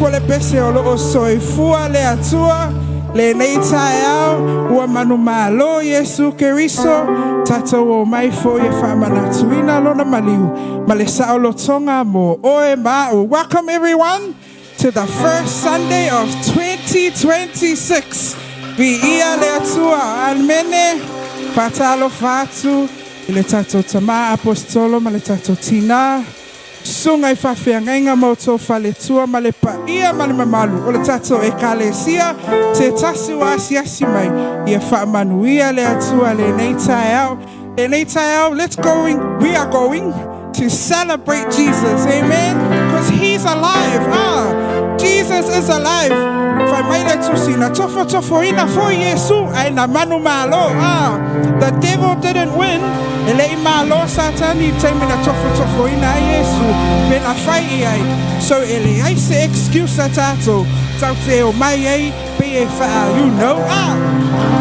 upu o le pese o loo soifua le Atua lenei taeao ua manumalo Iesu Keriso tatou omai foi e faamanatuina lona maliu ma le saolotoga mo oe ma a'u. Welcome everyone to the first Sunday of 2026. Viia le Atua. Amene. Faatalofa atu i le tatou tamā aposetolo ma le tatou tinā. Susuga i faafeagaiga ma outou faletua ma le paia ma le mamalu o le tatou Ekalesia se tasi ua asiasi mai ia faamanuia le Atua lenei taeao. Lenei taeao, let's going, we are going to celebrate Jesus. Amen. Because he's alive. Ah, Jesus is alive. Fai mai le tusi, na tofotofoina foi Iesu, ae na manumalo. Ah, the devil didn't win. E le'i malo Satani i le taimi na tofotofoina ai Iesu, pe na fai i ai. So e leai se excuse a tatou, tatou te omai ai pe e wha, you know. Ah,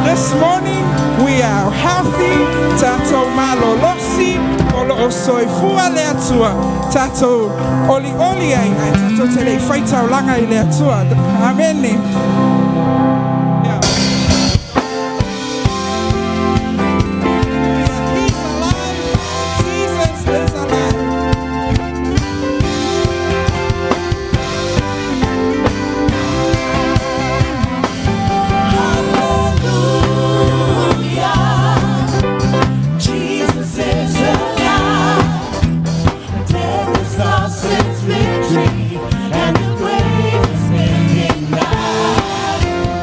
this morning we are healthy, tatou malolosi, o loo soifua le Atua, tatou olioli ai, ae tatou te le i faitaulaga i le Atua. Amene. Yeah. He's alive. Jesus is alive. Hallelujah. Jesus is alive. Death has lost its victory, and the grave has been denied.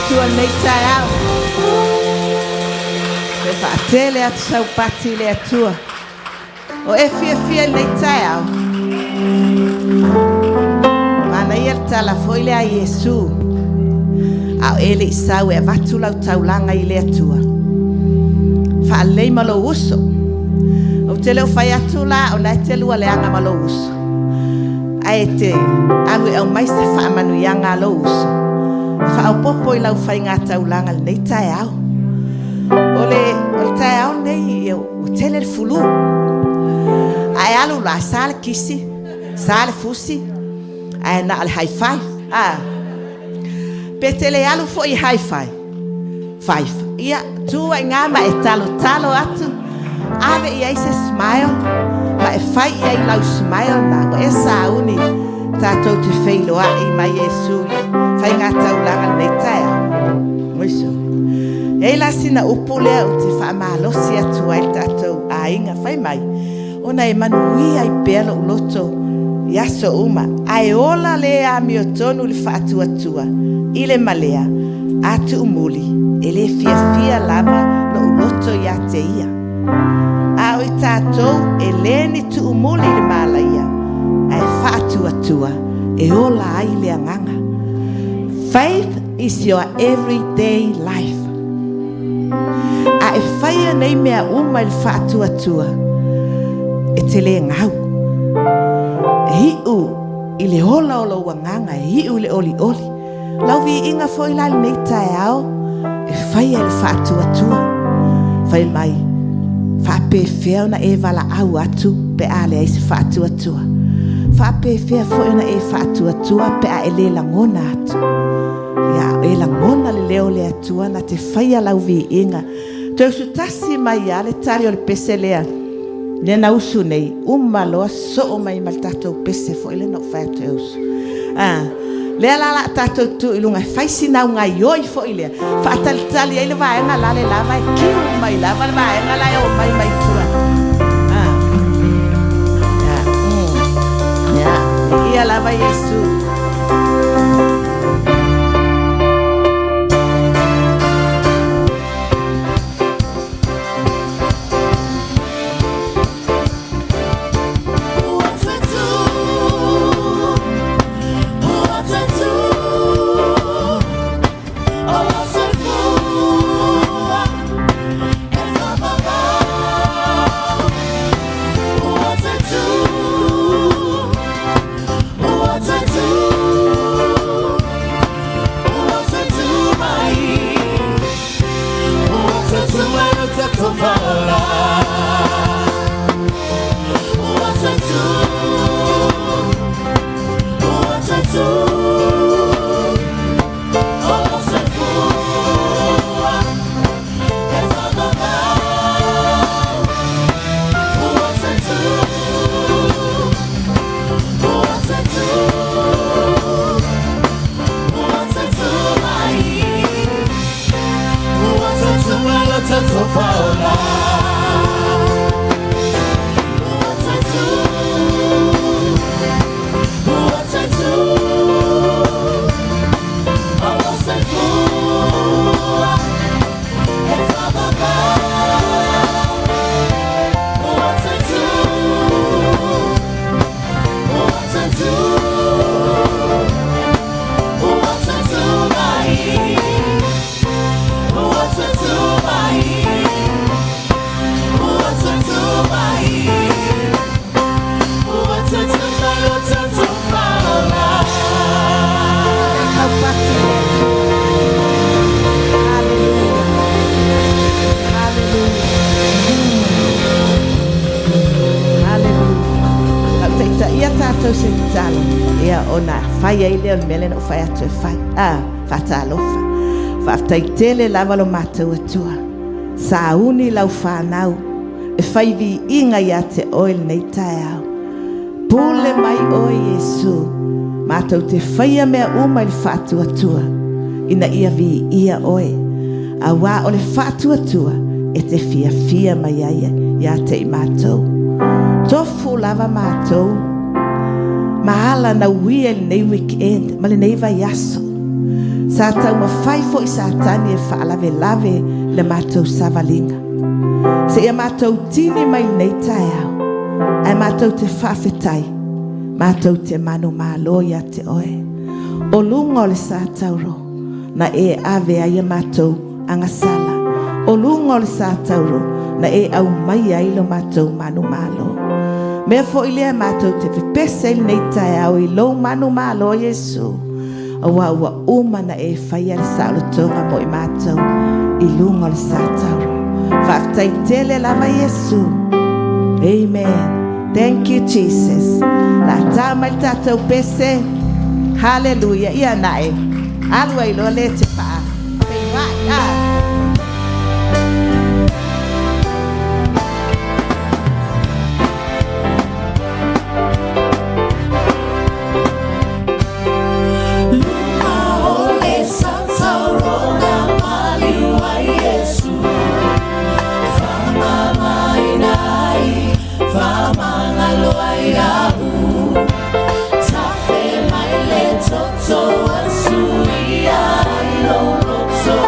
Atua i lenei taeao. Toe faatele atu sau pati i le Atua. O e fiafia i lenei taeao? Manaia le tala foi lea a Iesu, a o e le i sau e avatu lau taulaga i le Atua, faalelei ma lou uso. Ou te le o fai atu la o lena e te lua leaga ma lou uso, ae e te alu e aumai se faamanuiaga a lou uso e faaopoopo i lau faiga taulaga i lenei taeao. O le taeao lenei ua tele le flu. A e alu la, sa le kisi, sa le fusi, ae na o le high five. A? Pe te le alu foi e high five, five. Ia, tu ai i ina ma e talotalo atu, ave i ai se smile, ma e fai i ai i lau smile lena, ua e sauni tatou te feiloai ma Iesu i le faiga taulaga i lenei taeao. E i ai la sina upu lea ou te faamalosi atu ai i le tatou aiga, fai mai, ona e manuia ai pea lou loto i aso uma, ae ola le amiotonu le faatuatua i le malea a tuumuli, e le fiafia lava lou loto ia te ia. A o i tatou e le ni tuumuli i le malaia, ae faatuatua e ola ai le agaga. Faith is your everyday life. A e faia nei mea uma i le faatuatua, e te le gau. E iu i le ola o lou agaga, e iu i le olioli. Lau viiga foi la i lenei taeao, e faia i le faatuatua. Fai mai, faapefea ona e valaau atu pe a leai se faatuatua? Faapefea foi ona e faatuatua pe a e le lagona atu? Ia, e lagona le leo o le Atua na te faia lau viiga. Toe usutasi mai lava le tali o le pese lea, lea na usu nei, uma loa soo mai ma le tatou pese foi lea na ou fai atu e usu. Ah, lea la o le a tatou tu i luga e fai sina au gaoioi foi lea, faatalitali ai le vaega la le lava e kiu mai lava le vaega la e omai mai tua. Ah. Yeah. Yeah. Ia lava Iesu. Ia tatou se tatalo ia ona fai ai lea o le mea lea na ou fai atu e fai. Ah, faatalofa. Faafetai tele lava lo matou Atua. Sauni lau fanau e fai viiga ia te oe lenei taeao. Pule mai oe Iesu, matou te faia mea uma i le faatuatua ina ia viia oe. Auā o le faatuatua e te fiafia mai ai ia te i matou. Tofu lava matou ma ala nauia i lenei weekend ma lenei vaiaso. Sa taumafai foi Satani e faalavelave le matou savaliga. Seia matou tini mai lenei taeao, ae matou te faafetai, matou te manumalo ia te oe. O luga o le sa tauro, na e ave ai a matou agasala. O luga o le sa tauro, na e aumaia ai lo matou manumalo. Mea foi lea matou te pepese ai lenei taeao i lou manumalo Iesu, aua ua uma ona e faia le saolotoga mo i matou i luga o le sa tauro. Faafetai tele lava Iesu. Amen. Thank you, Jesus. La tā mai le tatou pese. Hallelujah. Ia nae. Alu ai loa le te paa. Feiwai. Ah. Luga o le sa tauro na maliu ai Iesu, faamamaina ai, faamagalo ai au. Tafe mai le toto a suia ai lou loto.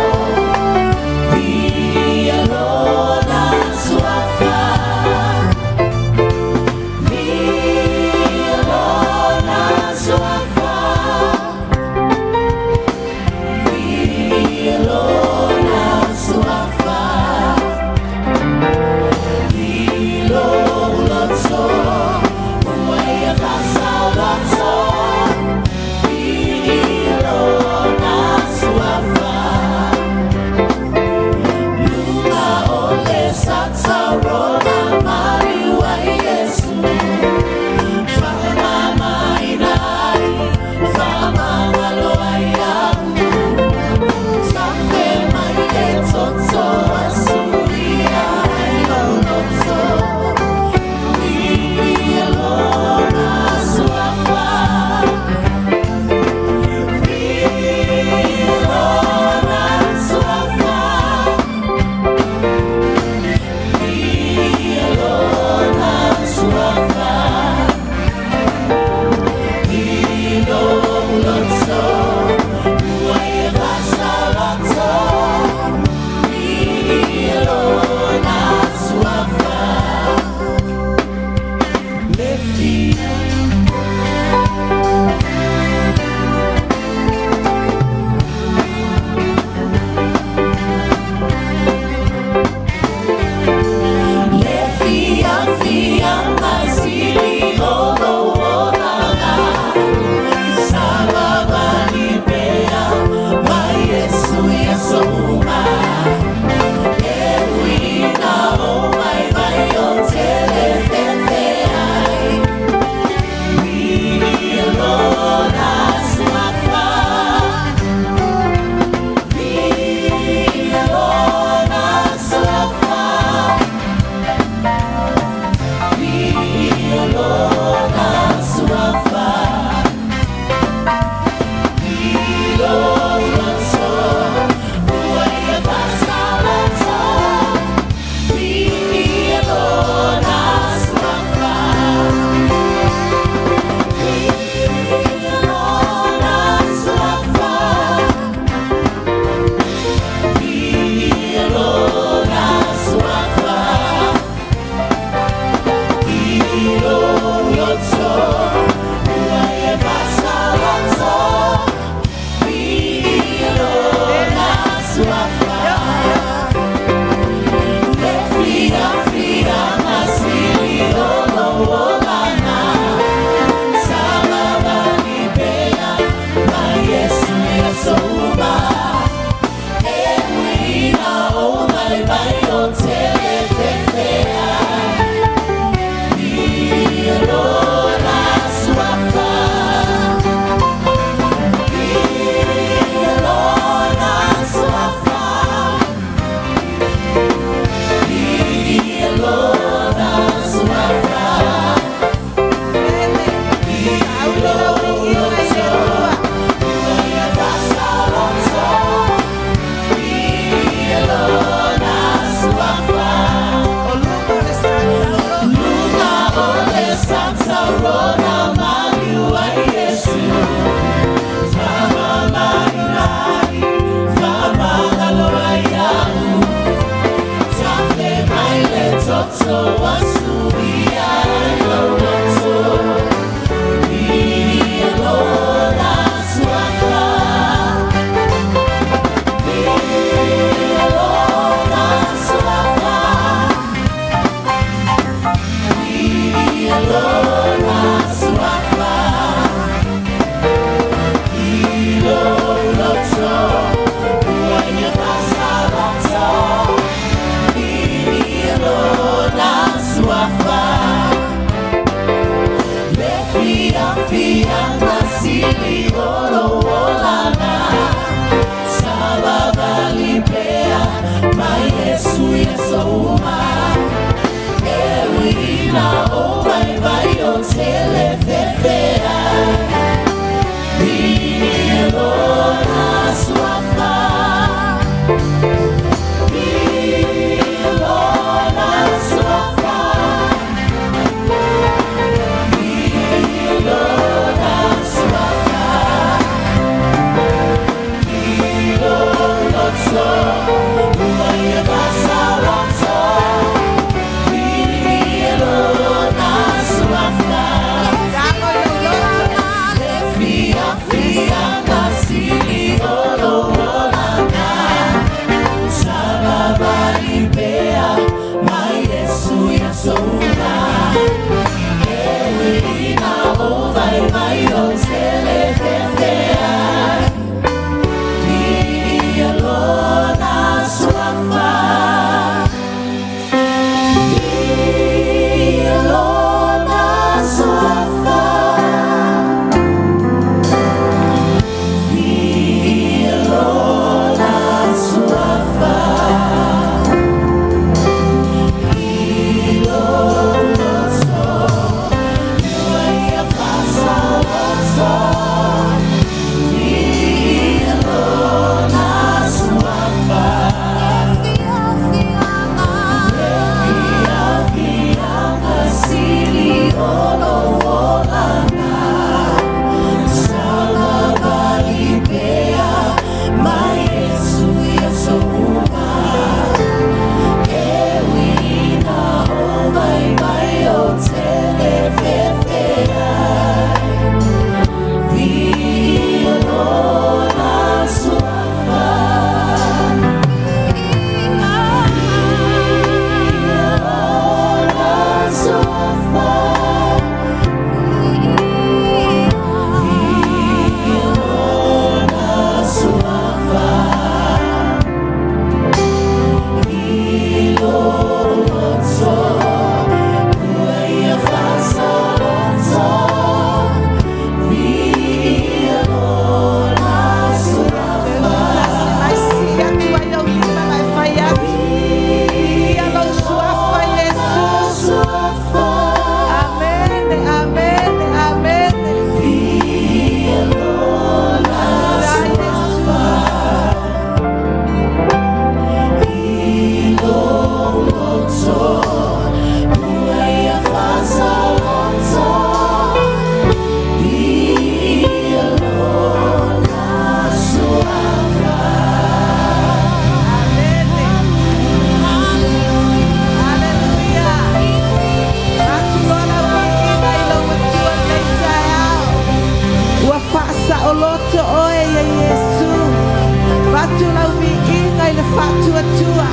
ola i le faatuatua.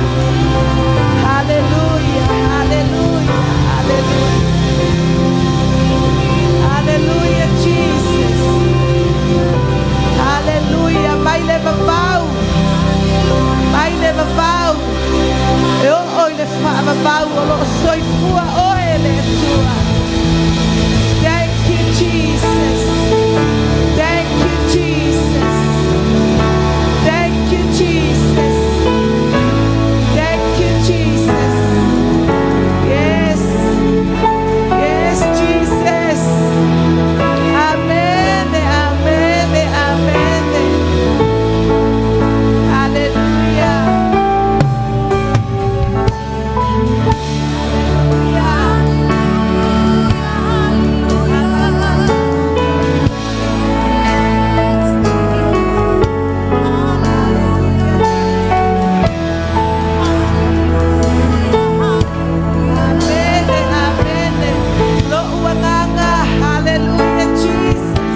Haleluia, haleluia, haleluia. Haleluia, Jesus. Haleluia, mai le vavau. Mai le vavau. E oo i le faavavau o loo soifua oe le Atua. Thank you, Jesus. Thank you, Jesus. Thank you, Jesus. Thank you, Jesus. Yes. Yes, Jesus. Amen. Amen. Amen. Hallelujah. Hallelujah. Amen. Amen. Lo'u agaga. Hallelujah, Jesus.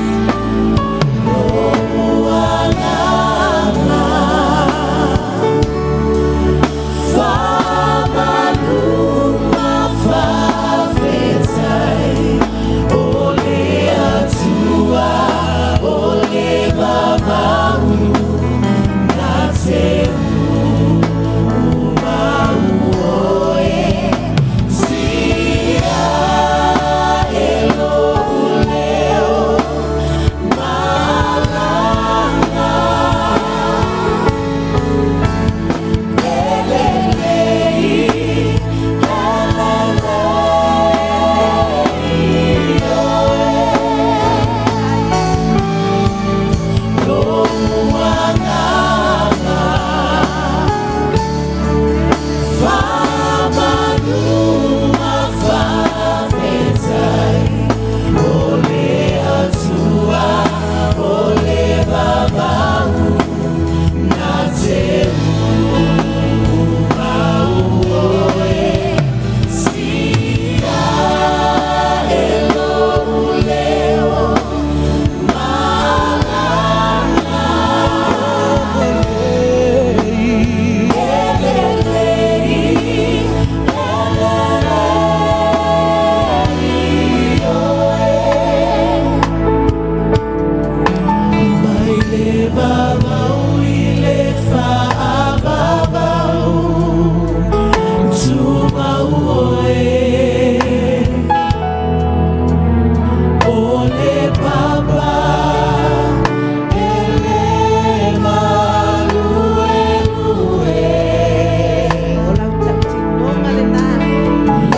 O lau tautinoga lenā. Amen.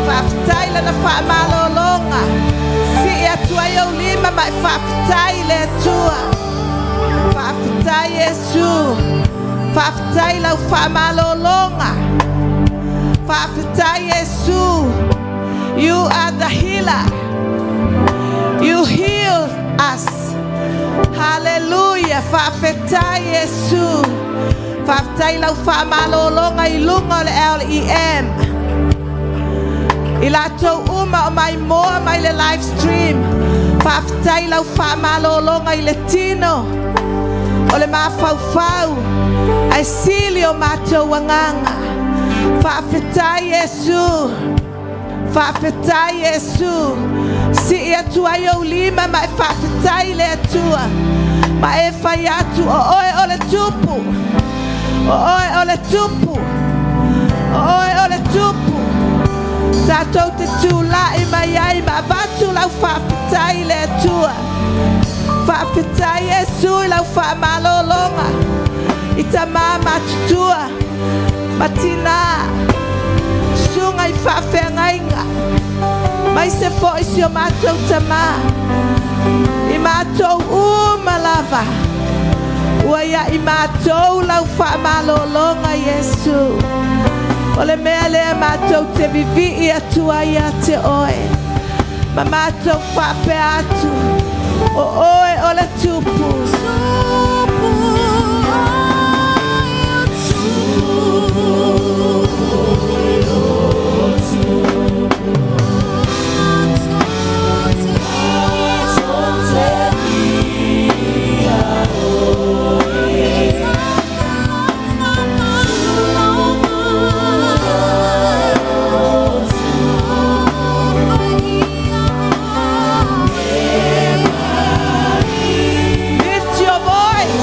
Faafetai Lana faamalologa. Sii atu ai ou lima ma e faafetai i le Atua. Faafetai Iesu. Faafetai lau faamalologa. Faafetai Iesu. You are the healer. You heal us. Hallelujah. Faafetai Iesu. Faafetai lau faamalologa i luga o le LEM. I latou uma o maimoa mai le live stream. Faafetai lau faamalologa i le tino. O le mafaufau. Ae sili o matou agaga. Faafetai Iesu. Faafetai Iesu. Sii atu ai ou lima ma e faafetai i le Atua. Ma e fai atu o oe o le tupu. O oe o le tupu. O oe o le tupu. Tatou te tulai mai ai ma avatu lau faafetai i le Atua. Faafetai Iesu i lau faamalologa. I tamā matutua. Ma tinā. Susuga i faafeagaiga. Mai se foi si o matou tamā. I matou uma lava. Ua ia i matou lau faamalologa Iesu. O le mea lea matou te vivii atu ai ia te oe. Ma matou faapea atu. O oe o le tupu. Tupu, ai o tupu, o tupu. Matou te viia oe. O tupu. Lift your voice.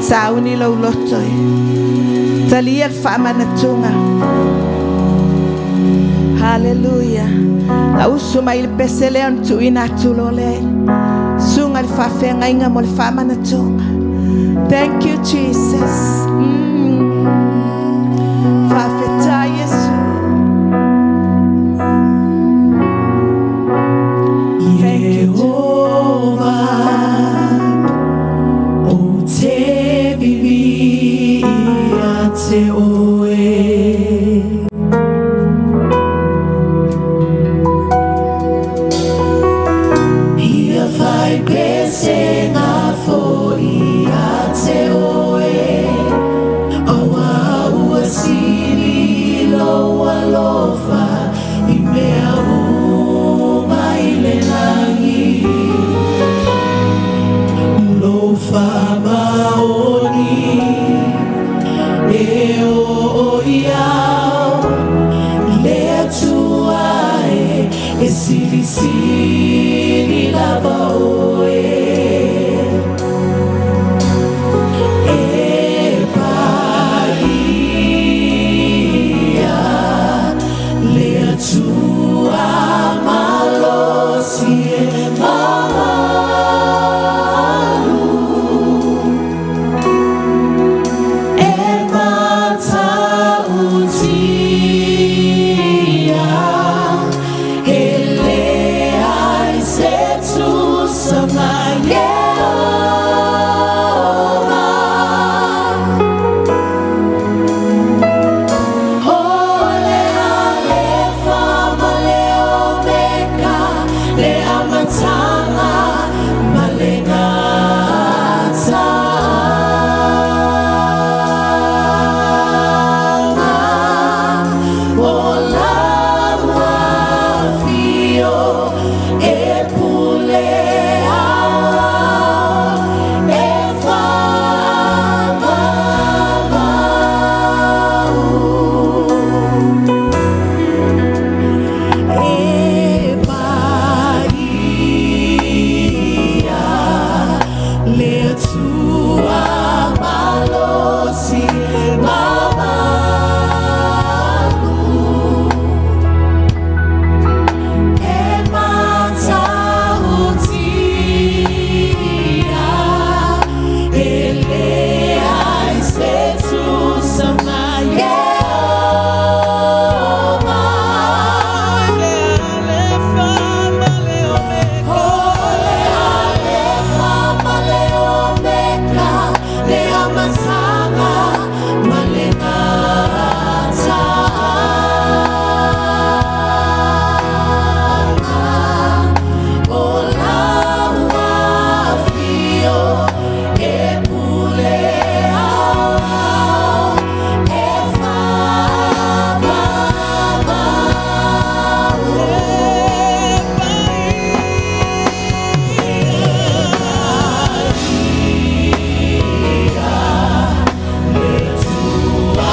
Sauni lou loto e. Talia le faamanatuga. Haleluia. La usu mai le pese lea ona tuuina atu loa lea. Susuga i le faafeagaiga mo le faamanatuga. Thank you Jesus. Faafetai Iesu. Thank you. Ieova, ou te vivi ia te oe. Ia fai pesega fo'i ia te oe, auā ua sili lou alofa i mea uma i le lagi. Lou faamaoni e oo i ao le Atua e, e silisili lava oe. E paia le Atua malosi e mamalu. E matautia, e leai se tusa ma Ieova. O le Alefa ma le Omeka, le Amataga ma le Gataaga. O lau afio e pule aoao e faavavau. E paia le Atua malosi mamalu. E matautia, e leai se tusa ma Ieova. O le Alefa ma le Omeka, le Amataga ma le Gataaga. O lau afio e pule aoao e faavavau. E paia le Atua.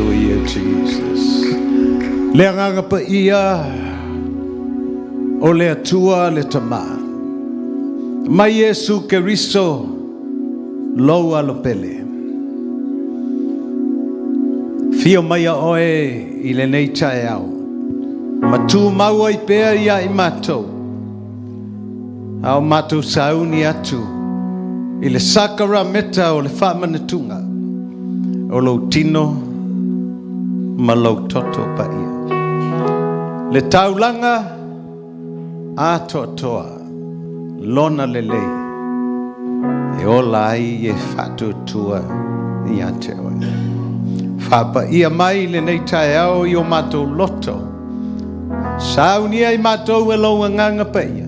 Hallelujah, Jesus. Le agaga paia o le Atua le Tama. Mai Iesu Keriso lou alo pele. Fio mai a oe i lenei taeao. Ma tumau ai pea ia i matou. A o matou sauni atu i le sakarameta o le faamanatuga o lou tino ma lou toto paia. Le taulaga atoatoa lona lelei e ola ai e faatuatua ia te oe. Faapaia mai lenei taeao i o matou loto. Saunia i matou e lou agaga paia.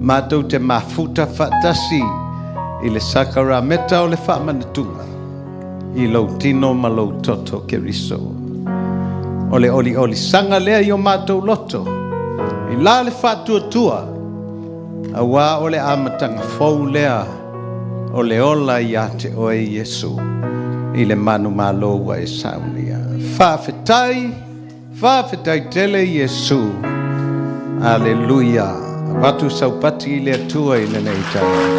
Matou te mafuta faatasi i le sakarameta o le faamanatuga i lou tino ma lou toto Keriso. O le oliolisaga lea i o matou loto, i la le faatuatua, auā o le amataga fou lea o le ola ia te oe Iesu i le manumalo ua e saunia. Faafetai, faafetai tele Iesu. Aleluia. Avatu saupati i le Atua i lenei taeao.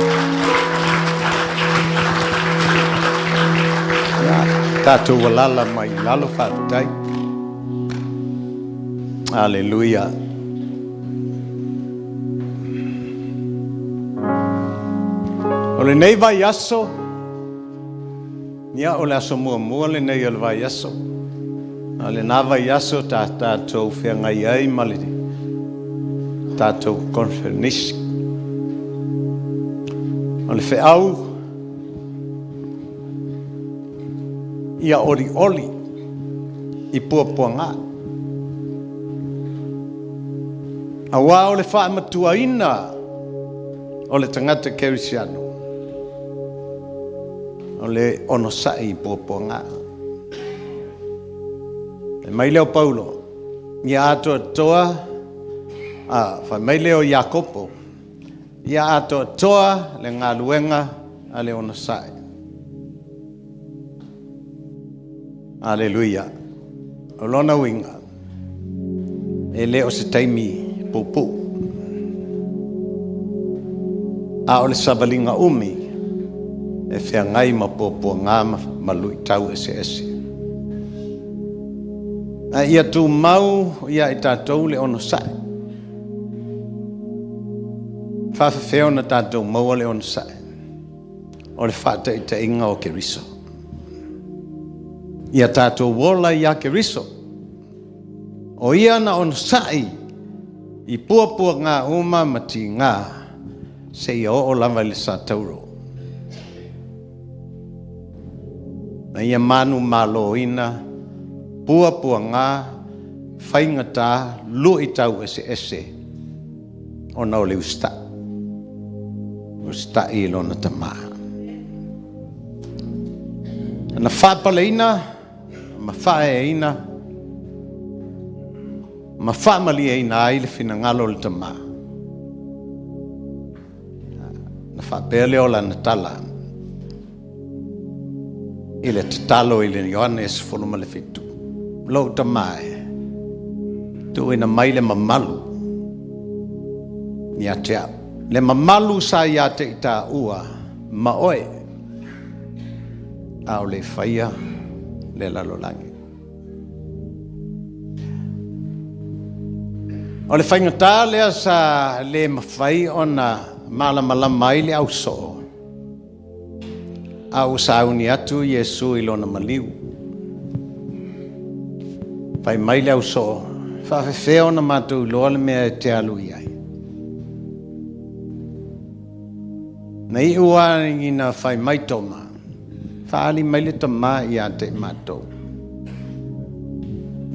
Ia, tatou alala mai i lalo, faafetai. Aleluia. O lenei vaiaso, ia o le aso muamua lenei o le vaiaso. A lena vaiaso ta tatou feagai ai ma le tatou conferenisi. O le feau ia olioli i puapuaga. Auā o le faamatuaina o le tagata kerisiano, o le onosai i puapuaga. Fai mai lea o Paulo, ia atoatoa, a, fai mai lea o Iakopo, ia atoatoa le galuega a le onosai. Aleluia. O lona uiga, e le o se taimi puupuu, a o le savaliga umi e feagai ma puapuaga ma luitau eseese. A ia tumau ia i tatou le onosai. Faafefea ona tatou maua le onosai? O le faataitaiga o Keriso. Ia tatou ola iā Keriso. O ia na onosai i puapuaga uma ma tiga seia oo lava i le satauro. Na ia manumaloina puapuaga faigata luitau eseese ona o le usitai. Usitai i lona Tama. Na faapaleina ma faaeaina ma faamalieina ai le finagalo o le Tama. Na faapea lea o lana tala i le tatalo i le Ioane 17, Lou Tama e, tuuina mai le mamalu ia te au. Le mamalu sa ia te i taua ma oe, a o le faia le lalolagi. O le faigata lea sa le mafai ona malamalama ai le ausoo, a ua sauni atu Iesu i lona maliu. Fai mai le ausoo, faafefea ona matou iloa le mea e te alu i ai. Na iu lava ina fai mai Toma, faaali mai le Tama ia te i matou.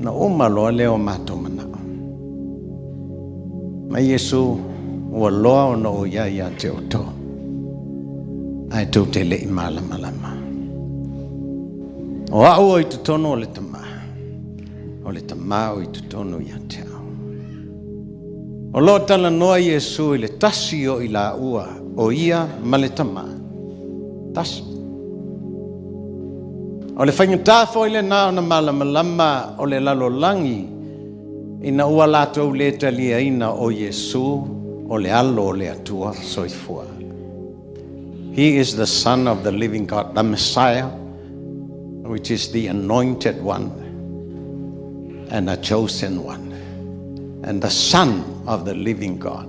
Na uma loa lea o matou manao. Mai Iesu, ua loa ona ou i ai ia te outou, ae tou te le i malamalama. O au o i totonu o le Tama, o le Tama o i totonu ia te au. O lo o talanoa Iesu i le tasi o i laua, o ia ma le Tama. Tasi. O le faigata foi lenā ona malamalama o le lalolagi ina ua latou lē taliaina o Iesu o le Alo o le Atua soifua. He is the Son of the living God, the Messiah, which is the anointed one and a chosen one, and the Son of the living God.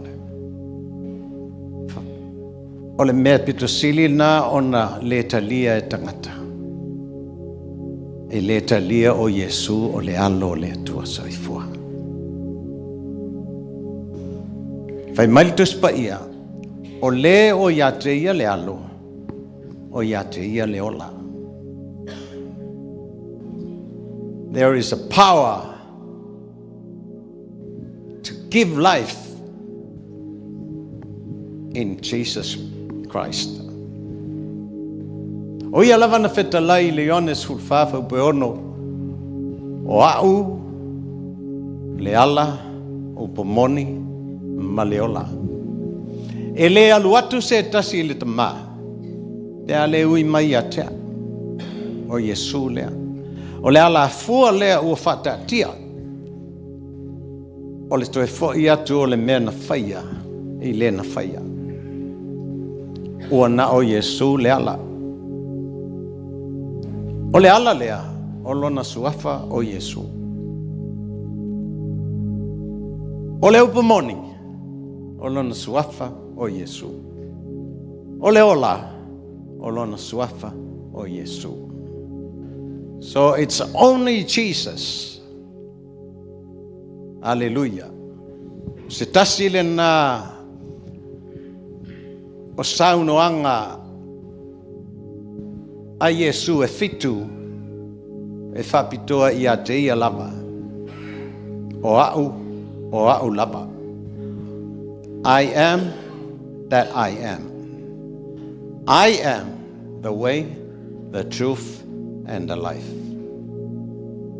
O le mea pito sili lenā ona lē talia e tagata. E lē talia o Iesu o le Alo o le Atua soifua. Fai mai le Tusi Paia, o le o ia te ia le Alo, o ia te ia le ola. There is a power to give life in Jesus Christ. O ia lava na fetalai i le Ioane 14 faupe 6, o a'u le ala, upu moni ma le ola. E lē alu atu se tasi i le Tamā, pe a le ui mai ia te a'u. O Iesu lea. O le alafua lea ua faataatia. O le toe fo'i atu o le mea na faia i le na faia. Ua na o Iesu le ala. O le ala lea, o lona suafa o Iesu. O le upu moni, o lona suafa o Iesu. O le ola, o lona suafa o Iesu. So it's only Jesus. Aleluia. Se tasi lenā o saunoaga a Iesu e fitu e faapitoa ia te ia lava. O a'u, o a'u lava. I am that I am. I am the way, the truth, and the life.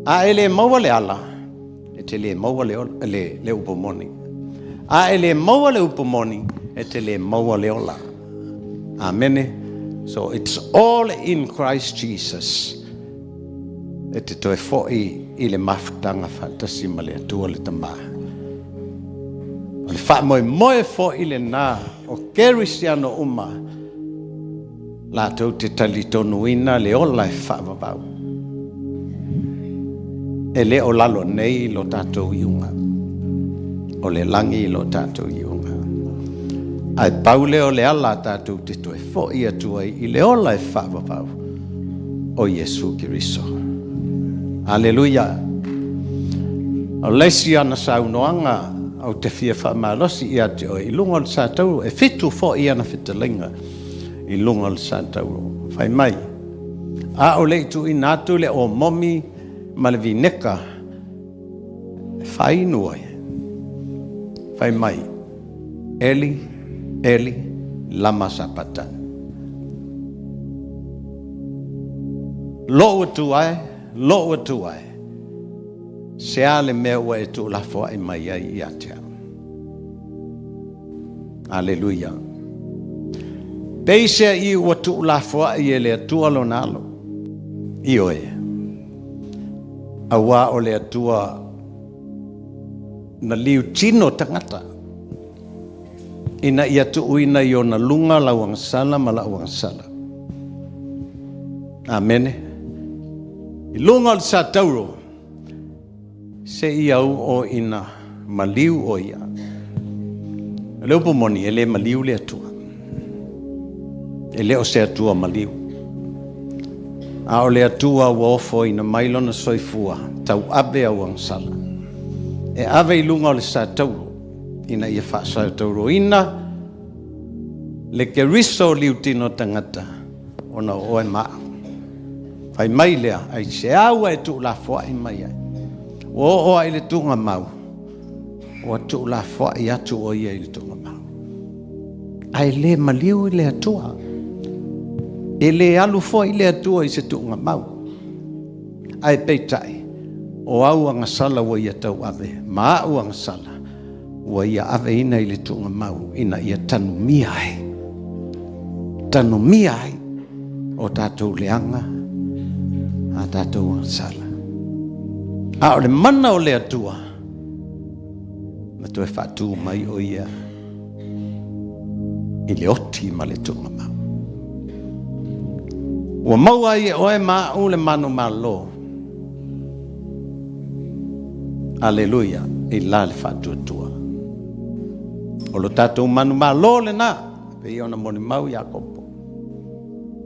A e le maua le ala, e te le maua le, le, le upu moni. A e le maua le upu moni, e te le maua le ola. Amene. So it's all in Christ Jesus. E te toe fo'i i le mafutaga faatasi ma le Atua le Tamā. O le faamoemoe fo'i lenā o kerisiano uma latou te talitonuina le ola e faavavau. E le o lalo nei lo tatou iuga. O le lagi lo tatou iuga. Ae pau lea o le ala a tatou te toe fo'i atu ai i le ola e faavavau o Iesu Keriso. Aleluia. O le isi ana saunoaga ou te fia faamalosi ia te oe i luga o le satauro, e fitu fo'i ana fetalaiga i luga o le satauro. Fai mai, a o le i tuuina atu le omomi ma le vineka e faainu ai. Fai mai, Eli, Eli, lama sapatani. Lo'u Atua e, lo'u Atua e, se a le mea ua e tuulafoa'i mai ai ia te a'u? Aleluia. Peisea'i ua tuulafoa'i e le Atua lona Alo? Ioe. Auā o le Atua na liutino tagata ina ia tuuina i ona luga lau agasala ma la'u agasala. Amene. I luga o le satauro, seia oo ina maliu o ia. O le upu moni, e lē maliu le Atua. E le o se Atua maliu. A o le Atua ua ofoina mai lona soifua tauave au agasala. E ave i luga o le satauro ina ia faasatauroina le Keriso liutino tagata ona o oe ma a'u. Fai mai lea, aisea ua e tuulafoa'i mai ai? Ua oo a i le tuugamau, ua tuulafoa'i atu o ia i le tuugamau. Ae lē maliu i le Atua. E lē alu fo'i le Atua i se tuugamau. Ae peitai, o au agasala ua ia tauave, ma a'u agasala ua ia aveina i le tuugamau ina ia tanumia ai. Tanumia ai o tatou leaga a tatou agasala. A o le mana o le Atua, na toe faatū mai o ia i le oti ma le tuugamau. Ua maua ai e oe ma a'u le manumalo. Aleluia, i la le faatuatua. O lo tatou manumalo lena, pei ona molimau Iakopo,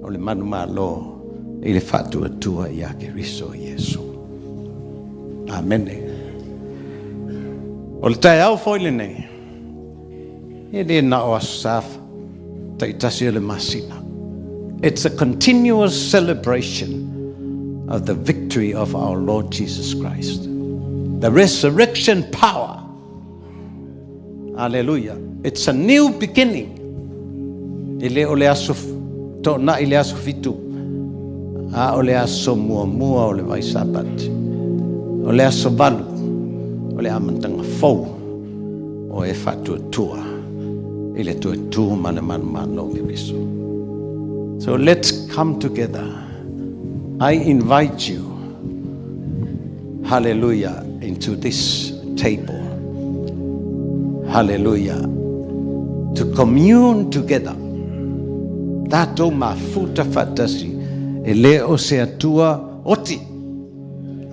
o le manumalo i le faatuatua ia Keriso Iesu. Amene. O le taeao foi lenei, e le na o Aso Sa taitasi o le masina. It's a continuous celebration of the victory of our Lord Jesus Christ. The resurrection power. Hallelujah. It's a new beginning. E le o le aso toonai le aso 7, a o le aso muamua o le vaisapati. O le aso 8, o le amataga fou o e faatuatua i le toe tu ma le manumalo o Keriso. So let's come together. I invite you, hallelujah, into this table. Hallelujah. To commune together. Tatou mafuta faatasi e le o se Atua oti,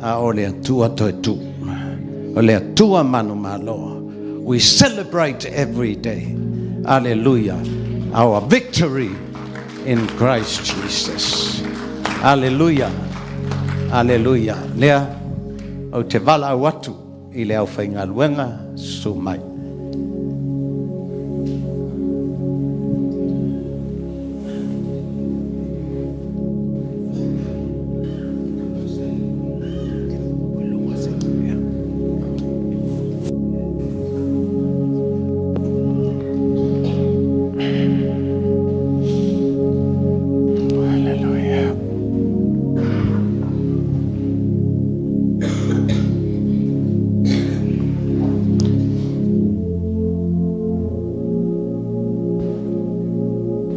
a o le Atua toe tu. O le Atua manumalo. We celebrate every day. Hallelujah. Our victory in Christ Jesus. Hallelujah. Hallelujah. Lea, ou te valaau atu i le aufaigaluega susu mai. Hallelujah.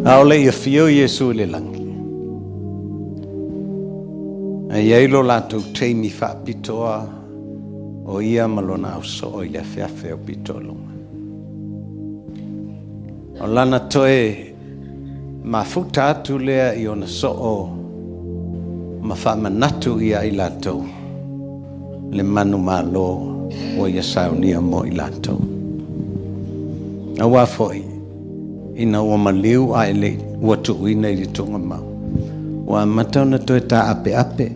A o le i afio Iesu i le lagi, e i ai lo latou taimi faapitoa o ia ma lona ausoo i le afeafe o pitoluga. O lana toe mafuta atu lea i ona soo ma faamanatu ia i latou le manumalo ua ia saunia mo i latou. Auā foi, ina ua maliu ae le ua tuuina i le tuugamau, ua amata ona toe taapeape,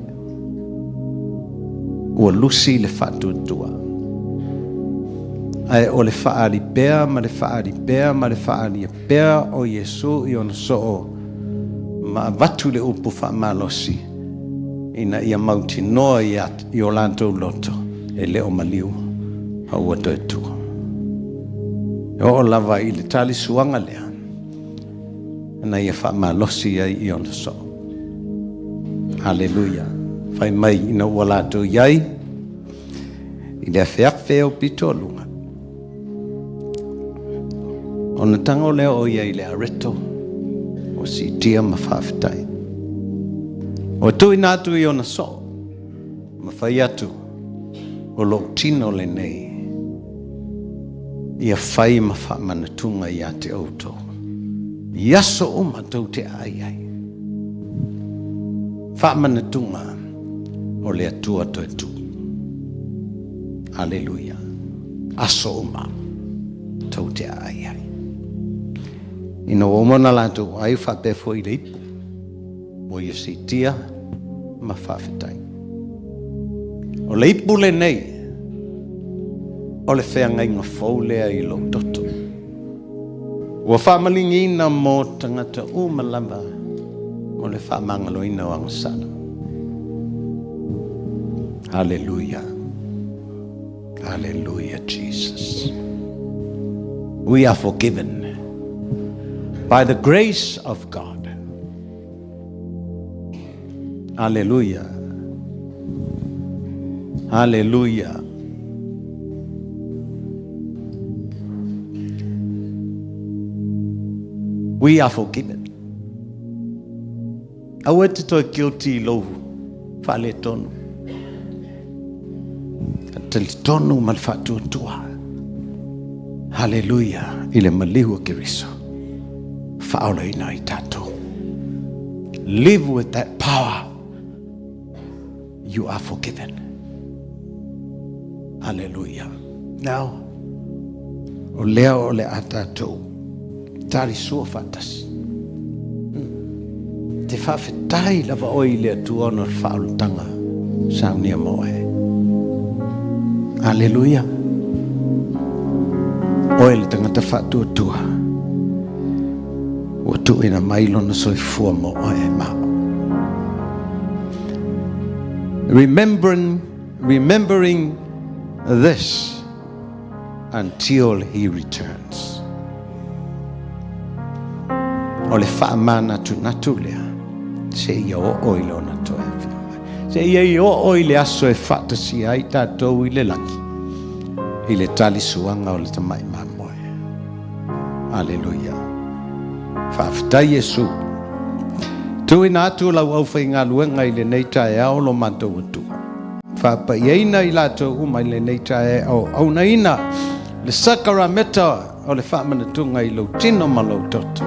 ua lusi le faatuatua. Ae o le faaali pea ma le faaali pea ma le faaalia pea o Iesu i ona soo ma avatu le upu faamalosi ina ia mautinoa i o latou loto e le o maliu a ua toe tu. E oo lava i le talisuaga lea na ia faamalosi ai i ona soo. Haleluia. Fai mai ina ua latou i ai i le afeafe o pitoluga. Ona tago lea o ia i le areto o siitia ma faafetai. Ua tuuina atu i ona soo ma fai atu o lou tino lenei ia fai ma faamanatuga ia te outou i aso uma tou te aai ai. Faamanatuga o le Atua toe tu. Aleluia. Aso uma tou te aai ai. Ina ua uma ona latou ai faapea foi i le ipu, ua ia siitia ma faafetai. O le ipu lenei, o le feagaiga fou lea i lou toto. Ua faamaligiina mo tagata uma lava mo le faamagaloina o agasala. Hallelujah. Hallelujah, Jesus. We are forgiven by the grace of God. Hallelujah. Hallelujah. We are forgiven. Aua e te toe guilty i lou Faaletonu. Talitonu ma le faatuatua. Haleluia i le maliu o Keriso. Faaolaina ai tatou. Live with that power. You are forgiven. Hallelujah. Now, o lea o le a tatou talisua faatasi. Te faafetai lava oe i le Atua ona o le faaolataga saunia mo oe. Aleluia. Oe le tagata faatuatua. Ua tuuina mai lona soifua mo oe ma au. Remembering this until he returns. O le faamanatunatu lea, seia oo i lona toe afio mai. Seia i oo i le aso e faatasia ai tatou i le lagi, i le talisuaga o le tamai mamoe. Aleluia. Faafetai Iesu. Tuuina atu lau aufaigaluega i lenei taeao lo matou Atua. Faapaiaina i latou uma i lenei taeao aunaina le sakarameta o le faamanatuga i lou tino ma lou toto.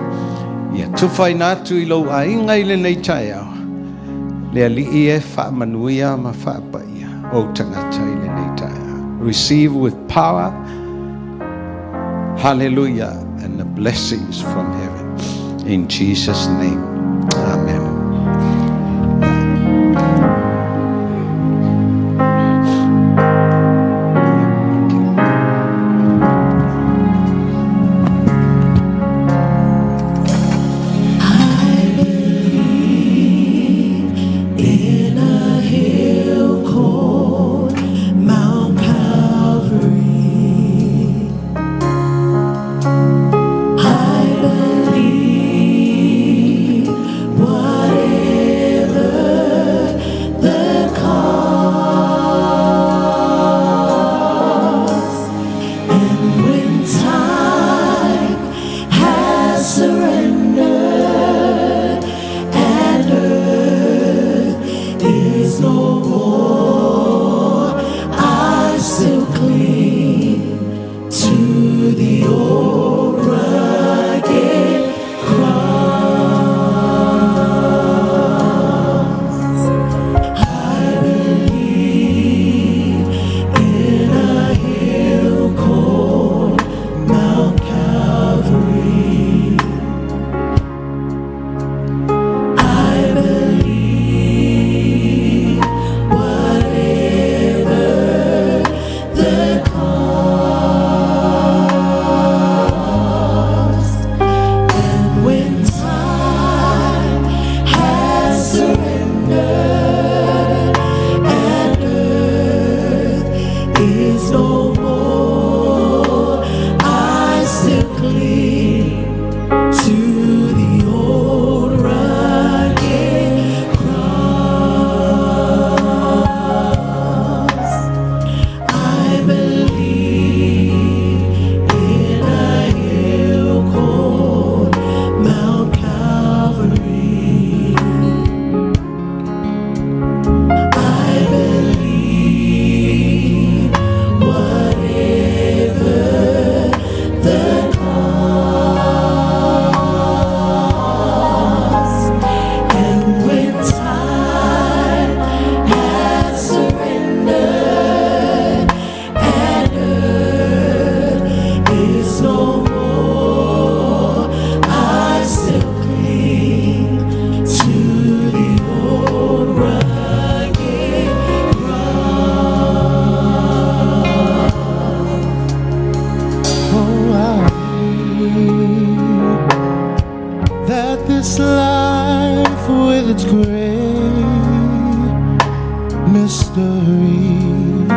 Ia tufaina atu i lou aiga i lenei taeao. Le Alii e faamanuia ma faapaia ou tagata i lenei taeao. Receive with power. Hallelujah. And the blessings from heaven. In Jesus' name. Amen. I believe in a hill called Mount Calvary. I believe whatever the cost, and when time has surrendered and earth is no more, I still cling to the old rugged cross. I believe in a hill called Mount Calvary. I believe whatever the cost, and when time has surrendered and earth is no more, I still cling to the old rugged cross. I believe in a hill called Mount Calvary. I believe whatever the cost, and when time has surrendered and earth is no more, I still cling to the old rugged cross. Oh, I believe that this life with its great mysteries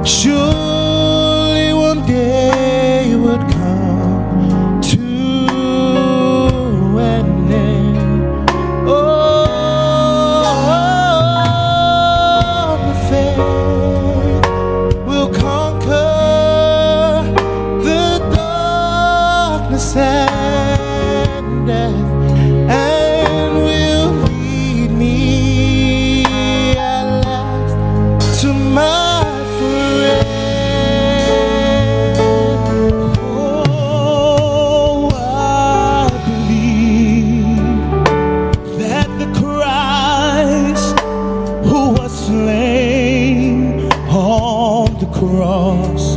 surely one day would come to an end. Oh, the faith will conquer the darkness and death, and will lead me cross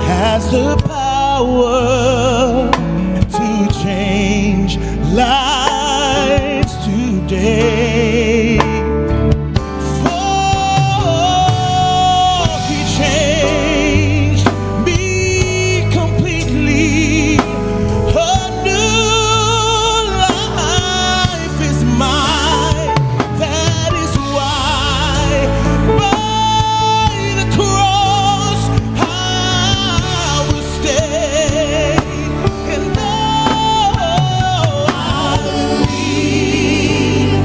has the power to change lives today. For he changed me completely. A new life is mine. That is why by the cross I will stay. And oh, I believe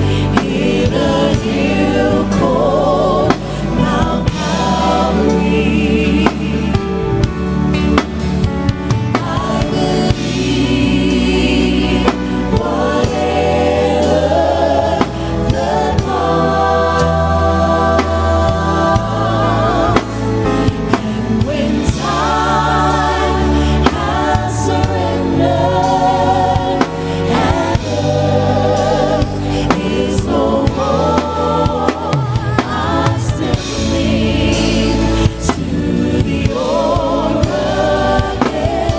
In a hill called Mount Calvary. I believe whatever the cost. And when time has surrendered and earth is no more, I still cling to the old rugged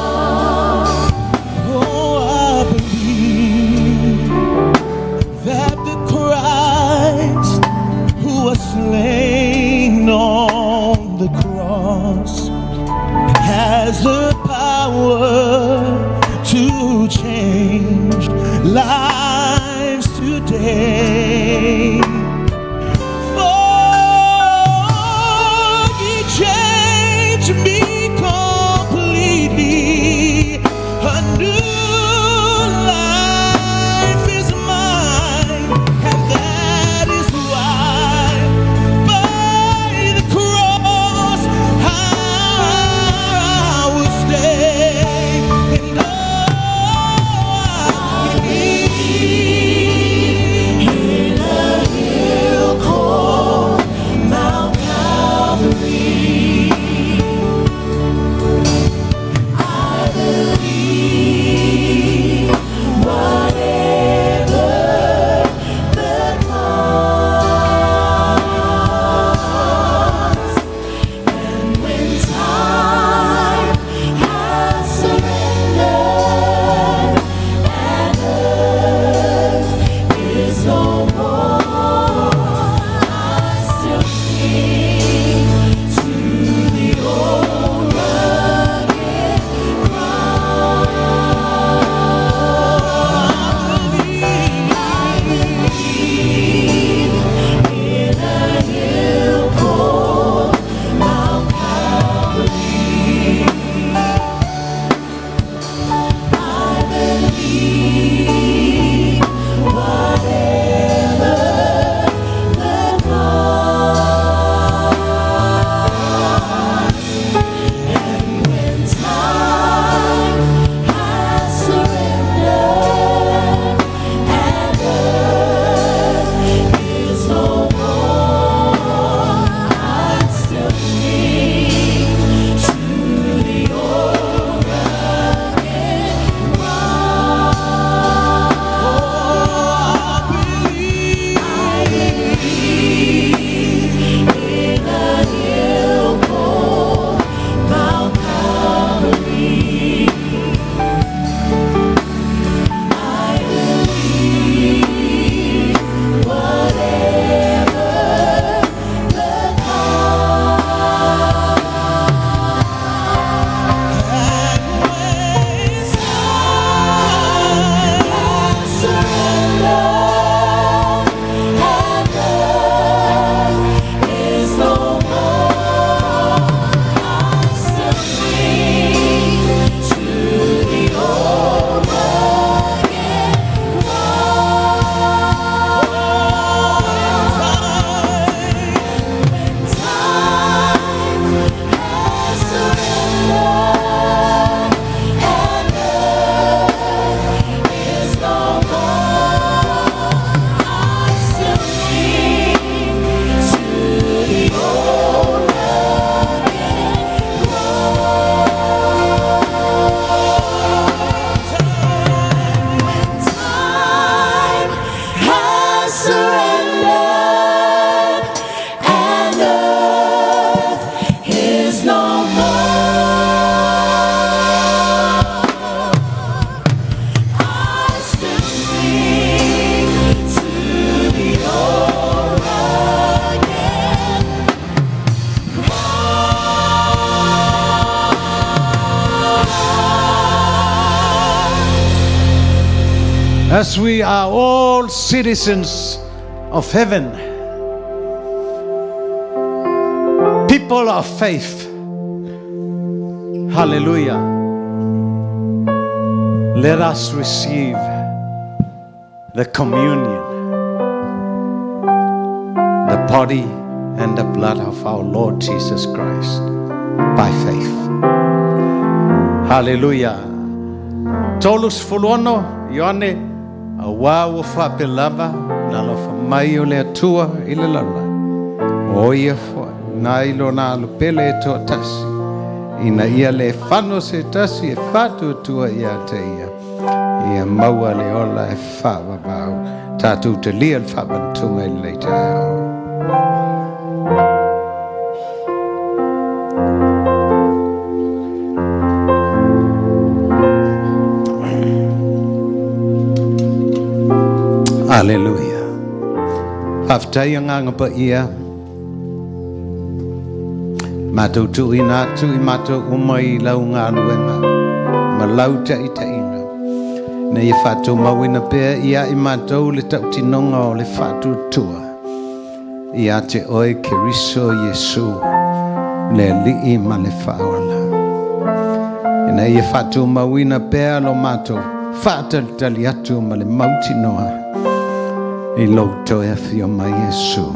cross. Oh, I believe that the Christ who was slain on the cross has the power to change lives today. For he changed me completely. A new life is mine, and that is why by the cross I will stay. And oh, As we are all citizens of heaven, people of faith, hallelujah, let us receive the communion, the body and the blood of our Lord Jesus Christ by faith. Hallelujah. 36 Ioane, auā ua faapea lava ona alofa mai o le Atua i le lalolagi, o ia foi nai lona Alo pele e toatasi, ina ia le fano se tasi e faatuatua ia te ia, ia maua le ola e faavavau. Tatou talia le faamanatuga i lenei taeao. Aleluia. Faafetai Agaga Paia. Matou tuuina atu i matou uma i lau galuega ma lau taitaiga, ina ia faatumauina pea ia i matou le tautinoga o le faatuatua ia te oe Keriso Iesu, le Alii ma le Faaola. Ina ia faatumauina pea lo matou faatalitali atu ma le mautinoa i lou toe afio mai Iesu.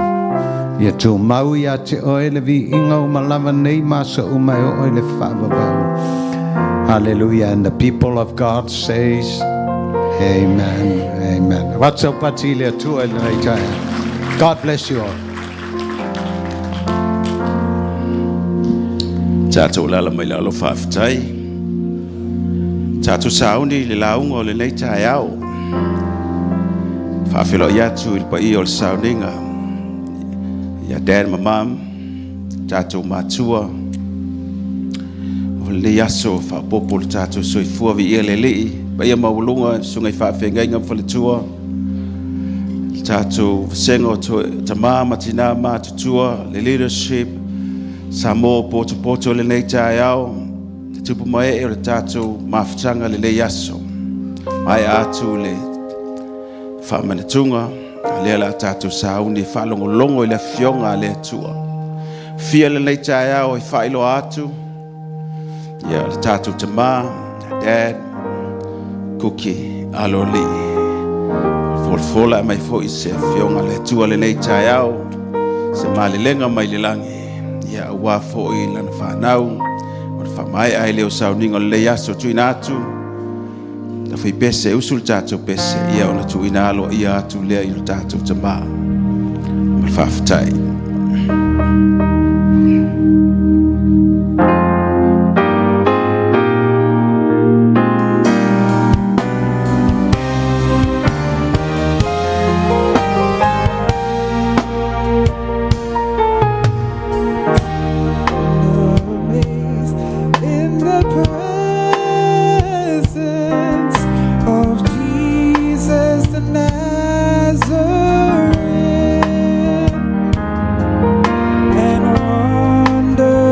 Ia tumau ia te oe le viiga uma lava nei ma aso uma e oo i le faavavau. Hallelujah. And the people of God says, Amen. Amen. What's up, pati le Atua i lenei taeao. God bless you all. Tatou alaala mai lalo faafetai. Tatou sauni i le lauga o lenei taeao. Faafeiloai atu i le paia o le sauniga. Ia Dad ma Mom, tatou matua. O lenei aso faaopoopo le tatou soifua viia le Alii. Paia maualuga i susuga i faafeagaiga ma faletua. Le tatou vasega o tama ma tina matutua, le leadership, Samoa potopoto lenei taeao, te tupu mae o le tatou mafutaga lenei aso. Maea atu le faamanatuga, a lea la tatou sauni e faalogologo i le afioga a le Atua. Fia lenei taeao e faailoa atu, ia le tatou tama, Dad, Kuki Aloalii. Folafola mai foi se afioga le Atua lenei taeao, se malelega mai le lagi, ia auā foi lana fanau, o le faamaea ai lea o sauniga o lenei aso tuuina atu, na fai pese, usu le tatou pese, ia ona tuuina alo ia atu lea i le tatou tama. Ma le faafetai. Amazed in the presence of Jesus the Nazarene, and wonder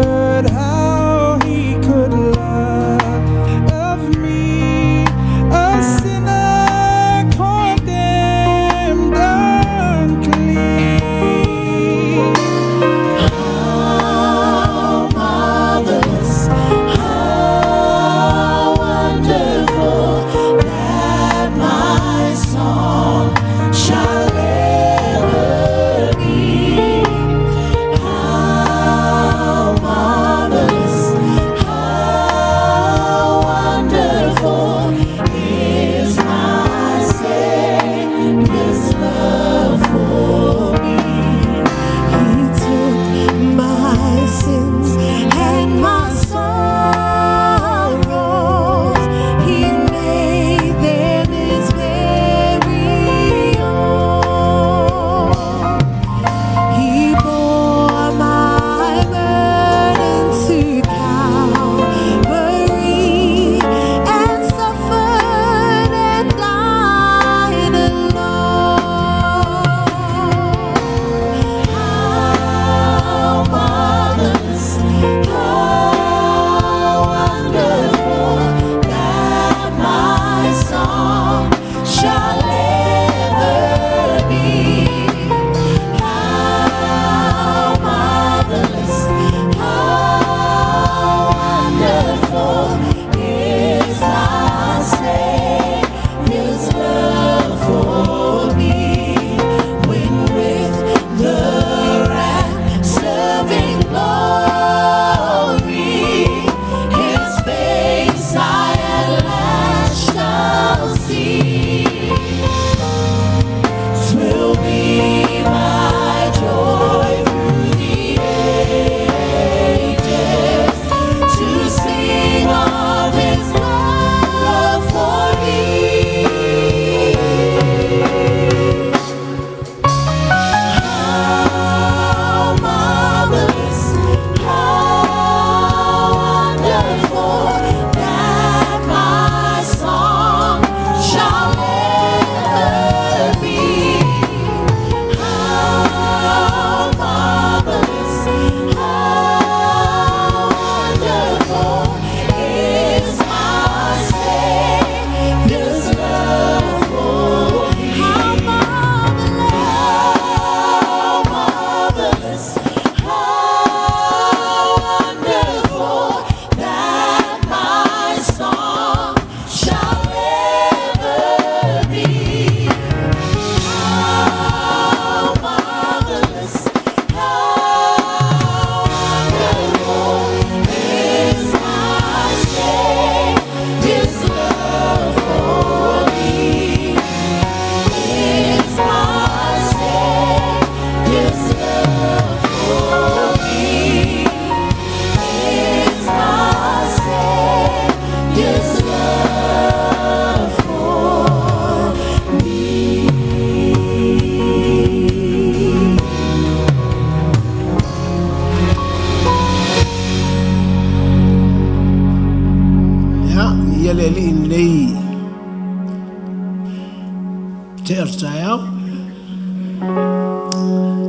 tea o le taeao.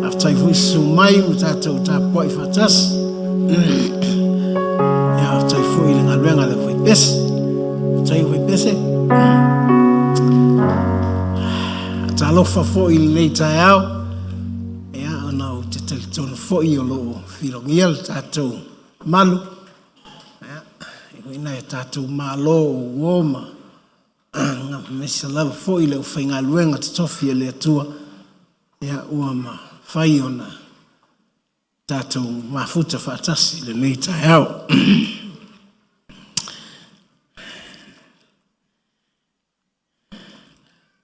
Faafetai foi susu mai ma tatou tapuai faatasi. Ia, faafetai foi i le galuega a le aufaipese. Faafetai aufaipese. Talofa foi i lenei taeao. Ia, ona ou te talitonu foi o lo o filogia le tatou malu. Ia, e ui ina e tatou malo o uo ma aemaise lava foi le aufaigaluega totofi a le Atua, ia, ua mafai ona tatou mafuta faatasi i lenei taeao.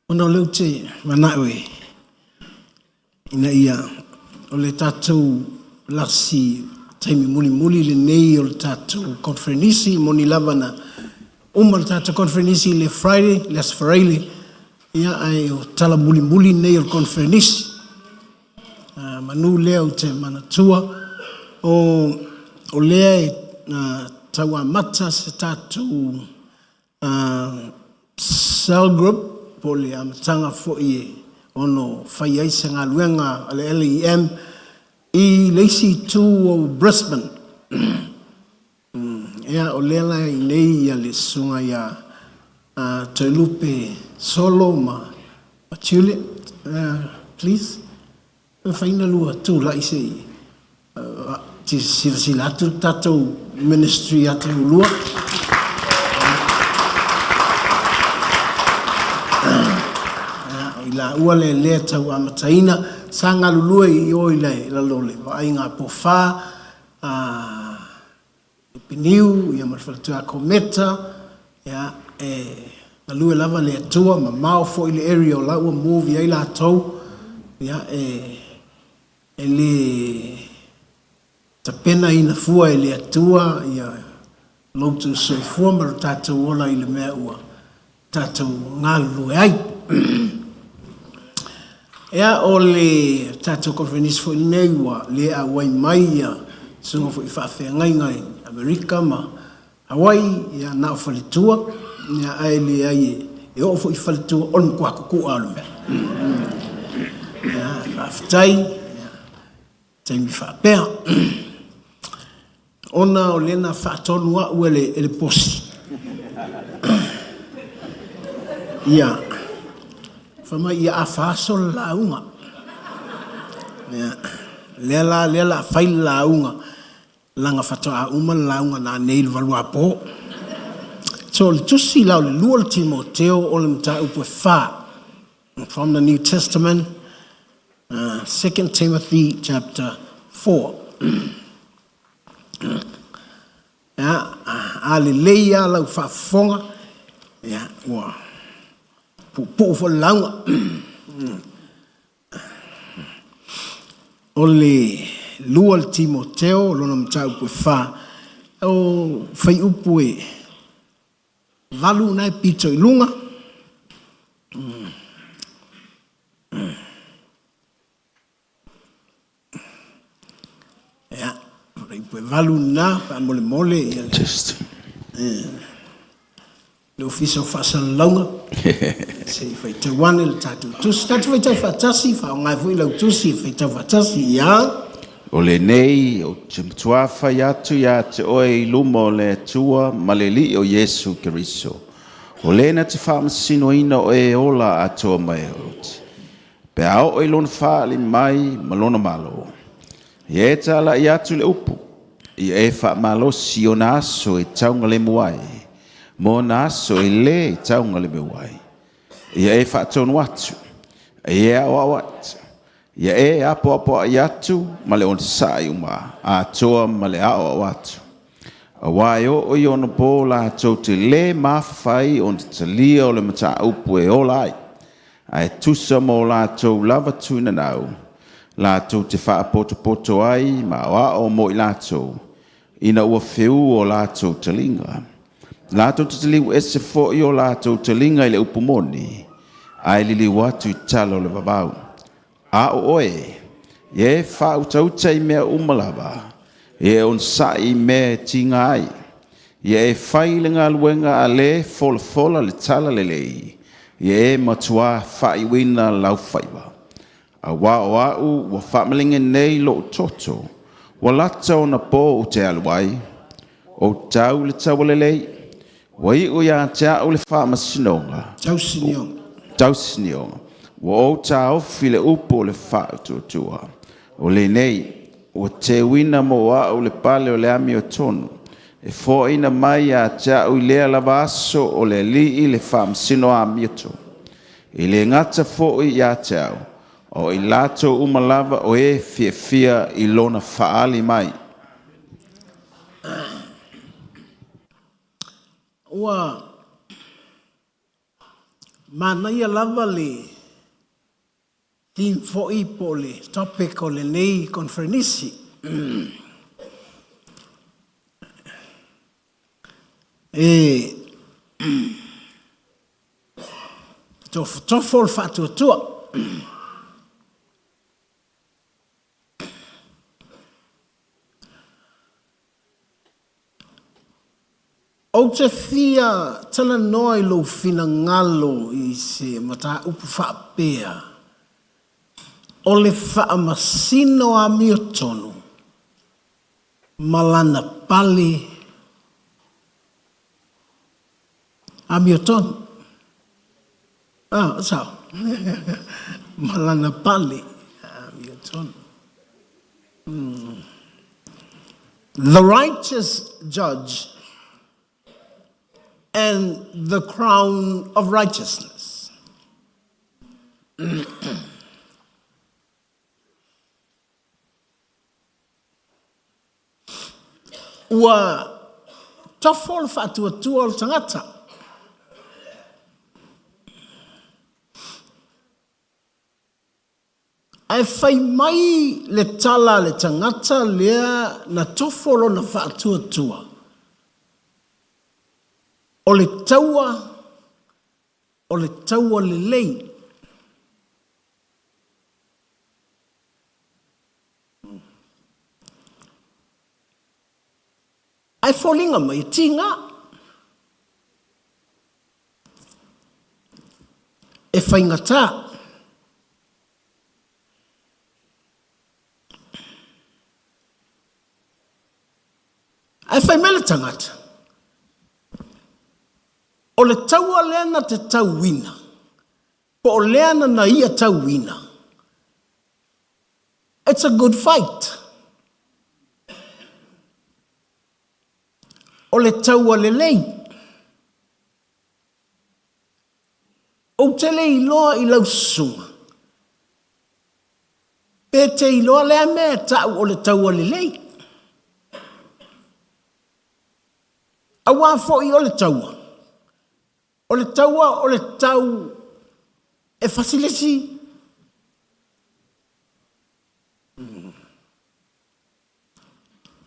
Ona o lea ou te manao e ina ia o le tatou lasi taimi mulimuli lenei o le tatou conferenisi moni lava na uma le tatou conferenisi i le Friday, le Aso Faraile, ia ae o tala mulimuli nei o le conferenisi. Manu lea ou te manatua o lea e tau amata se tatou Cell Group po o le amataga foi e ono fai ai se galuega a le LEM i le isi itu o Brisbane. Ia, o lea la e i inei ia le susuga ia Toelupe Solo ma Juliet, please. E mafai ona lua tulai se i silasila atu le tatou ministry ia te ulua. I laua le lea tau amataina, sa galulue i o i lalo o le vaaiga a Pofa, i Piniu ia ma le faletua ia Kometa, ia, e galue lava le Atua, mamao foi le area o la ua move i ai latou, ia, e, e le tapenaina fua e le Atua ia lo outou soifua ma lo tatou ola i le mea ua tatou galulue ai. Ea, o le tatou conference foi lenei ua le auai mai ia susuga foi i faafeagaiga i Amerika ma Hawaii, ia na o faletua, ia ae leai e oo foi i faletua o le matua kukua o le mea. Ia, faafetai, ia, taimi faapea. Ona o lea na faatonu a'u e le, e le posi. Ia, fai mai ia afa aso le lauga. Ia, lea la, lea la fai le lauga, laga faatoa uma le lauga nanei i le valuapo. So o le tusi la o le lua o le Timoteo o le mataupu e fa. From the New Testament, 2 Timothy chapter 4. Ia, a lelei lava lau faafofoga, ia, ua puupuu foi le lauga. O le lua le Timoteo, lona mataupu e fa, o fuaiupu e 8 na e pito i luga. Ia, fuaiupu e 8 lena, faamolemole ia le Ofisa o Faasalalauga se i faitau ane le tatou tusi. Tatou faitau faatasi, faaaoga ai foi lau tusi e faitau faatasi. Ia. O lenei ou te matua fai atu ia te oe i luma o le Atua ma le Alii o Iesu Keriso, o le na te faamasinoina o e ola atoa mai oti, pe a oo i lona faaali mai ma lona Malo. Ia e talai atu le upu, ia e faamalosi i ona aso e taugalemu ai, ma ona aso e lē taugalemu ai. Ia e faatonu atu, ia e aoao atu, ia e apoapoai atu ma le onosai uma atoa ma le aoao atu. Aua e oo i ona po latou te lē mafafa ai ona talia o le mataupu e ola ai, ae tusa ma o latou lava tuinanau, latou te faapotopoto ai ma aoao mo i latou, ina ua feū o latou taliga. Latou te taliu ese foi o latou taliga i le upu moni, ae liliu atu i tala o le vavau. A o oe, ia e faautauta i mea uma lava, ia e onosai i mea e tiga ai, ia e fai le galuega a le e folafola le tala lelei, Ia e matuā faaiuina lau faiva. Auā o a'u ua faamaligi nei lo'u toto, ua lata ona po ou te alu ai, ou tau i le taua lelei, ua iu ia te a'u le faamasinoga, Tausinioga. Tausinioga, ua ou taofi le upu o le faatuatua. O lenei, ua teuina mo a'u le pale o le amiotonu, e foaina mai ia te a'u i lea lava aso o le Alii le faamasino amiotonu. E le gata foi ia te a'u, a o i latou uma lava o e fiafia i lona faaali mai. Ua manaia lava le theme foi po o le topic o lenei conferenisi. E tofotofo le faatuatua. Ou te fia talanoa i lou finagalo i se mataupu faapea, o le faamasino amiotonu ma lana pale amiotonu. Ah, o sao. Ma lana pale amiotonu. The righteous judge and the crown of righteousness. Ua tofo le faatuatua o le tagata. Ae fai mai le tala a le tagata lea na tofo lona faatuatua, O le taua, o le taua lelei. Ae foliga mai e tiga. E faigata. Ae fai mai le tagata, o le taua lea na te tauina, po o lea na na ia tauina, it's a good fight. O le taua lelei. Ou te le iloa i lau susuga, pe te iloa lea mea e ta'u o le taua lelei. Auā foi o le taua, o le taua o le tau e fasilesi.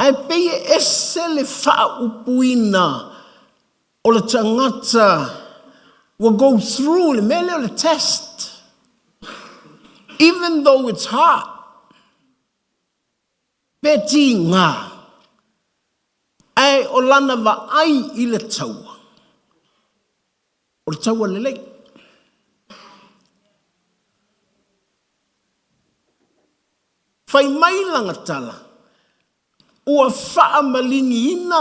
Ae pei e ese le faaupuina o le tagata ua go through le mea lea o le test even though it's hard pe tiga ae o lana vaai i le taua o le taua lelei. Fai mai lana tala, ua faamaliniina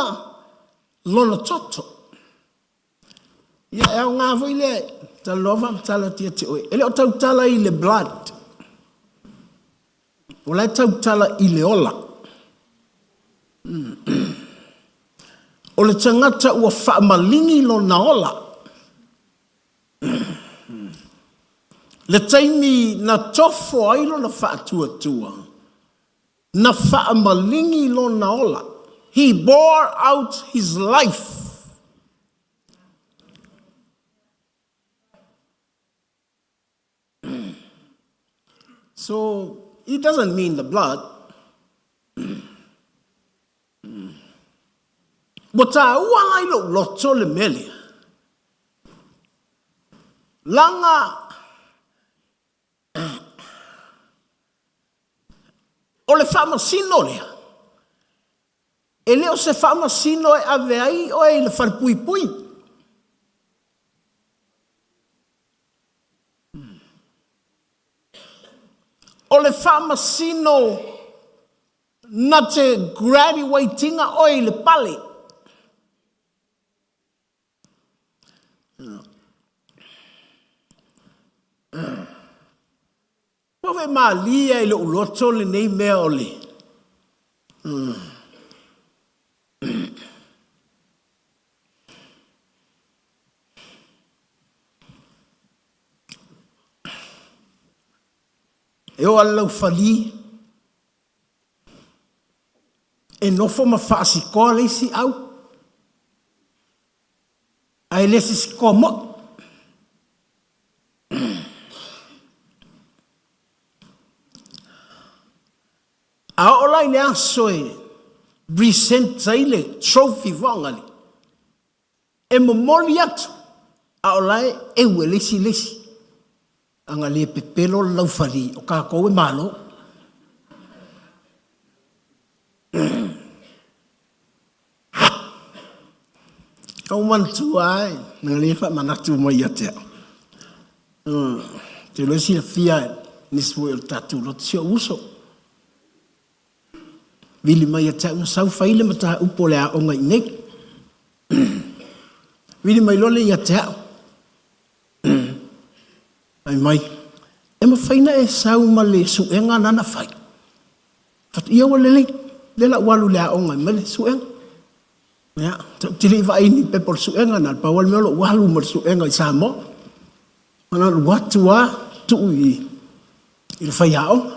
lona toto. Ia, e aoga foi lea e talanoa faamatala atu ia te oe. E le o tautala i le blood. O la e tautala i le ola. O le tagata ua faamaligi lona ola. Le taimi na tofo ai lona faatuatua, na faamaligi lona ola. He bore out his life. So, it doesn't mean the blood. Ua tāua la i lou loto le mea lea. Laga o le faamasino lea, e le o se faamasino e ave ai oe i le falepuipui. O le faamasino na te graduate ina oe i le pale. Ua ve malie ai loʻu loto lenei mea o le E oo lava le laufali e nofo ma faasikoa le isi au, ae le se sikoa moi. A oo la i le aso e present ai le trophy foagali, e momoli atu a o la e eu e le isi le isi. Ana le pepelo le laufali o tatou e malo. Ou manatua ai, na le faamanatu mai ia te au. Te iloa e silafia nisi foi o le tatou lotu si ou uso. Vili mai ia te au na sau fai le mataupu o le aoga i inei. Vili mai loa lea ia te au. Fai mai, e mafai na e sau ma le suega na na fai. Fatu, ia ua lelei, lea la ua alu i le aoga e mai le suega. Ia, ou te le i vaai ni pepa o le suega na, pau lava le mea o lou alu ma le suega i Samoa. Na alu atu lava tuu i le faiaoga.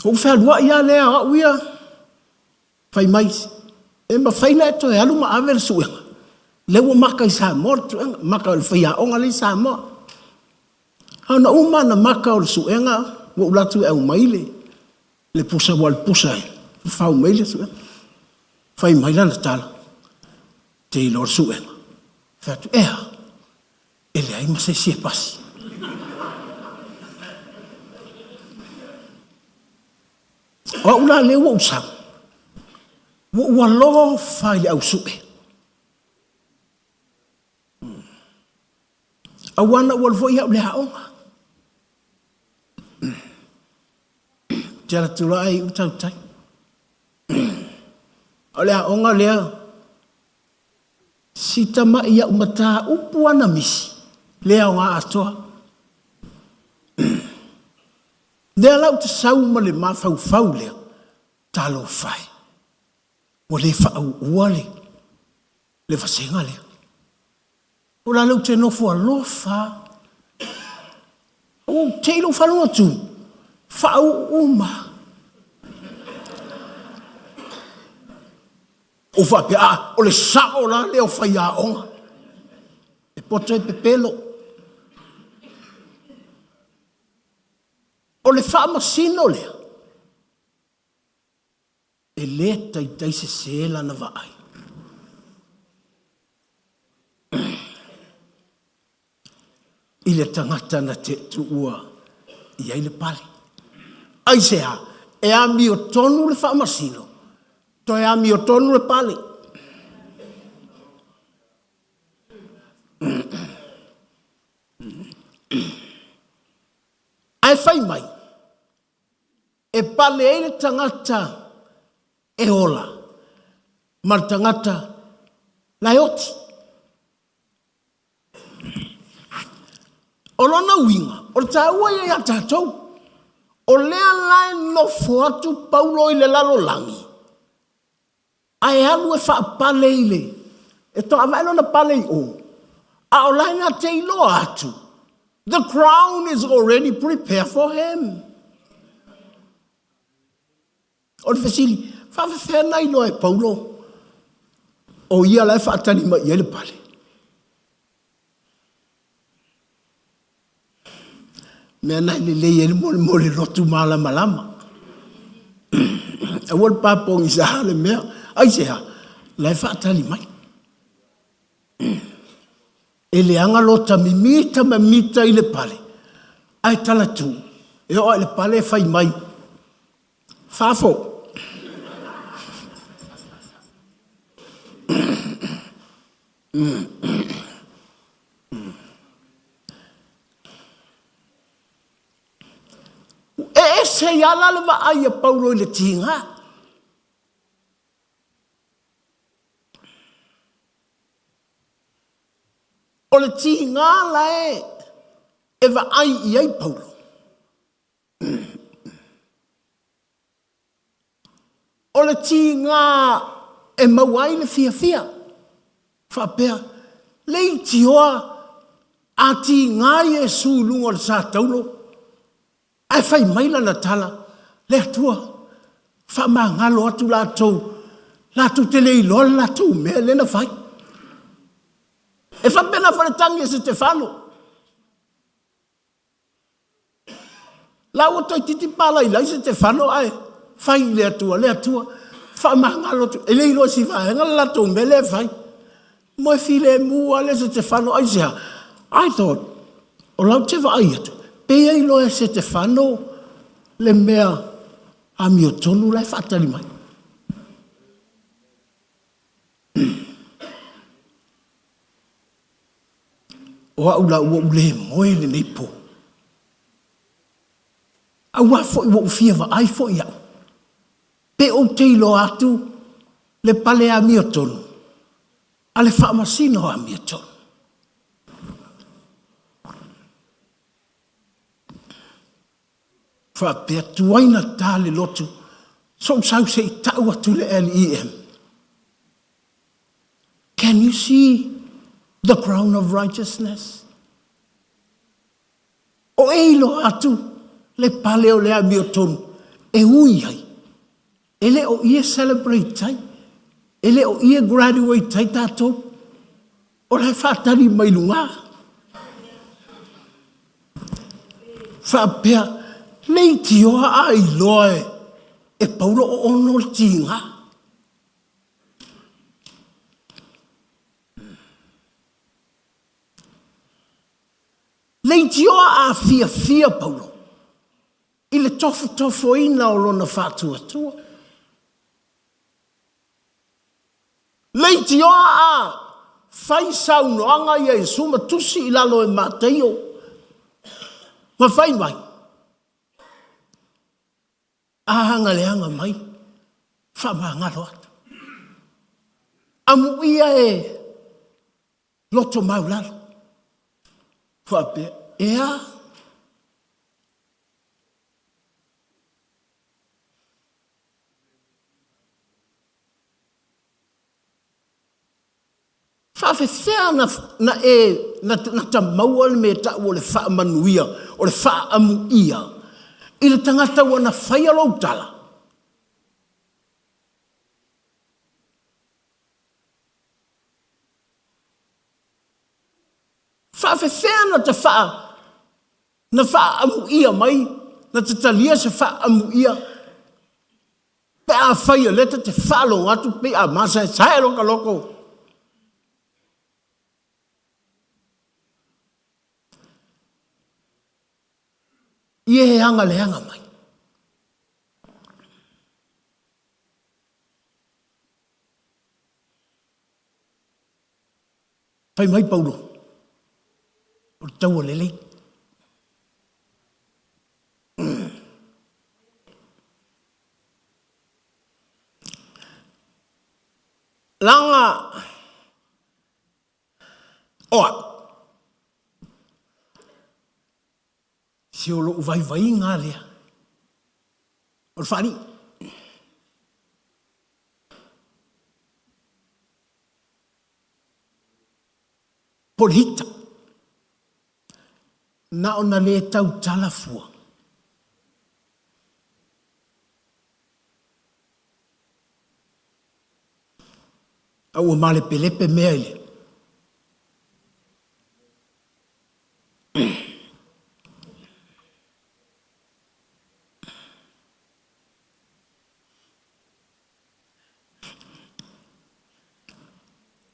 Ou fealuai lava lea o au ia, fai mai, e mafai ona e toe alu ma ave le suega, lea ua maka i Samoa le suega, maka o le faiaoga lea i Samoa. A ona uma ona maka o le suega, ua ou alu atu e aumai le, le pusa, aua o le pusa e fafau mai le suega. Fai mai lana tala, te iloa le suega. Fai atu, e a? E leai ma se isi e pasi. O au la lea ua ou sau, ua ou alofa i le au sue. Aua na ou alu foi au i le aoga. Te alu atu loa ae iu tautai. O le aoga lea, si tamai au mataupu ana misi, le aoga atoa. Lea la ou te sau ma le mafaufau lea, talofa e, ua le faauua le, le vasega lea. O la lea ou te nofo alofa lava. Ua ou te i lou faalogo atu, faauu uma. Ou faapea, a, o le sao la lea o faiaoga. E poto e pepelo. O le faamasino lea, e le taitai sese lana vaai. I le tagata na te tuua i ai le pale. Aisea? E amiotonu le faamasino, toe amiotonu le pale. Ae fai mai, e pale ai le tagata e ola ma le tagata la e oti. O lona uiga, o le taua ia ia tatou, o lea la e nofo atu Paulo i le lalolagi, Ae alu e faapale i le, e toavae lona pale i o, a o la e na te iloa atu, the crown is already prepared for him. O le fesili, faafefea na iloa e Paulo o ia la e faatali mai i ai le pale? Mea na e lelei ai le mo le lotu malamalama. Aua le papogisa le mea. Aisea? La e faatali mai. E leaga lota mimita ma mita i le pale, ae talatu, e oo i le pale e fai mai, fafo. ese ai lava la le vaai a Paulo i le tiga. O le tiga la e vaai i ai Paulo. O le tiga e maua ai le fiafia, faapea, leitioa a tiga Iesu i luga o le sa taulo, ae fai mai lana tala, Le Atua, faamagalo atu latou, latou te le iloa le latou mea lea na fai. E faapena foi le tagi a Setefano. La ua toeitiiti palailai Setefano ae fai i le Atua, le Atua, faamagalo atu, e le iloa e si vaega le latou mea lea e fai. Moe filemu lava le Setefano, aisea? I thought, o la ou te vaai atu, pei e iloa e Setefano le mea amiotonu la e faatali mai. O au la ua ou le moe i lenei po. Aua foi ua ou fia vaai foi au, pe ou te iloa atu le pale amiotonu a le Faamasino amiotonu. Faapea, tuai na ta le lotu, sou sau se i tau atu le LEM. Can you see the crown of righteousness? O e iloa atu le pale o le amiotonu e ui ai, e le o i e celebrate ai, e le o i e graduate ai tatou, o la e faatali mai luga. Faapea, leitioa a iloa e Paulo o ono le tiga. Leitioa a fiafia Paulo i le tofotofoina o lona faatuatua. Leitioa a fai saunoaga ia Iesu ma tusi i lalo e Mataio ma fai mai, A agaleaga mai, faamagalo atu. Amuia e loto maulalo. Faapea, e a? Faafefea na, na e na, na ta maua le mea tau o le faamanuia, o le faaamuia i le tagata ua na faia lou tala? Faafefea na ta faa, na faaamuia mai, na ta talia se faaamuia Pe afai o lea ta te faalogo atu pei a masaesae lota loto. Ia e agaleaga mai. Fai mai Paulo, o le taua lelei. Leaga o au, se o lou vaivaiga lea, o le faalii. Po o le ita. Na ona le tautala fua. A ua malepelepe mea i le.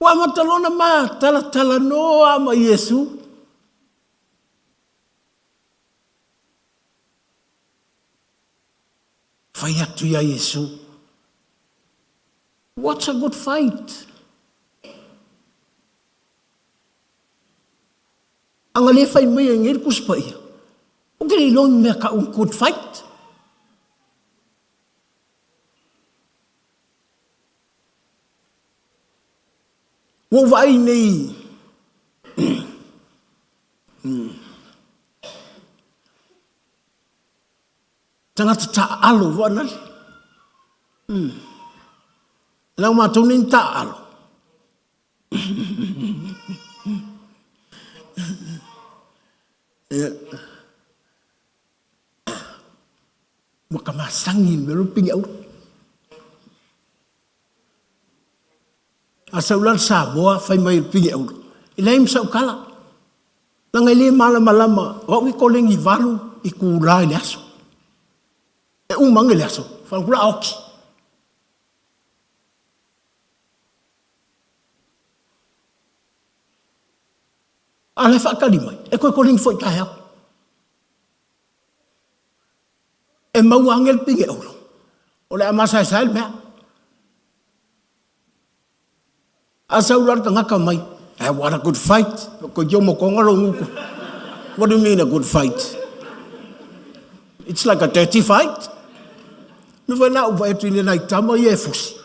Ua amata loa ona matalatalanoa ma Iesu. Fai atu iā Iesu, What's a good fight? A na le fai mai ai nei le Tusi Paia, ou te le iloa ni mea tau good fight. Ua ou vaai nei tagata taaalo vaanale. Lau matou nei ni taaalo. Ua ka masani i le mea lea o le pine auro. A sau la le Samoa fai mai i le pine auro, e leai ma sau tala. Leaga e le malamalama, o au e koleni 8 itula i le aso. E uma ane le aso, faalogo la a oti. A o la e faatali mai, e toe koleni foi taeao. E maua ane le pine auro, o le a masaesae le mea. A sau la le tagata mai, hey, what a good fight. Ko te omokonga lo nguku. What do you mean a good fight? It's like a dirty fight. Me foi la uva etu i le nai tama ia e fusi.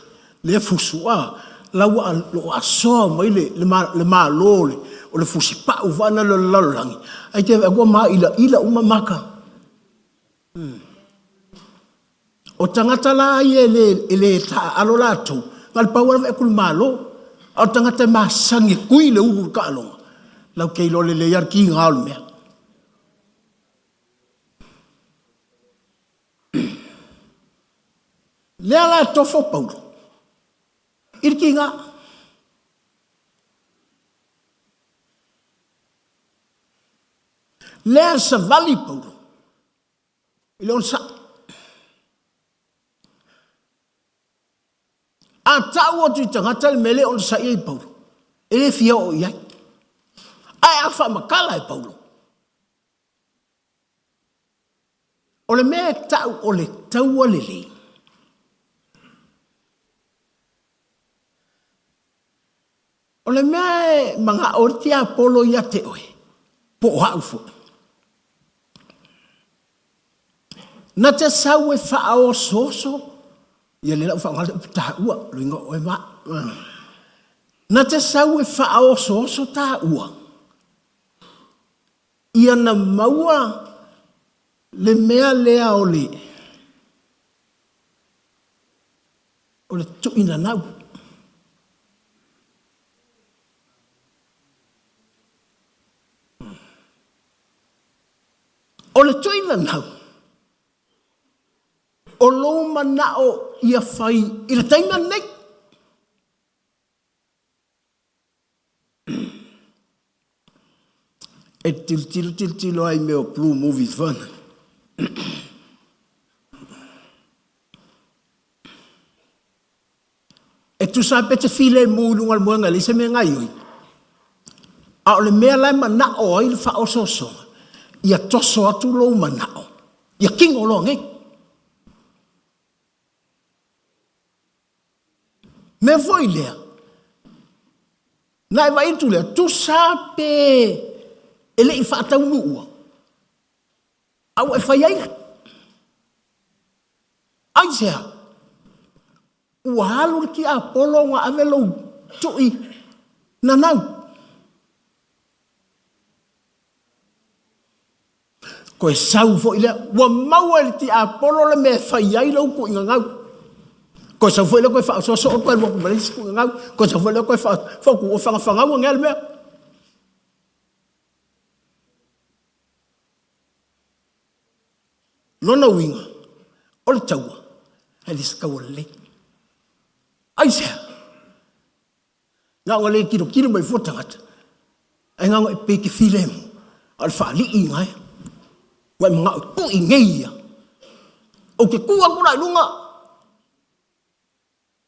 Le fusu a la ua lo asoa mai le le ma le malo le o le fusi pau vana le lalolagi. Ai te ua ma ila ila uma maka. O tagata la ia e le, e le taaalo latou, na o le pau lava e atu le Malo. A o tagata e masani e tui le ulu i le taaloga, lau te iloa lelei lava le tiga o le mea. Lea la e tofo Paulo i le tiga. Lea e savali Paulo i le onosai. A tau atu i tagata le mea lea e onosai ai Paulo, e le fia oo i ai. Ae a faamatala e Paulo, o le mea e tau o le taua lelei, O le mea e manao ai le tiapolo ia te oe, po o au foi, na te sau e faaosooso, ia lea la ua faaaoga le upu taua, loiga o oe ma au. Na te sau e faaosooso taua, ia na maua le mea lea o le O le tuuinanau. O le tuuinanau, o lou manao ia fai i le taimi lenei. E tilotilo tilotilo ai mea o blue movies fana. E tusa pe te filemu i luga o le moega e leai se mea e gaoioi. A o le mea la e manao ai le faaosoosoga, ia toso atu lou manao, ia kino loa nei. Mea foi lea, na e vaai atu lea, tusa pe e le i faataunuua, a ua e fai ai. Aisea? Ua alu le tiapolo na ave lou tui nanau. Toe sau foi lea, ua maua e le tiapolo le mea e fai ai lou tuuigagau. Toe sau foi lea toe faaosooso toe alu atu ma le isi tuuigagau. Toe sau foi lea toe faaotu, ua fagafagau anea le mea. Lona uiga, o le taua, e le se taua lelei. Aisea? Na ona le tilotilo mai fua tagata, ae na ona e pei te filemu, a o le faalii ina e. Ua e manao e tui nei ia. Ou te tu atu la i luga,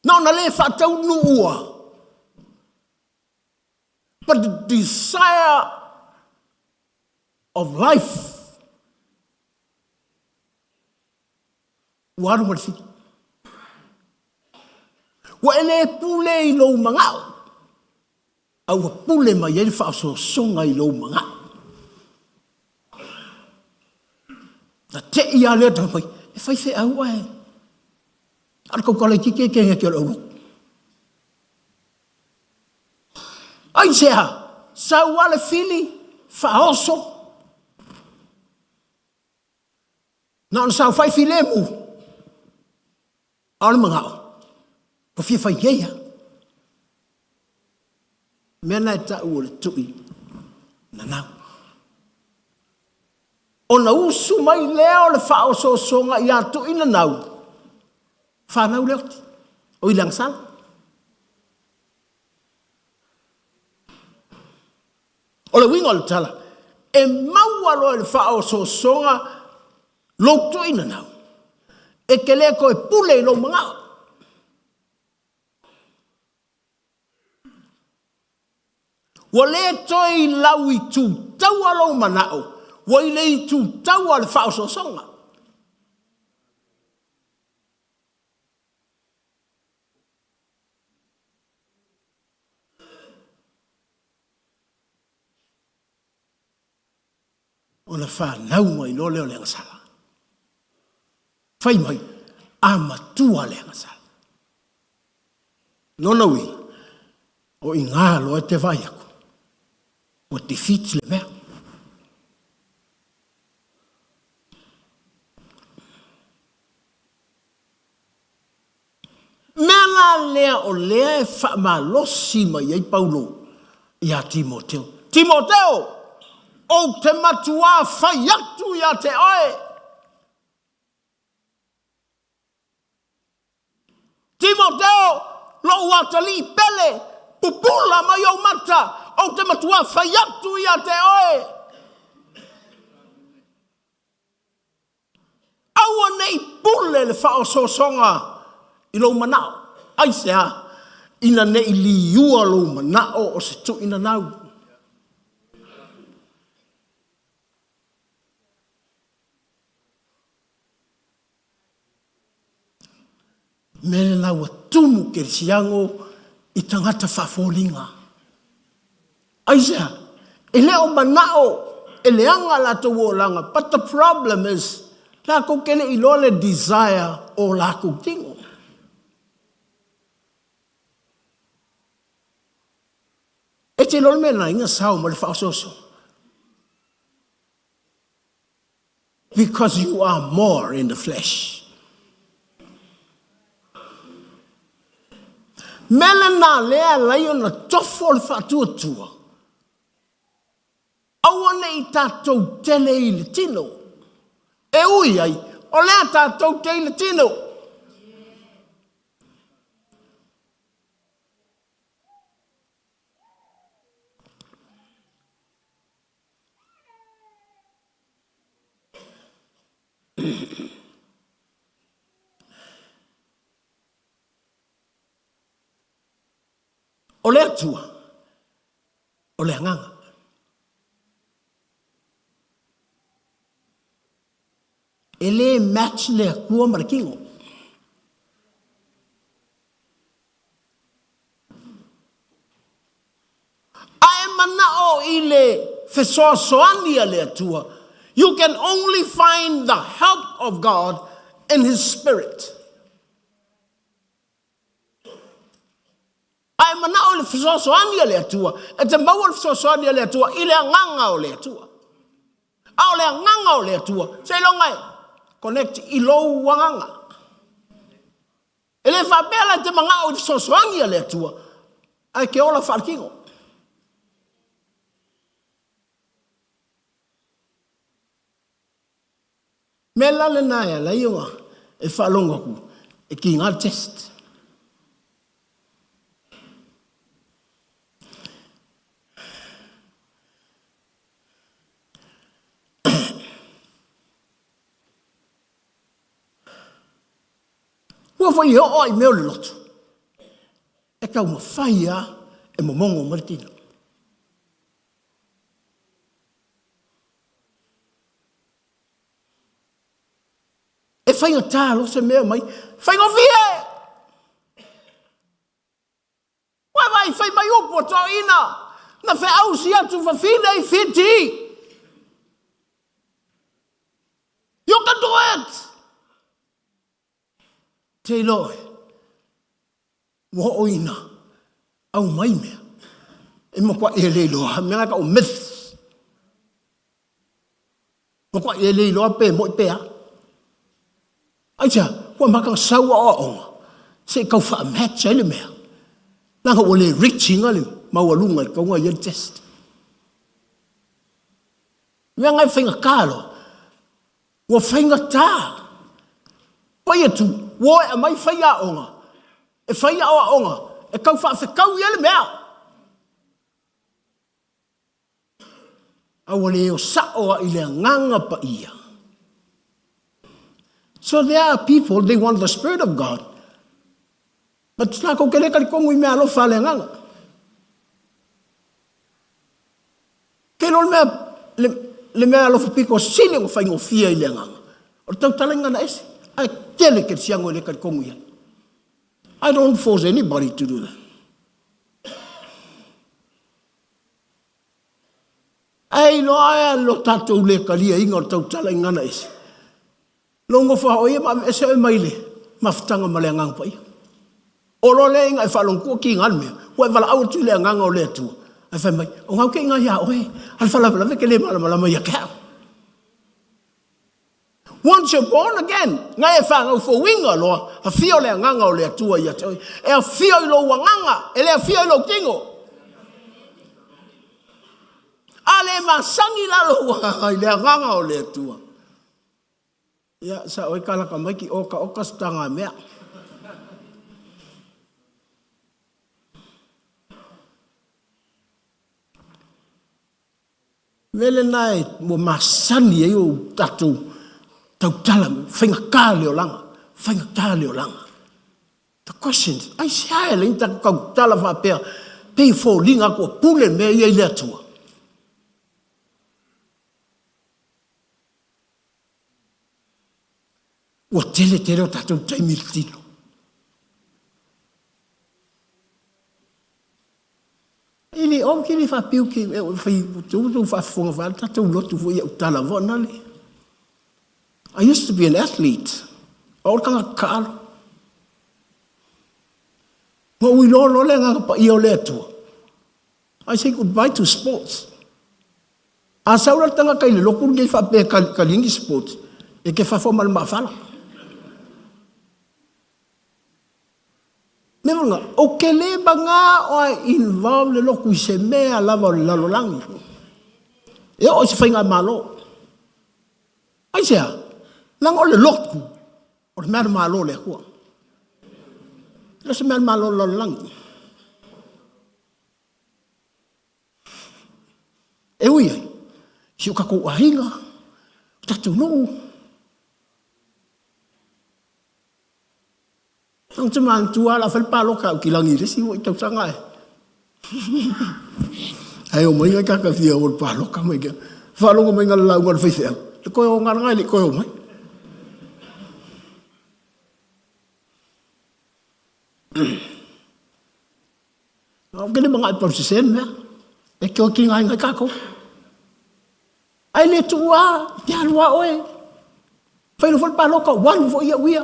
na ona le faataunuua. But the desire of life Ua alu ma le fili. Ua e le pule i lou manao, a ua pule mai ai le faaosoosoga i lou manao. Na te i lava lea tau mai, e faifeau oe. A o le tautala itiiti e kege ake o le aulotu. Aisea? Sau lava le fili, faaoso. Na ona saofai filemu, a o le manao, ua fia fai nei lava. Mea na e tau o le tui nanau. Ona usu mai lea o le faaosoosoga ia Tuuinanau, fanau le oti, o i le agasala. O le uiga o le tala, e maua loa i le faaosoosoga lou tuuinanau, e te le toe pule i lou manao. Ua le toe i lau itu taua lou manao, ua i le itu taua o le faaosoosoga. Ona fanau mai loa lea o le agasala. Fai mai, a matua le agasala. Lona uiga, o i gā loa e te vaai aku, ua defeat le mea. Mea la lea o lea e faamalosi mai ai Paulo iā Timoteo, Timoteo, ou te matuā fai atu iā te oe, Timoteo, lou atalii pele, pupula mai ou mata, ou te matuā fai atu iā te oe. Aua ne i pule le faaosoosoga i lou manao. Aisea? Ina ne i liua lou manao o se tuuinanau. Mea lena ua tumu kerisiano i tagata faafoliga. Aisea? E le o manao e leaga latou olaga, but the problem is, latou te le iloa le desire o latou tino. E te iloa le mea na ina sao ma le faaosooso. Because you are more in the flesh. Mea lena lea e ala ai ona tofo le faatuatua, aua ne i tatou tele i le tino. E ui ai, o lea tatou te i le tino. O le Atua, o le Agaga. E le match le Atua ma le tino. A e manao i le fesoasoani a le Atua, you can only find the help of God in His Spirit. A e manao i le fesoasoani a le Atua, e te maua le fesoasoani a le Atua i le agaga o le Atua. A o le agaga o le Atua, seiloga e connect i lou agaga. E le faapea la e te manao i le fesoasoani a le Atua, ae ke ola faalekino. Mea la lena e ala ai ona e faalogo atu e kiga le test. Ua foi e oo lava i mea o le lotu, e taumafai lava e momono mai le tino. E faigata loa se mea mai, faigofie! Ua vaai fai mai upu a toeaiina, na feausi atu fafine i Fiti. You can do it! Te iloa oe, ua hoʻoina, aumai mea. E matuai e le iloa, mea na tau o myths. Matuai e le iloa pe moi pe a. Aisea? Ua amata ona sau aoaoga se i tau faa-match ai le mea. Leaga ua le reach ina le maualuga e tatau ona i ai le test. Mea na e faigata loa. Ua faigata. Pai atu, ua o e aumai faiaoga, e fai aoaoga, e tau faafetau i ai le mea. A ua le o sao lava i le agaga paia. So there are people, they want the Spirit of God, but latou te le talitonu i mea alofa a le agaga. Ke iloa le mea, le, le mea alofa pito sili ona faigofie i le agaga, o le tautala i gagana ese, ae tele kerisiano e le talitonu i ai. I don't force anybody to do that. Ae iloa ae lo tatou le taliaina o le tautala i gagana ese. Lou nofo a oe ia ma aveese oe mai le mafutaga ma le Agaga Paia. O loa lea ina e faalogo atu kiga le mea, ua e valaau atu i le Agaga o le Atua, ae fai mai, o gau ke iga iā oe, a le faalavelave e te le malamalama ia te au. Once you're born again, na e fanau fouina loa, afio le Agaga o le Atua ia te oe. E afio i lou agaga, e le afio i lou tino. A le masani la lou agaga i le Agaga o le Atua. Ia, sa oi kalaka mai ki oka oka se tanga mea. Mea lena e ua masani ai o tatou tautala, faigata le olaga, faigata le olaga. The question is, aisea e ala ai ona tatou tautala faapea, pei e foliga atu ua pule mea ia i le Atua. Ua tele tele o tatou taimi i le tino. E le o ke le faapeu ke e fai tu tu faafofoga fa tatou lotu foi au tala vo na le. I used to be an athlete. O le tagata kaalo. Ma ui loa loa le agaga paia o le Atua. I say goodbye to sports. A sau la le tagata i le lotu lenei faapea e kali ni sports, e te fafo ma le maafala. Mea lona, o ke le maga o ai involve le lotu i se mea lava o le lalolagi. E oo i se faigamalo. Aisea? Leaga o le lotu, O le mea na malo le Atua. E le o se mea na malo le lalolagi. E ui ai, si o tatou aiga, o tatou nuu. Ou te manatua la fai le palota au kilagi i le isi foi tausaga e. Ae o mai ngai tata fia o le palota mai ke. Faalogo mai ngā lauga le faifeau. Le koe o ngā ngai le koe o mai. Au ke le mangai pau se sen mea. E ke o ki ngai ngai kākou. Ai le tuu a, te alu a oe. Fai lo fai paloka, walu fo ia uia.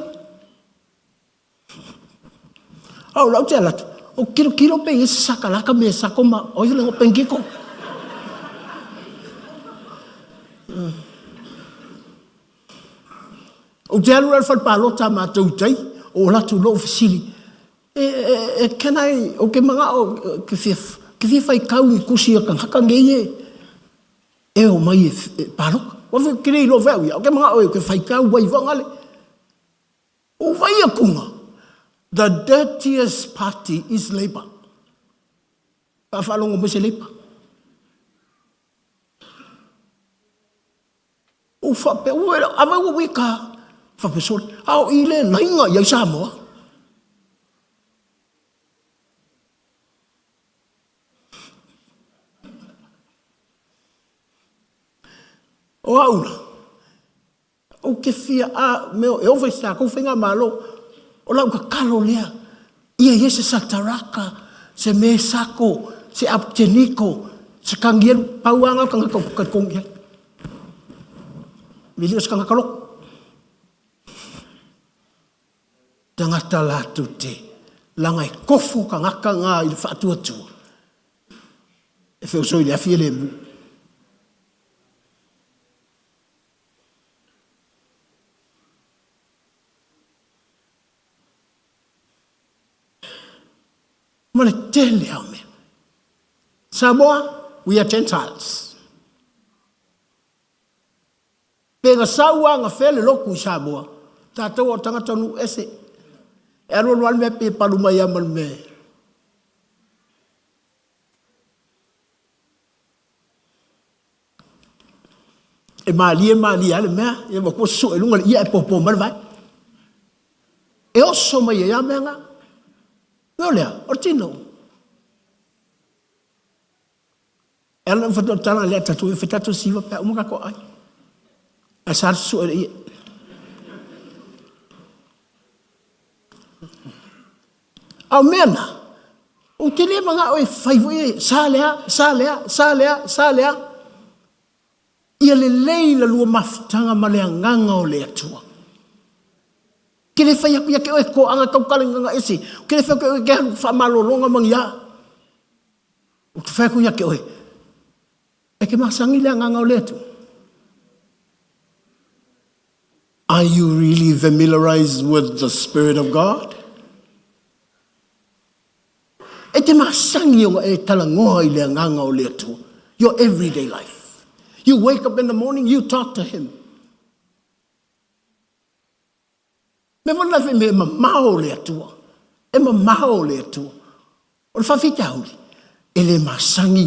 A o lau te ala atu, o kilokilo pe i se sakalaka me sako ma o i le penkiko. Ou te alu la i le fale palota a matou i tai, o alu atu loa ou fesili, e, e, e, can I, ou te manao, ke fia, ke fia faitau i tusi a tagata nei e, e omai e, e palota. Ua fai, ke le iloa foi au ia, ou te manao e, ke faitau ai fagale. Ou vai akuga, the dirtiest party is Labour. Pe a faalogo mai se Labour. Ou faapea, ua ave ua wika. Faapea sole, a o i le laina i ai Samoa. O au la, Ou te fia a mea e ova i se tatou faigamalo, o lau tatalo lea, ia i ai se Sataraka, se Mesako, se Apteniko, se Kanielu, pau lava na o tagata ou te talitonu i ai. E le o se tagata loto. Tagata latou te laga e tofu tagata na i le faatuatua. feosoi i le afi e le mu. Ma le tele lava o mea. Samoa, we are Gentiles. Pe na sau lava anafea le lotu i Samoa, tatou o tagata o nuu ese. E alu alu lava le mea pei e palu mai lava ma le mea. E malie malie lava le mea, ia vaai atu ua sue i luga le ia ae popo mai le vae. E oso mai ai lava mea na. O lea, o le tino. E ala ona faatautala lea tatou e fai tatou siva pe a uma tatou aai. Ae sa sue le ia. A o mea na, ou te le manao e fai foi e sa lea, sa lea, sa lea, sa lea. Ia lelei la lua mafutaga ma le agaga o le Atua. Ke le fai atu ia te oe toaga tautala i gaga ese. Ke le fai atu ia te oe ke alu faamalologa ma ni a. Ou te fai atu ia te oe, e te masani le agaga o le Atua. Are you really familiarized with the Spirit of God? E te masani ona e talanoa i le agaga o le Atua. Your everyday life. You wake up in the morning, you talk to Him. Mea foi lena e mamao le Atua. E mamao le Atua. O le faafitauli, e le masani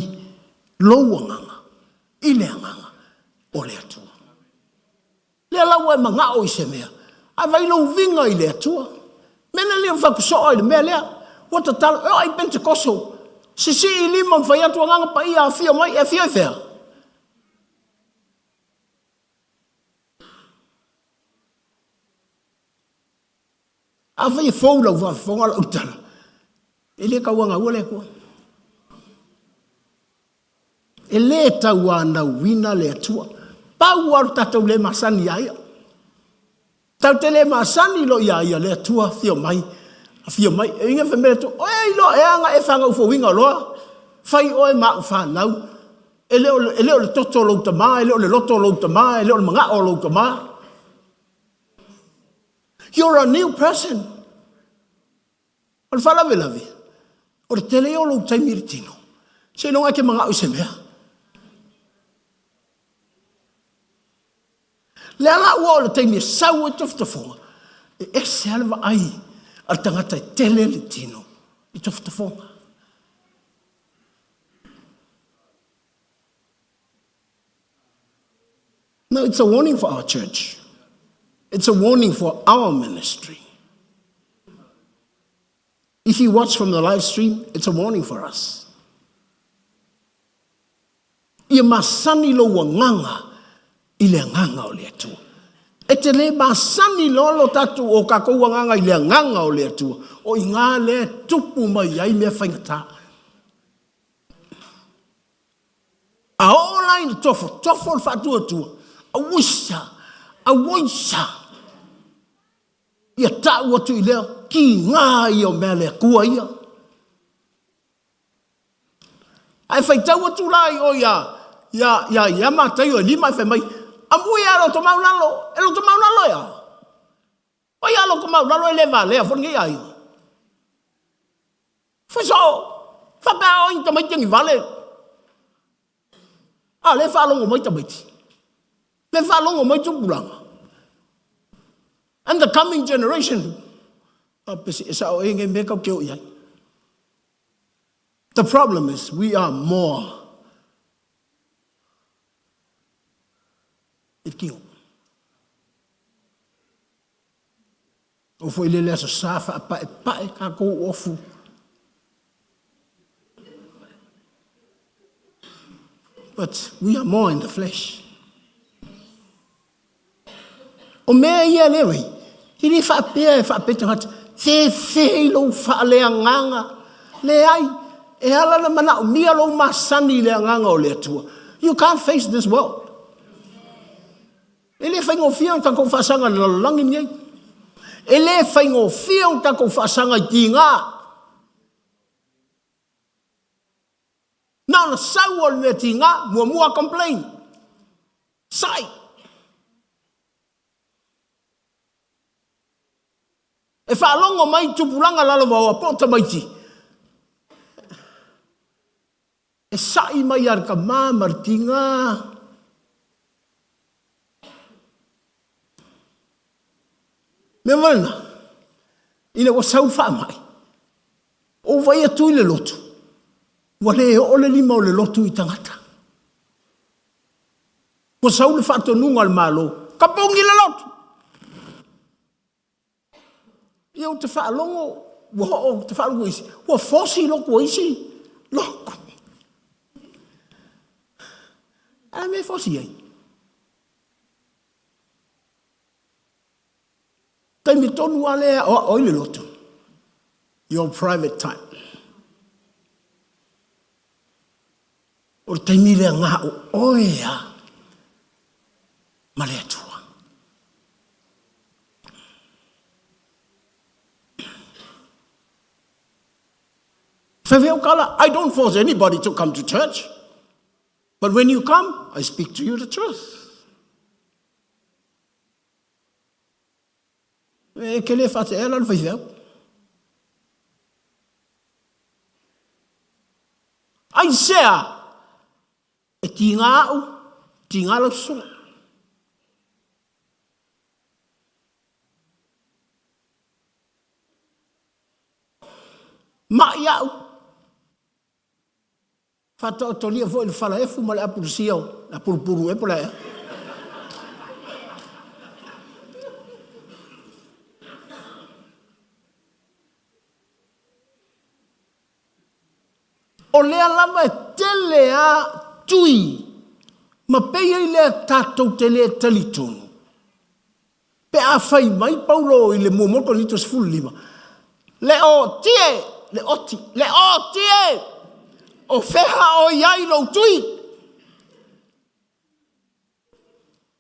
lou agaga i le agaga o le Atua. Lea la ua e manao i se mea, ae vaai lou uiga i le Atua. Mea lea lea fai atu soo ai le mea lea. Ua tatalo, e oo i Pentekoso, sisii lima ma fai atu Agaga Paia afio mai, e afio i fea? Afai e fou lau faafofoga lau tala, e le tauanaua le Atua. E le tauanauina le Atua. Pau lava lo tatou le masani iā ia. Tatou te le masani loa iā ia, le Atua afio mai, afio mai. E uiga fai mai le Atua, oe iloa ea na e fanau fouina loa, fai oe ma au fanau. E le o, e le o le toto o lou tama, e le o le loto o lou tama, e le o le manao o lou tama. You're a new person. O le faalavelave, o le tele ia o lou taimi i le tino, seiloga e te manao i se mea. Lea la ua oo i le taimi e sau ai tofotofoga, e ese lava le vaai a le tagata e tele le tino i tofotofoga. Now, it's a warning for our church. It's a warning for our ministry. If you watch from the live stream, it's a warning for us. Ia masani lou agaga i le agaga o le Atua. E te le masani loa lo tatou o kakou agaga i le agaga o le Atua, o i ina lea e tupu mai ai mea faigata. A oo la ina tofotofo le faatuatua, auisa, auisa, ia ta'u atu i lea kiga ia o mea a le Atua ia. Ae faitau atu la i o ia, ia, ia, ia Mataio e lima e fai mai, Amui a lo tomau lalo, e lo tomau lalo ea. Oi a lo tomau lalo e le valea foi lenei aiga. Fai soo, faapea oi ni tamaiti ni vale. A lea e faalogo mai tamaiti. Lea e faalogo mai tupulaga. And the coming generation, faapea e sao e nei mea kau te o i ai. The problem is we are more i le tino. Oo foi lea i le Aso Sa faapaepae tatou ofu. But we are more in the flesh. O mea ia lea wei, e le faapea e faapea tagata, fefe i lou faaleagaga. Leai, e ala na manaomia lou masani i le agaga o le Atua. You can't face this world. E le faigofie ona tatou faasaga i le lalolagi lenei. E le faigofie ona tatou faasaga i tiga. Na Na ona sau o le mea tiga, muamua complain. Sa'i. E faalogo mai tupulaga lalovaoa po o tamaiti, e sa'i mai lava le tama ma le tiga. Mea foi lena, ina ua sau le faamai, ou vaai atu i le lotu, ua le oo le lima o le lotu i tagata. Ua sau le faatonuga a le Malo, tapuni le lotu! Ia ou te faalogo, ua oo, ou te faalogo isi, ua fosi lotu a isi lotu. A mea e fosi ai? Taimi tonu lava lea e aoao ai le lotu. Your private time. O le taimi lea na o oe lava ma le Atua. Fai mai au tala, I don't force anybody to come to church. But when you come, I speak to you the truth. E te le faatea la le faifeau. Aisea e tiga au, tiga lau susuga. Mai au, Faataotolia foi le falaefu ma le apulusia o le apulupulu ea po o le a ea. O lea lava e tele a tui ma pei ai lea tatou te le talitonu Pe a fai mai Paulo i le muamua Korinito 15, Le oti e, le oti, le oti e, o fea o i ai lou tui?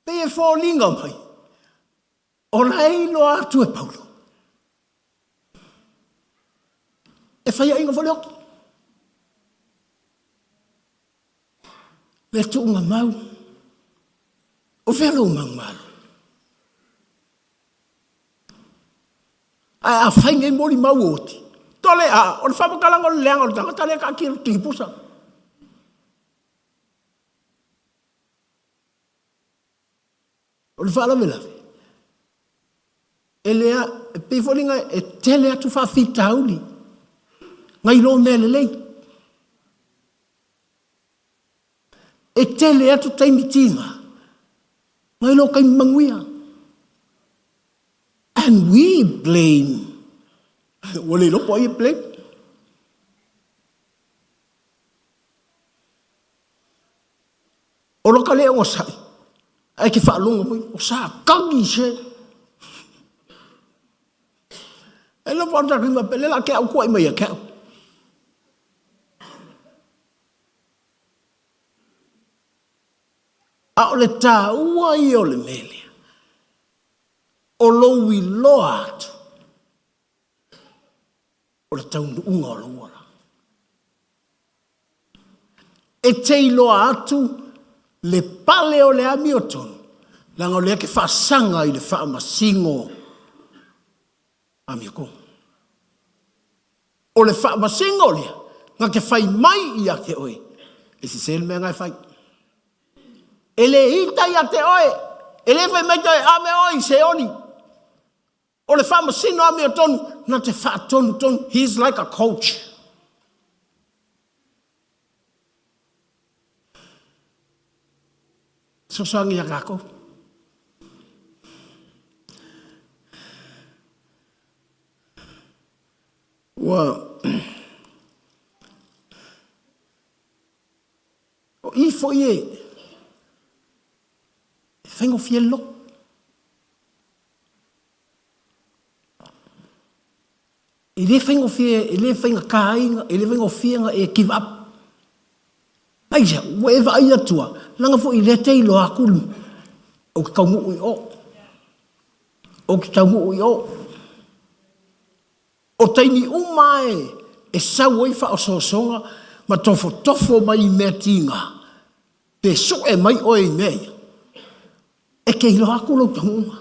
Pei e foliga mai, o la e iloa atu e Paulo, e faiaina foi le oti. Le tuugamau, o fea lou manumalo? Ae a fai nei molimau o oti, tole a, o le faamatalaga o le leaga o le tagata lea e taatia i le tigipusa. O le faalavelave, e lea, e pei foi lea e tele atu faafitauli nai lo mea lelei. E tele atu taimi tiga nai lo taimi manuia. And we blame. Ua le iloa po o ai e blame. O laka le ogasai, ae ke faalogo mai, o sa kagi se. E lava o tatou faapea, le la ke au kuai mai ia ke au. A o le taua ia o le mea lea, o lou iloa atu, o le taunuuga o lou olaga. E te iloa atu le pale o le amiotonu, leaga o lea e te faasaga i le faamasino amiotonu. O le faamasino lea, na te fai mai ia te oe, e sese le mea na e fai. E le ita ia te oe, e le fai mai te oe, ave oe i Seoli. O le faamasino amiotonu na te faatonutonu, he is like a coach. Fesoasoani ia tatou. Ua o i foi e faigofie le loto. E le faigofie, e le faigata ai, e le faigofie ona e give up. Aisea? Ua e vaai atu lava, leaga foi o lea e te iloa atu ou te taunuu i o, ou te taunuu i o. O taimi uma lava e sau ai faaosoosoga, ma tofotofo mai i mea tiga, pe sue mai oe i mea ia, e te iloa atu lou taunuuga.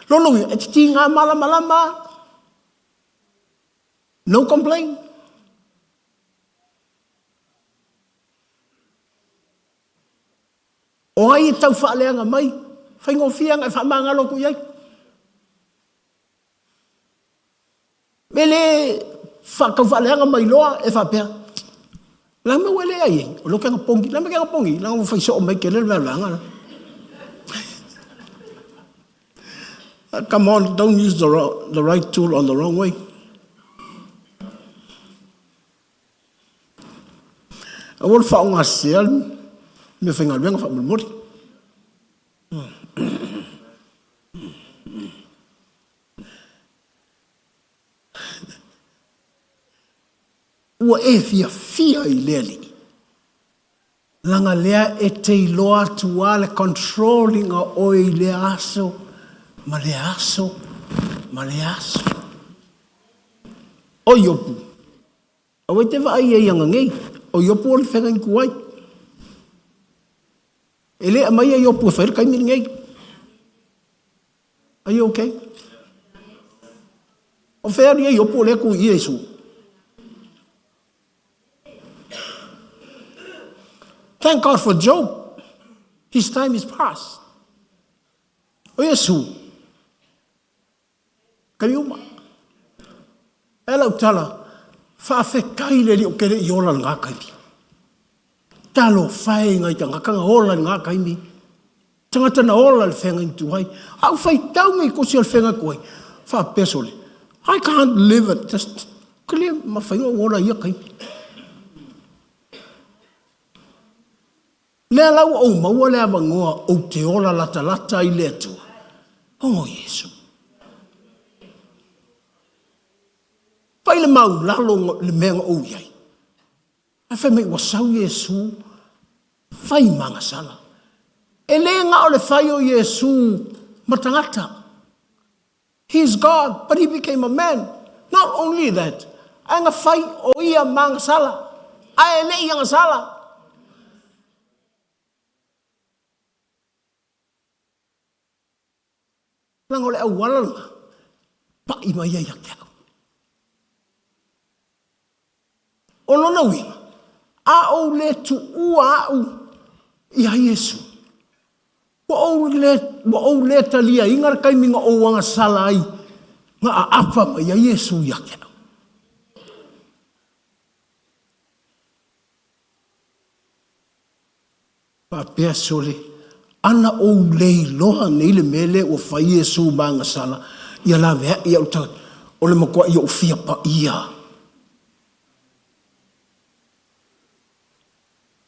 Lona uiga, e te tiga malamalama, no complain. O ai e tau faaleaga mai, faigofie ana e faamagalo atu i ai. E le tau faaleaga mai loa e faapea, la me ua le ai ai, o lea ke pongi, la me ke pongi, la ua fai soo mai kele le vaega la. Come on, don't use the right tool on the wrong way. Aua le faaaogasesea le mea faigaluega faamolemole. Ua e fiafia i le Alii, leaga lea e te iloa atu lava le control ina o oe i lea aso ma lea aso ma lea aso. O Iopu, aua e te vaai ai ana nei, o Iopu o le feagaiga tuai. E le aumaia Iopu e fai le taimi lenei. Are you okay? O fea alii ai Iopu o lea tu i Iesu? Thank God for Job. His time is past. O Iesu, taimi uma. E lau tala, faafetai le Alii ou te le i ola i lena taimi. Talofa e i nai tagata na ola i lena taimi. Tagata na ola i le feagaiga tuai. A ou faitau nei i tusi o le feagaiga tuai, faapea sole, I can't live it, just, ke le mafai ona ou ola i ia taimi. Lea la ua ou maua le avanoa ou te ola latalata i le Atua, ona o Iesu. Fai le maulalo le mea na ou i ai. Ae fai mai ua sau Iesu, fai ma agasala. E le na o le fai o Iesu ma tagata. He is God, but he became a man. Not only that, ae na fai o ia ma agasala, ae e le i agasala. Leaga o le auala lena, pai mai ai ia te au. O lona uiga, a ou le tuua au iā Iesu, ua ou le, ua ou le taliaina le taimi na ou agasala ai, na aapa mai ai Iesu ia te au. Faapea sole, ana ou le iloa nei le mea lea ua fai Iesu ma agasala, ia laveai au tagata, o le matuaʻi ou fia paia.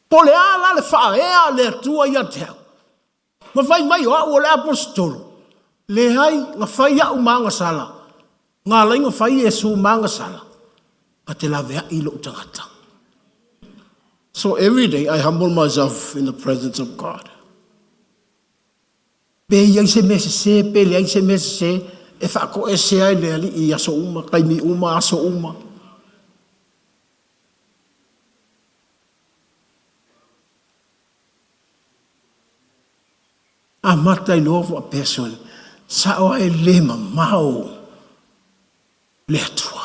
Po o le a la le faaea a le Atua ia te au, ma fai mai o au o le Aposetolo, leai, na fai au ma agasala, na ala ai na fai Iesu ma agasala, na te laveai lou tagata. So every day I humble myself in the presence of God. Pe i ai se mea sese, pe leai se mea sese, e faatoesea e le Alii i aso uma, taimi uma, aso uma. Amata i loa faapea sole, sao ae le mamao le Atua.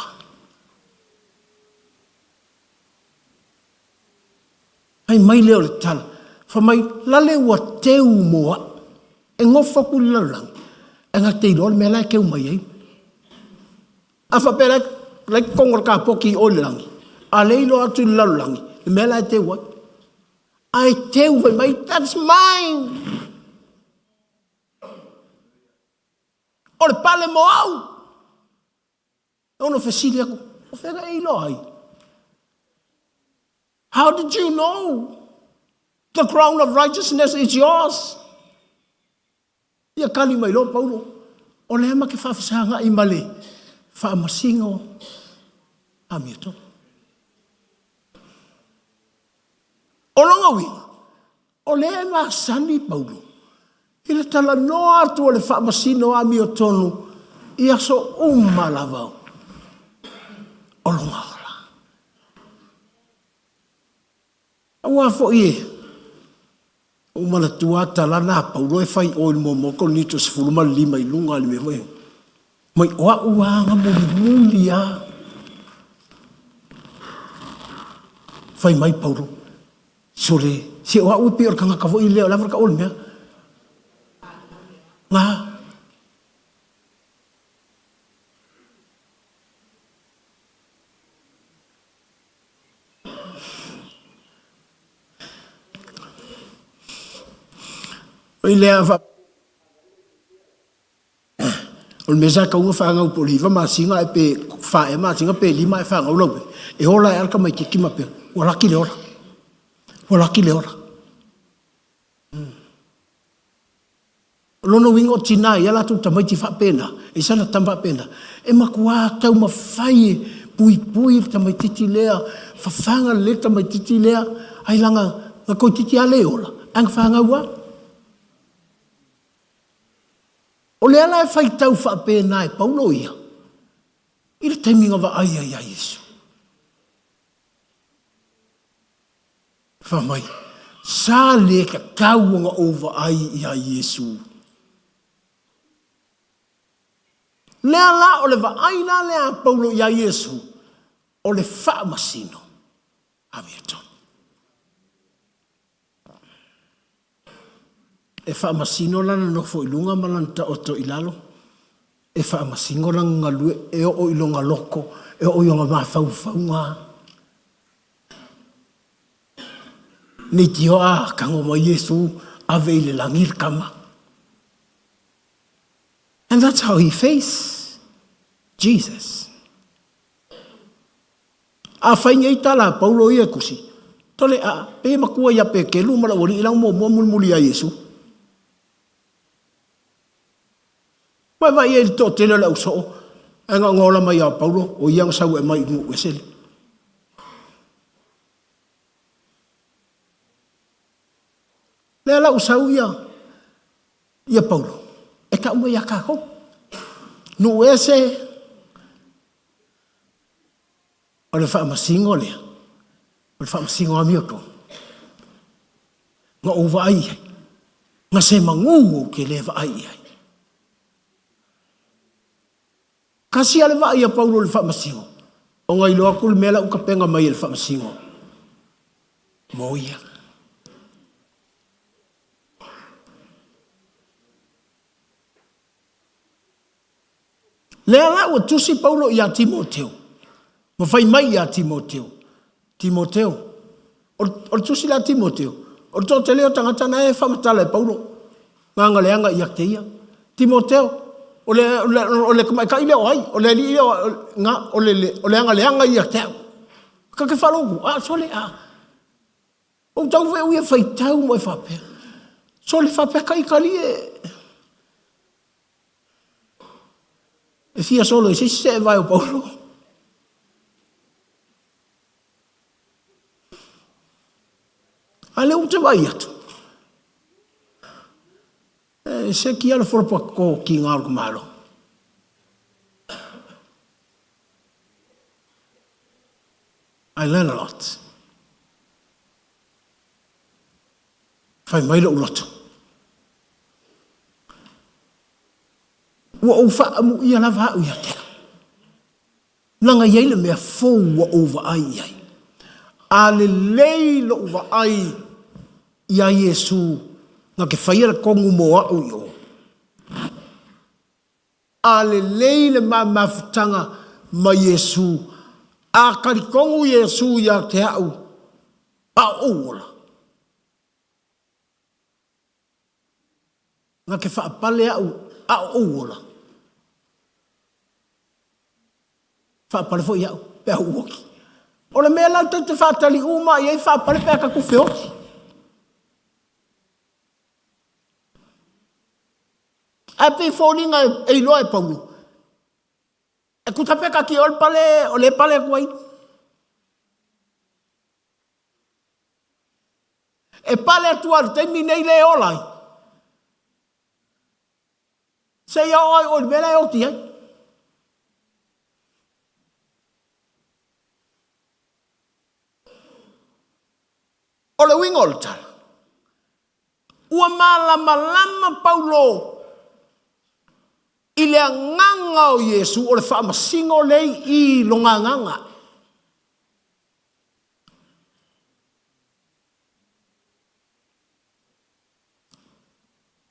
Fai mai lea o le tala, fai mai, lale ua teu mo a'u, e nofo atu i le lalolagi, ae na te iloa le mea la e teu mai ai. A faapea la la i totonu o le kapoti i o i le lagi, a le iloa atu i le lalolagi le mea la e teu ai. Ae teu fai mai, that's mine! O le pale mo a'u! E ono fesili atu, o fea na e iloa ai? How did you know the crown of righteousness is yours? Ia kali mai loa Paulo, o lea ma ke faafesagai ma le faamasino amiotonu. O lona uiga, o lea e masani Paulo i le talanoa atu o le faamasino amiotonu i aso uma lava o lona ola. Aua foi e ou manatua a tala na a Paulo e fai o i le muamua Korinito 15 i luga i le mea foi mai o a'u aga mulimuli a fai mai Paulo sole se o a'u e pei o le tagata foi lea o le a foi le tau o le mea na Oi lea fa o le mea sa tatau ona fanau po o le 9 masina ae pe 4 ea masina pe 5 ae fanau lau mea, e ola ai lava le tamaitiiti ma pea, ua laki le ola. Ua laki le ola. O lona uiga o tina e i ai a latou tamaiti faapena, e i ai sana tama faapena, e matua taumafai e puipui le tamaititi lea, fafaga lelei le tamaititi lea, ailaga na toeititi lava le ola, ae na fanau lava. O lea la e faitau faapena e Paulo ia, i le taimi na vaai ai ia Iesu. Fai mai, Sa le tatau ona ou vaai ia Iesu. Lea la o le vaai la lea a Paulo ia Iesu, o le faamasino amiotonu. E faamasino lana nofo i luga ma lana taoto i lalo, e faamasino lana galue e oo i lona loto, e oo i ona mafaufauga. Leitioa a tago mai Iesu ave i le lagi le tama. And that's how he face Jesus. Afai nei tala a Paulo ia e tusi, tole a, pei e matua ia Petelu ma le aualii la muamua mulimuli ia Iesu. Ua vaai ai i le toatele o le ausoo, ae na ona ola mai lava o Paulo, o ia na sau e aumai i nuu ese lea. Lea la ua sau ia, ia Paulo, e tau mai ia tatou. Nuu ese, o le faamasino lea, o le faamasino amiotonu. Na ou vaai i ai, na se manu ou te le vaai i ai. Tasi a le vaai a Paulo i le faamasino, ona iloa atu le mea la ua tapena mai e le faamasino mo ia. Lea la ua tusi Paulo ia Timoteo, ma fai mai ia Timoteo, Timoteo, o le tusi la a Timoteo, o le toatele o tagata na e faamatala e Paulo, gagaleaga ia te ia. Timoteo, o le, o le, o le tamaitai lea o ai, o le alii lea o, na, o le, o le agaleaga ia te au. Ta te faalogo, a, sole, a. Ou tau foi au ia faitau ma e faapea, sole faapea ka itali e, E fia solo i se isi seevae o Paulo. A lea ou te vaai atu, e seki lava le folopato kiga o le tamaloa. I learn a lot. Fai mai lou loto. Ua ou faaamuia lava au ia te au. Leaga e i ai le mea fou ua ou vaai i ai. A lelei lou vaai iā Iesu na te faia le tonu mo au i o. A lelei le ma mafutaga ma Iesu, a talitonu Iesu ia te au, a o ou ola. Na te faapale au a o ou ola. Faapale foi au pe a ou oti. O le mea la tatou te faatali uma i ai faapale pe a tatou feoti. Ae pei e foliga e iloa e Paulo, e tusa pe kaki o le pale o le pale atu ai. E pale atu lava i le taimi nei le ola ai. Seia oo ai oe i le mea la e oti ai. uiga o le tala, ua malamalama Paulo i le agaga o Iesu o le faamasino lea i i lona agaga.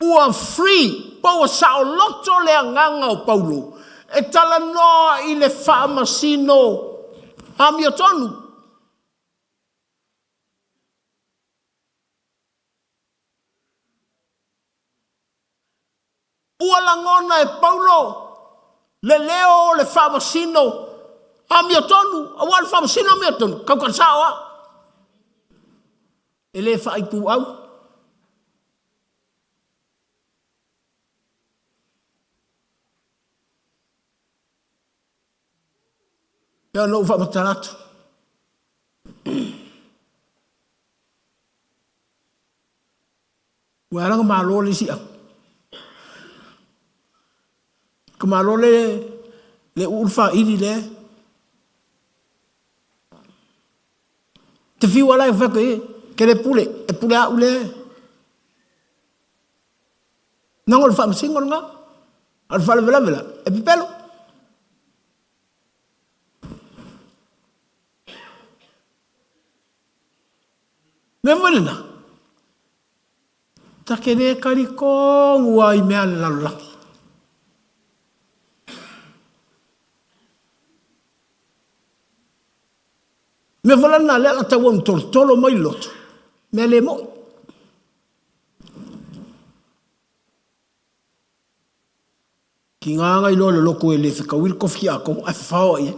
Ua free, po ua saoloto le agaga o Paulo e talanoa i le faamasino amiotonu. Ua lagona e Paulo le leo o le faamasino amiotonu, aua o le faamasino amiotonu, tautala sao lava. E le faaituau. Pei ona ou faamatala atu, ua ala ona malo le isi au. Ka malo le le uu le faili le. Te fiu ala e whaka e, ke le pule, e pule au le. Nango le whaamasingo le ngā, a le whalavelave la, e pepelo. Mea foi lena, ta ke le kalikonu a i mea a le lalolagi. Mea foi lena lea la tau au tolotolo mai le lotu, mea le moi. Ki ngā ngai loa le loko e le whekaui le kofi ki a kou, ai whawhao ai e.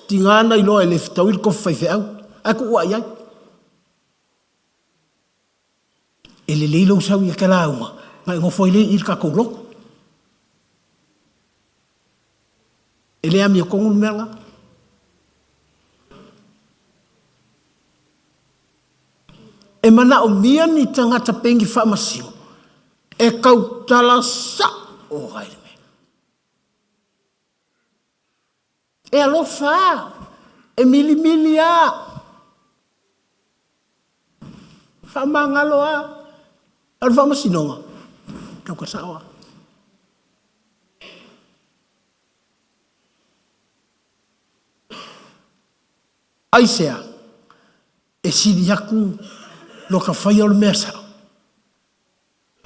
Ti ngā nai loa e le whetaui le kofi whaiwheau, ai ku ua ai. E lelei lou sau ia ke lauga, ngai ngofo ai le i le kakou loko. E le amio kongu le mea nga. E manaomia ni tagata pengi faamasino e tautala sa'o ai le mea. E alofa a, e milimili a, faamagalo a, a o le faamasinoga, tauka sa'o a. Aisea e sili aku no ka faia o le mea sao,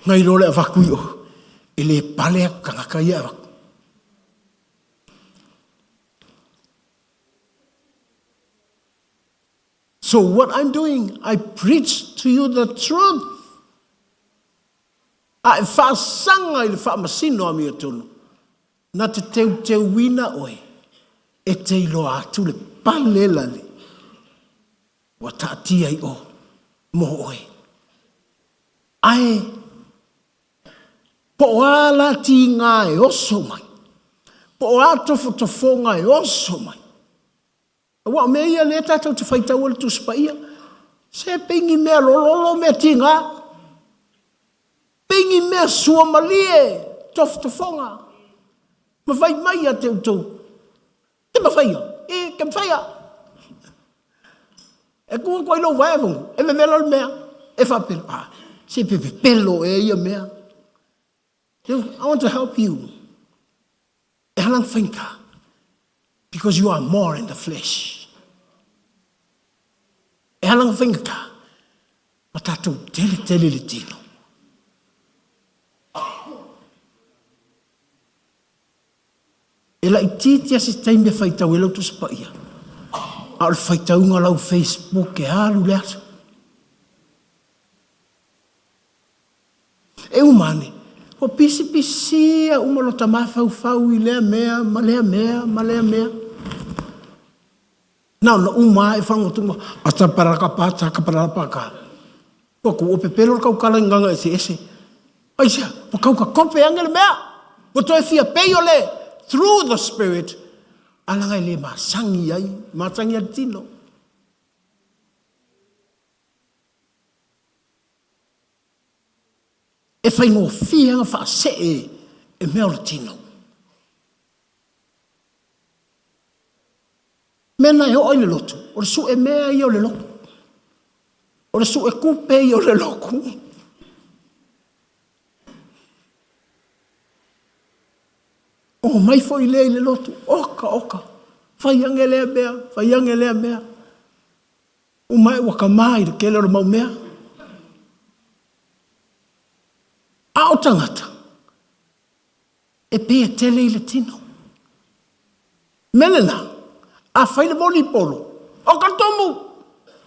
nai lo le avatu i o, e le pale aku tagata ia e avatu. So what I'm doing, I preach to you the truth. A e faasaga i le faamasino amiotonu, na te teuteuina oe e te iloa atu le pale lale ua taatia i o mo oe. Ae po o a la tiga e oso mai, po o a tofotofoga e oso mai, Aua o mea ia lea tatou te faitau ai le Tusi Paia, se pei ni mea lololo mea tiga, pei ni mea suamalie tofotofoga, ma fai mai ia te outou, te mawhaia, e ke mawhaia. E ku atu ai lou vae fongo, e vevela le mea, e faapela, ah, se pepelo e ia mea. I want to help you. E halang fainka. Because you are more in the flesh. E halang fainka. Ma tātou tele tele le tino. E laitiiti a se taimi e faitau ai lau Tusi Paia, a o le faitauga o lau Facebook e alu le aso. E uma ane, ua pisipisia uma lota mafaufau i lea mea ma lea mea ma lea mea. Na ona uma lava e fagotuga, ataparakapatakapalapaka. Ua ku ua pepelo le kaukala i gaga eseese. Aisea, ua kauka kope ane le mea. Ua toe fia pei o le through the spirit, alaga e le masani ai, masani ai le tino. E faigofie ona faasee e mea o le tino. Mea na e oo ai le lotu, o le sue mea ia o le lotu. O le sue tupe ia o le lotu. Omai foi lea i le lotu, oka oka, fai ane lea mea, fai ane lea mea. Uma ae ua kama i le tele o le mau mea. A o tagata, e pei e tele i le tino. Mea lena, a fai le volleyball, oka le tumu!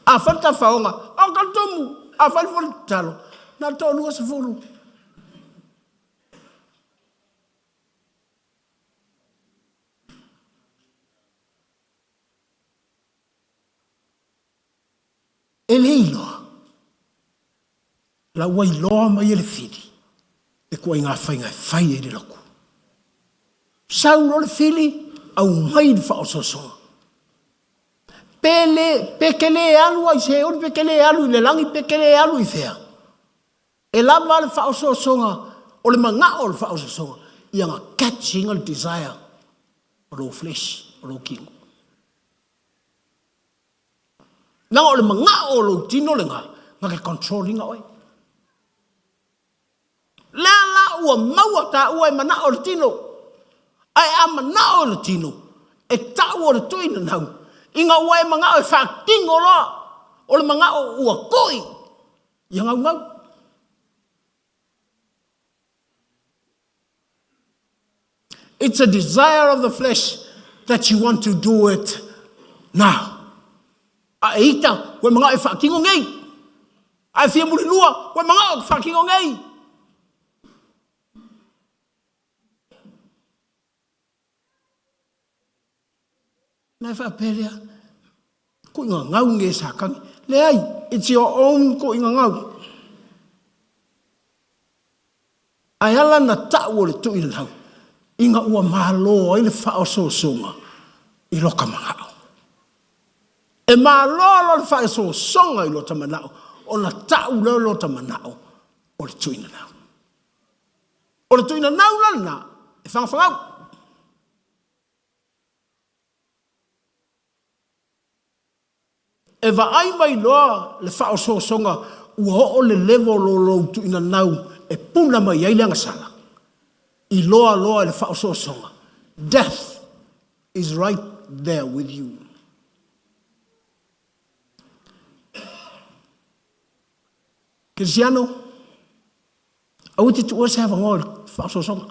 A fai le tafaoga, oka le tumu! A fai le voli tatalo, na o le toalua sefulu. E le iloa. La ua iloa mai e le fili le ituaiga faiga e fai ai le lotu. Sau loa le fili, aumai le faaosoosoga. Pe le, pe te le alu lava i Seoli, pe te le alu i le lagi, pe te le alu i fea, e lava le faaosoosoga, o le manao o le faaosoosoga, ia na catch ina le desire o lou flesh, o lou tino. Leaga o le manao o lou tino lena, na te control ina oe. Lea la ua maua taua e manao le tino. Ae a manao le tino, e tau o le tui nanau, ina ua e manao e faatino loa, o le manao ua tui, ia naunau. It's a desire of the flesh that you want to do it now. A e ita, ua e manao e faatino nei. A e fia mulilua, ua e manao e faatino nei. Na e faapea lea, kuiga gau nge sa kagi. Leai, it's your own kuiga gau. Ae ala na ta'u o le tuilau ina ua malo ai le faaosoosoga i loka mana'o. E malo loa le faaosoosoga i lota mana'o ona ta'u lea o lota mana'o o le tuinanau. O le tuinanau la lena e fagafagau. E vaai mai loa le faaosoosoga ua oo le level o lou tuuinanau e puna mai ai le agasala, iloa loa e le faaosoosoga, death is right there with you. Kerisiano, aua e te tuua se avanoa i le faaosoosoga.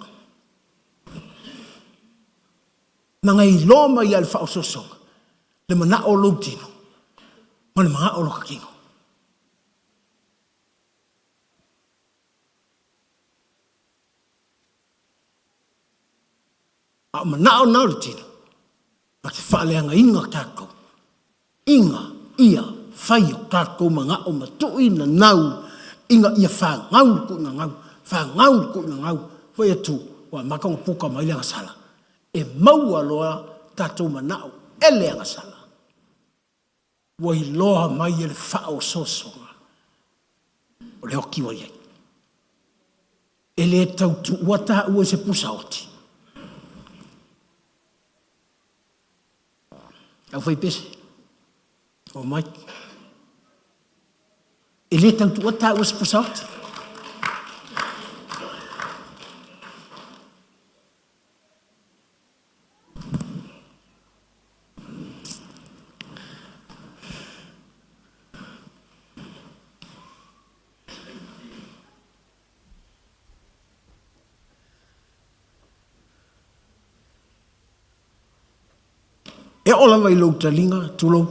Leaga e iloa mai lava e le faaosoosoga le manao o lou tino ma le manao o lota tino. A o manao na o le tino, na te faaleagaina tatou ina ia fai o tatou manao ma tui nanau ina ia fagau le tuuina gau, fagau le tuuina gau, fai atu ua amata ona puka mai le agasala. E maua loa tatou manao e le agasala. Ua iloa mai e le faaosoosoga o le oki ua i ai. E le tau tuua taua i se pusa oti. Aufaipese, omai. E le tau tuua taua se pusa oti. E oo lava i lou taliga, tulou.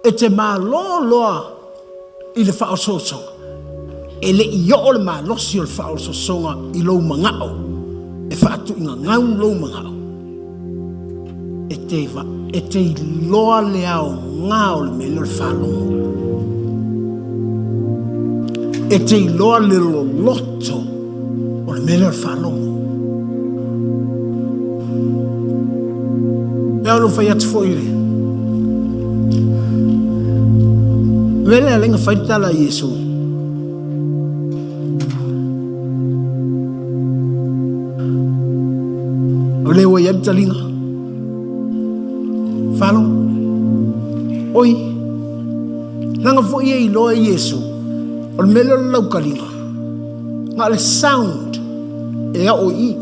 E te malo loa i le faaosoosoga, e le i oo le malosi o le faaosoosoga i lou manao e faatuigagau lou manao. E te, e te iloa le aoga o le mea lea o le faalogo. E te iloa le loloto o le mea lea o le faalogo. E ao fai atu foi le mea lea lenga fai le tala i Iesu. O lea ua i ai le taliga. Faalogo. Oi, leaga foi e iloa e Iesu, o le mea lea o le laukaliga, na o le sound e oo i i.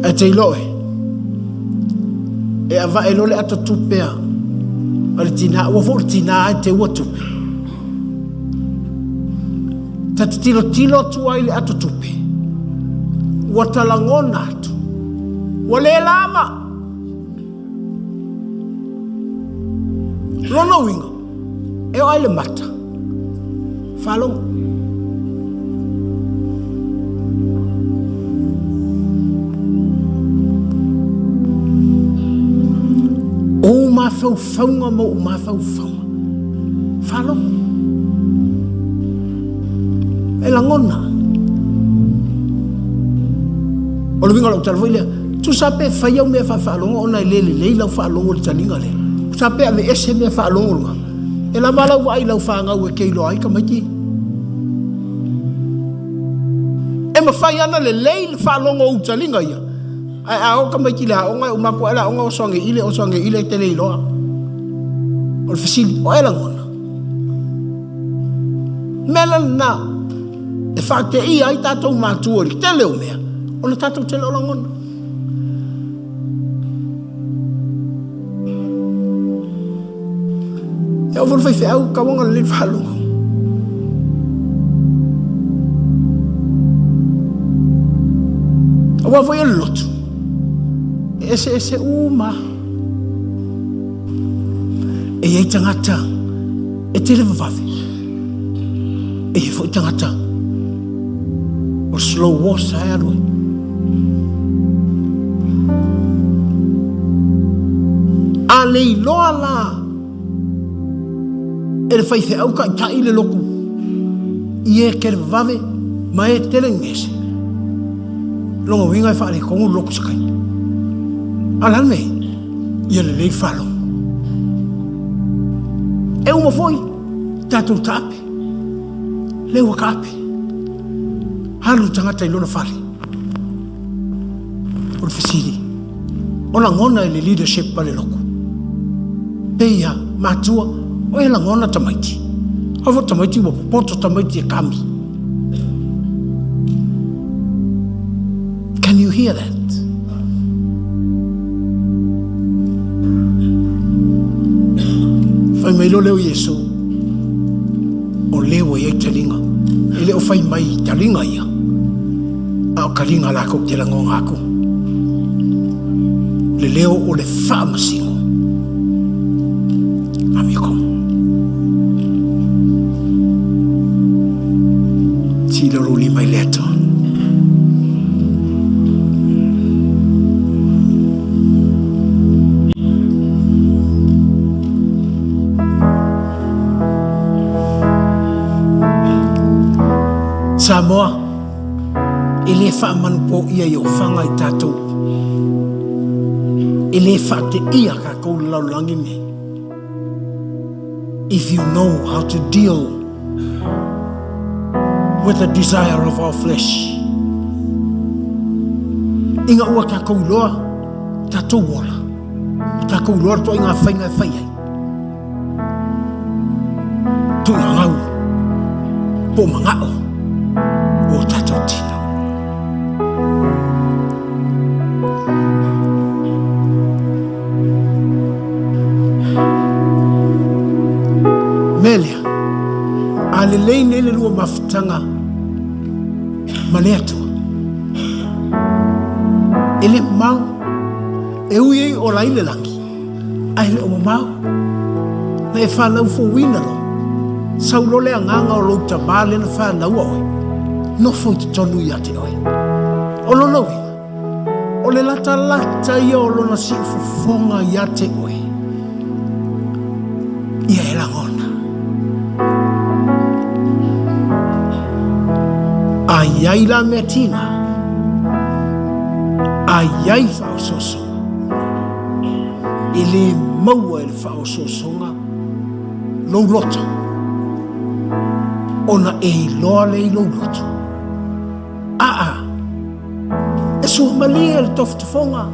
Ae te iloa oe, e avae loa le ato tupe a le tina, aua foi o le tina e teua tupe. Ta te tilotilo atu ai i le ato tupe, ua ta lagona atu, ua le lava. Lona uiga, e oo ai le mata, faalogo. Ou mafaufauga ma ou mafaufauga, faalogo. E lagona. O le uiga o lau tala foi lea, tusa pe fai au mea faafaalogo ona e le lelei lau faalogo i le taliga lea. Tusa pe aveese mea faalogo luga. E lava lau vaai i lau fanau e te iloa ai tamaiti. E mafai ana lelei le faalogo o ou taliga ia. Ae a o tamaiti i le aoga, e uma atu lava le aoga oso ane i le, oso ane i le, e te le iloa. O le fesili, o ai e lagona? Mea la lena e faateia ai tatou matua i le tele o mea, ona tatou te le o lagona. E oo foi le faifeau, tau ona lelei le faalogo. Aua foi o le lotu, e eseese uma. E i ai tagata e tele vavave. E i ai foi tagata o slow wash e alu ai. A le iloa la e le faifeau taitai le lotu i e tele vavave ma e tele gese. Lona uiga e faaletonu le lotu se taimi. A o le a le mea? Ia lelei le faalogo. E uma foi tatou taape. Lea ua taape. Alu le tagata i lona fale. O le fesili, o lagona e le leadership a le lotu. Pei a matua, o e lagona tamaiti. Aua foi tamaiti ua popoto tamaiti e kami. Can you hear that? Fai mai loa lea o Iesu, o lea ua i ai taliga. E le o fai mai taliga ia, a o taliga latou te lagona atu. Le leo o le faamasino. Amigo. Sila lou lima i le Atua. Samoa, e le faamanupoia i ofaga i tatou. E le faateia tatou le lalolagi nei. If you know how to deal with the desire of our flesh, ina ua tatou iloa tatou ola, ua tatou iloa le toaiga faiga e fai ai, Tūnangau po o manao o tātou tino. Mea lea, a lelei nei le lua mafutaga ma le Atua, e le mamao, e ui ai o lai le lagi, Ae le o mamao, na e fanau fouina loa, sau loa le agaga o lou tamā lea na fanaua oe, nofo i totonu ia te oe. O lona uiga, o le latalata ia o lona siufofoga ia te oe, ia e lagona. A i ai la mea tiga, a i ai faaosoosoga, E le maua e le faaosoosoga lou loto. Ona e iloa lea i lou loto. Aa, e suamalie le tofotofoga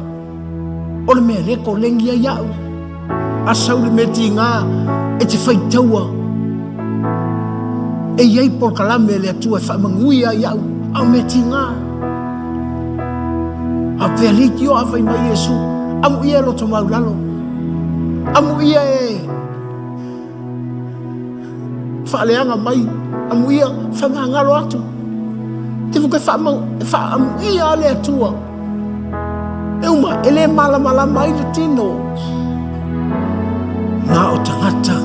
o le mea lea kolegi ai au. A sau le mea tiga e te faitaua e i ai polokalame a le Atua e faamanuia ai au, a o mea tiga. A pea leitioa a fai mai Iesu, amuia e loto maulalo, amuia e faaleaga mai, amuia faamagalo atu. Te fuka e faaamuia a le Atua. E uma, e le malamalama ai le tino. Na o tagata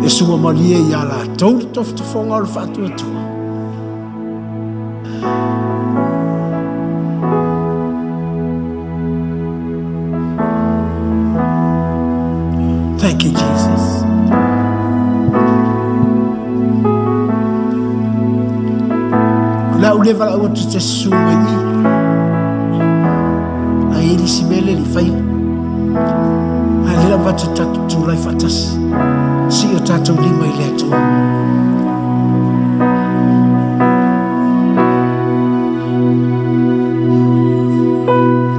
e suamalie ia latou le tofotofoga o le faatuatua. Thank you, Jesus. O le au le valaau atu te susu mai i. Ai e lisi mea le li whaia. Ai le lava te tatu tūlai whaatasi. Si o tātou lima i le Atua.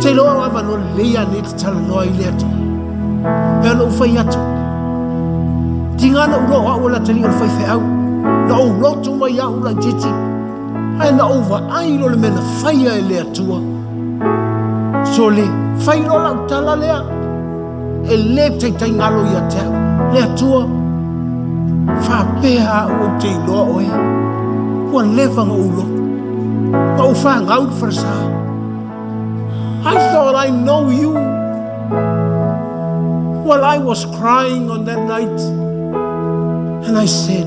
Te iloa o avanoa lelei anei te talanoa i le Atua. Pea na ou fai atu. Tiga na ou loa o au o le atalii o le faifeau. Na ou lotu mai au laitiiti. Ae na ou vaai loa le mea na faia e le Atua. Sole, fai loa lau tala lea. E le taitai galo ia te au. Le Atua, faapea au ou te iloa oe. Ua leva na ou lotu. Na ou fanau i le falesa. I thought I know you. Well, I was crying on that night. And I said,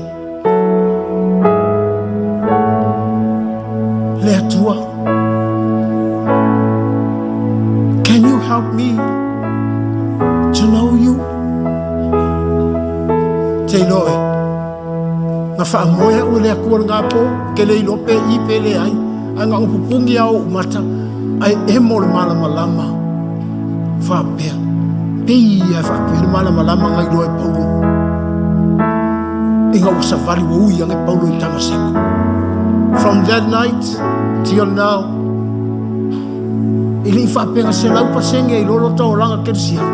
Le Atua, can you help me to know you? Te iloa e, na faamoe au e le Atua lena po, ke le iloa pe i pe leai, ae na ona pupuni lava o ou mata, ae emo le malamalama faapea, pei ia e faapea le malamalama na iloa e Paulo ina ua savali ua ui ane Paulo i Tamaseko. From that night till now, e le i faapea 100% ai loa lota olaga kerisiano,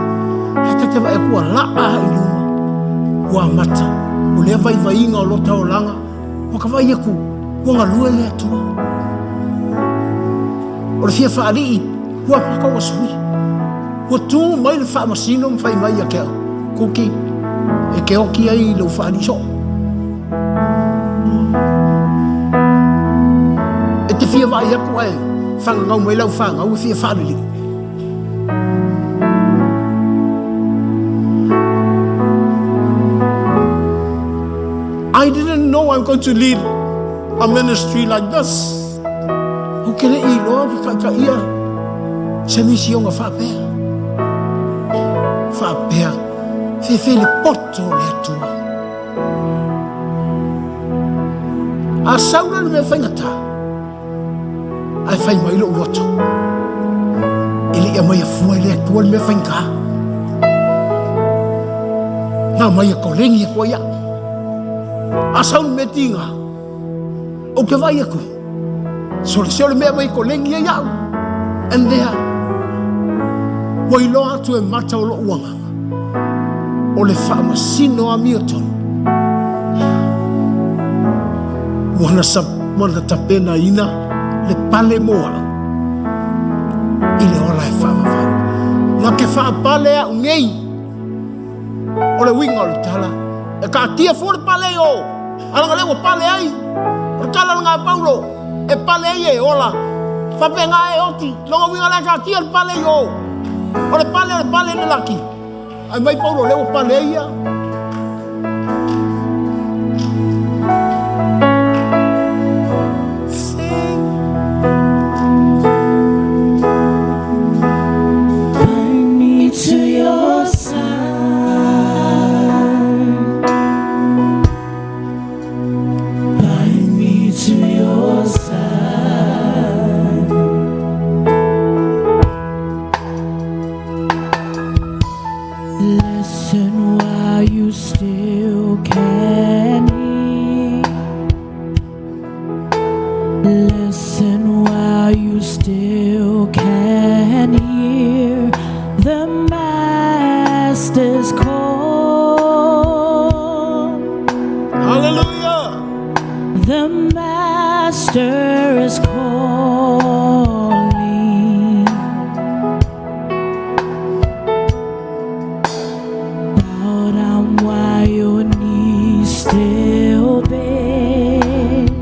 ae ta te vaai atu ua laa i luma, ua amata, o lea vaivaiga o lota olaga, Ua ka vaai aku, ua galue le Atua. O le fia faalii, ua amata ua sui. Ua tu mai le faamasino ma fai mai ia te au, Kuki, e te oti ai i lou faalii soo. E te fia vaai atu ae fagagau mai lau fanau e fia faalelei. I didn't know I'm going to lead a ministry like this. Ou ke le i loa ke taitaia se misioga faapea. Faapea, fefe le poto o le Atua. A sau la le mea faigata, ae fai mai lou loto, e le i aumaia fua e le Atua le mea faigata. Na aumaia koleni atu ai au. A sau le mea tiga, ou te vaai atu, sole se o le mea mai koleni ai au. And there, ua iloa atu e mata o lou agaga, o le faamasino amiotonu. Ua na, ua na tapenaina le pale mo au i le ola e faavavau. Na ke faapale au nei, o le uiga o le tala, e taatia fua le pale i o, a laga lea ua pale ai. O le tala lena a Paulo, e pale ai e ola. Faapena e oti, lona uiga la e taatia le pale i o. O le pale o le pale le laki. Ae mai Paulo lea ua pale ai ia. Sing. Bind me to your side. Bind me to your side. Listen while Listen while you still can hear the Master's call. Hallelujah. The Master is calling. Bow down while your knees still bend.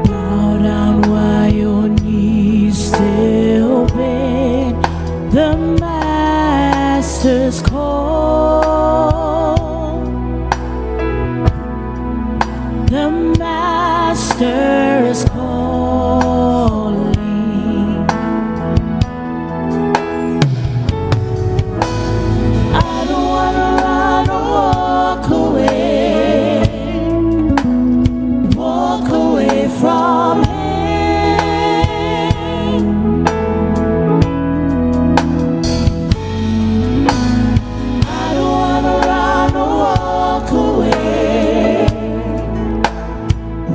Bow down while your knees still bend. The Master's call. The Master is calling. I don't wanna run or walk away. Walk away from him. I don't wanna run or walk away.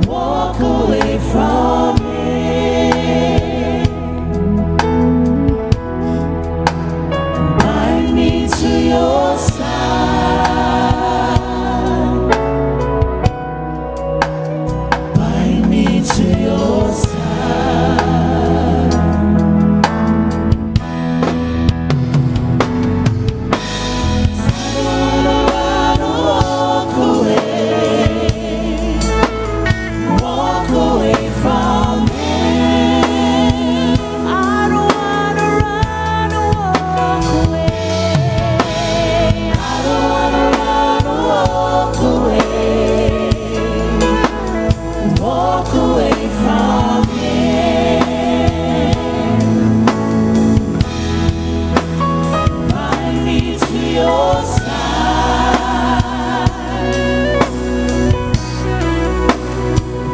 Walk away from him. Bind me to your side. Bind me to your side. I don't wanna run or walk away. Walk away from him. I don't wanna run or walk away. I don't wanna run or walk away. Walk away from him. Bind me to your side.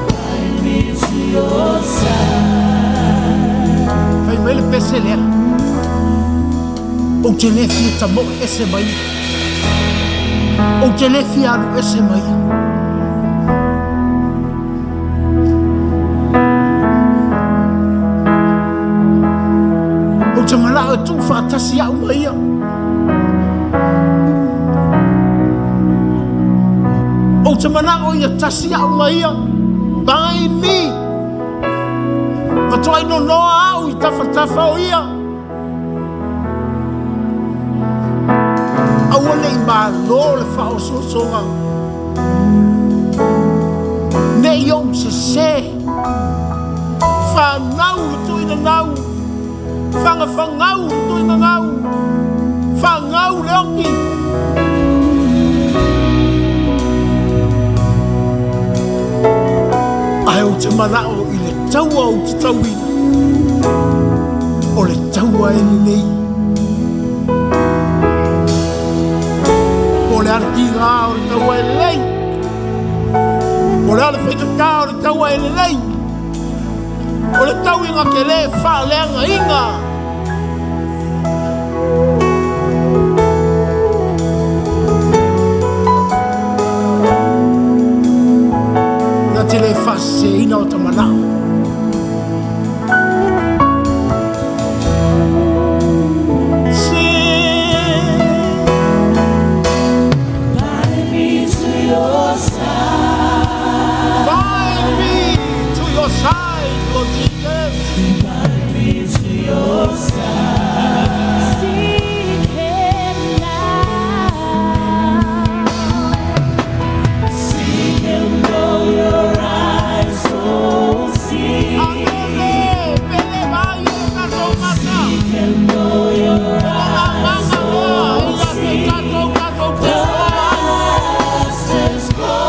Bind me to your side. Fai mai le pese lea. Ou te le fia tamoe ese mai. Ou te le fia alu ese mai. Ou te manao e tuufaatasi a'u ma ia. Ou te manao ia tasi a'u ma ia. Bind me. Matuai nonoa a'u i tafatafa o ia. Aua nei malo le faaosoosoga. Nei ou sesē. Fanau le tuinanau. Fagafagau le tuinagau. Fagau le oki. Ae ou te manao i le taua ou te tauina. O le taua e lelei. Po o le a le tiga o le taua e lelei. Po o le a le faigata o le taua e lelei. O le tauiga tele faaleagaina. Na te le faaseseina o ta manao. Bind me to your side. Bind me to your side, Lord Jesus. Bind me to your side. Seek him now. Seek him though your eyes won't see. Alele, pele vai, kato mata. Seek him though your eyes won't see. The Master's calling.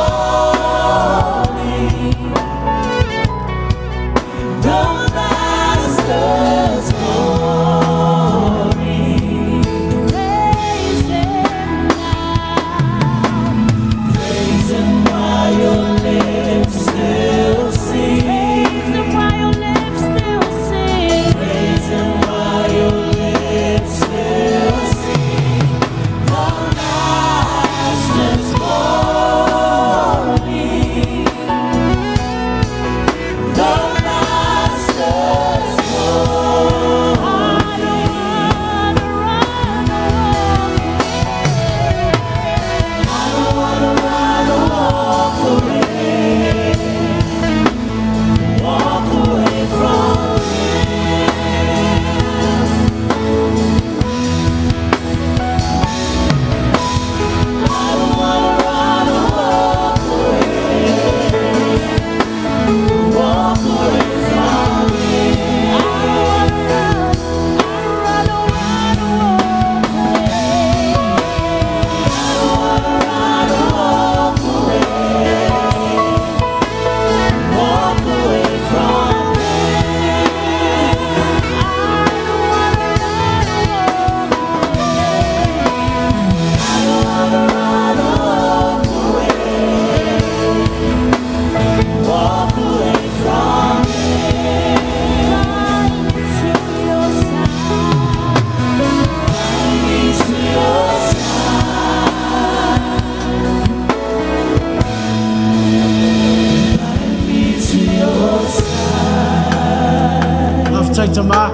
Faafetai Tamā.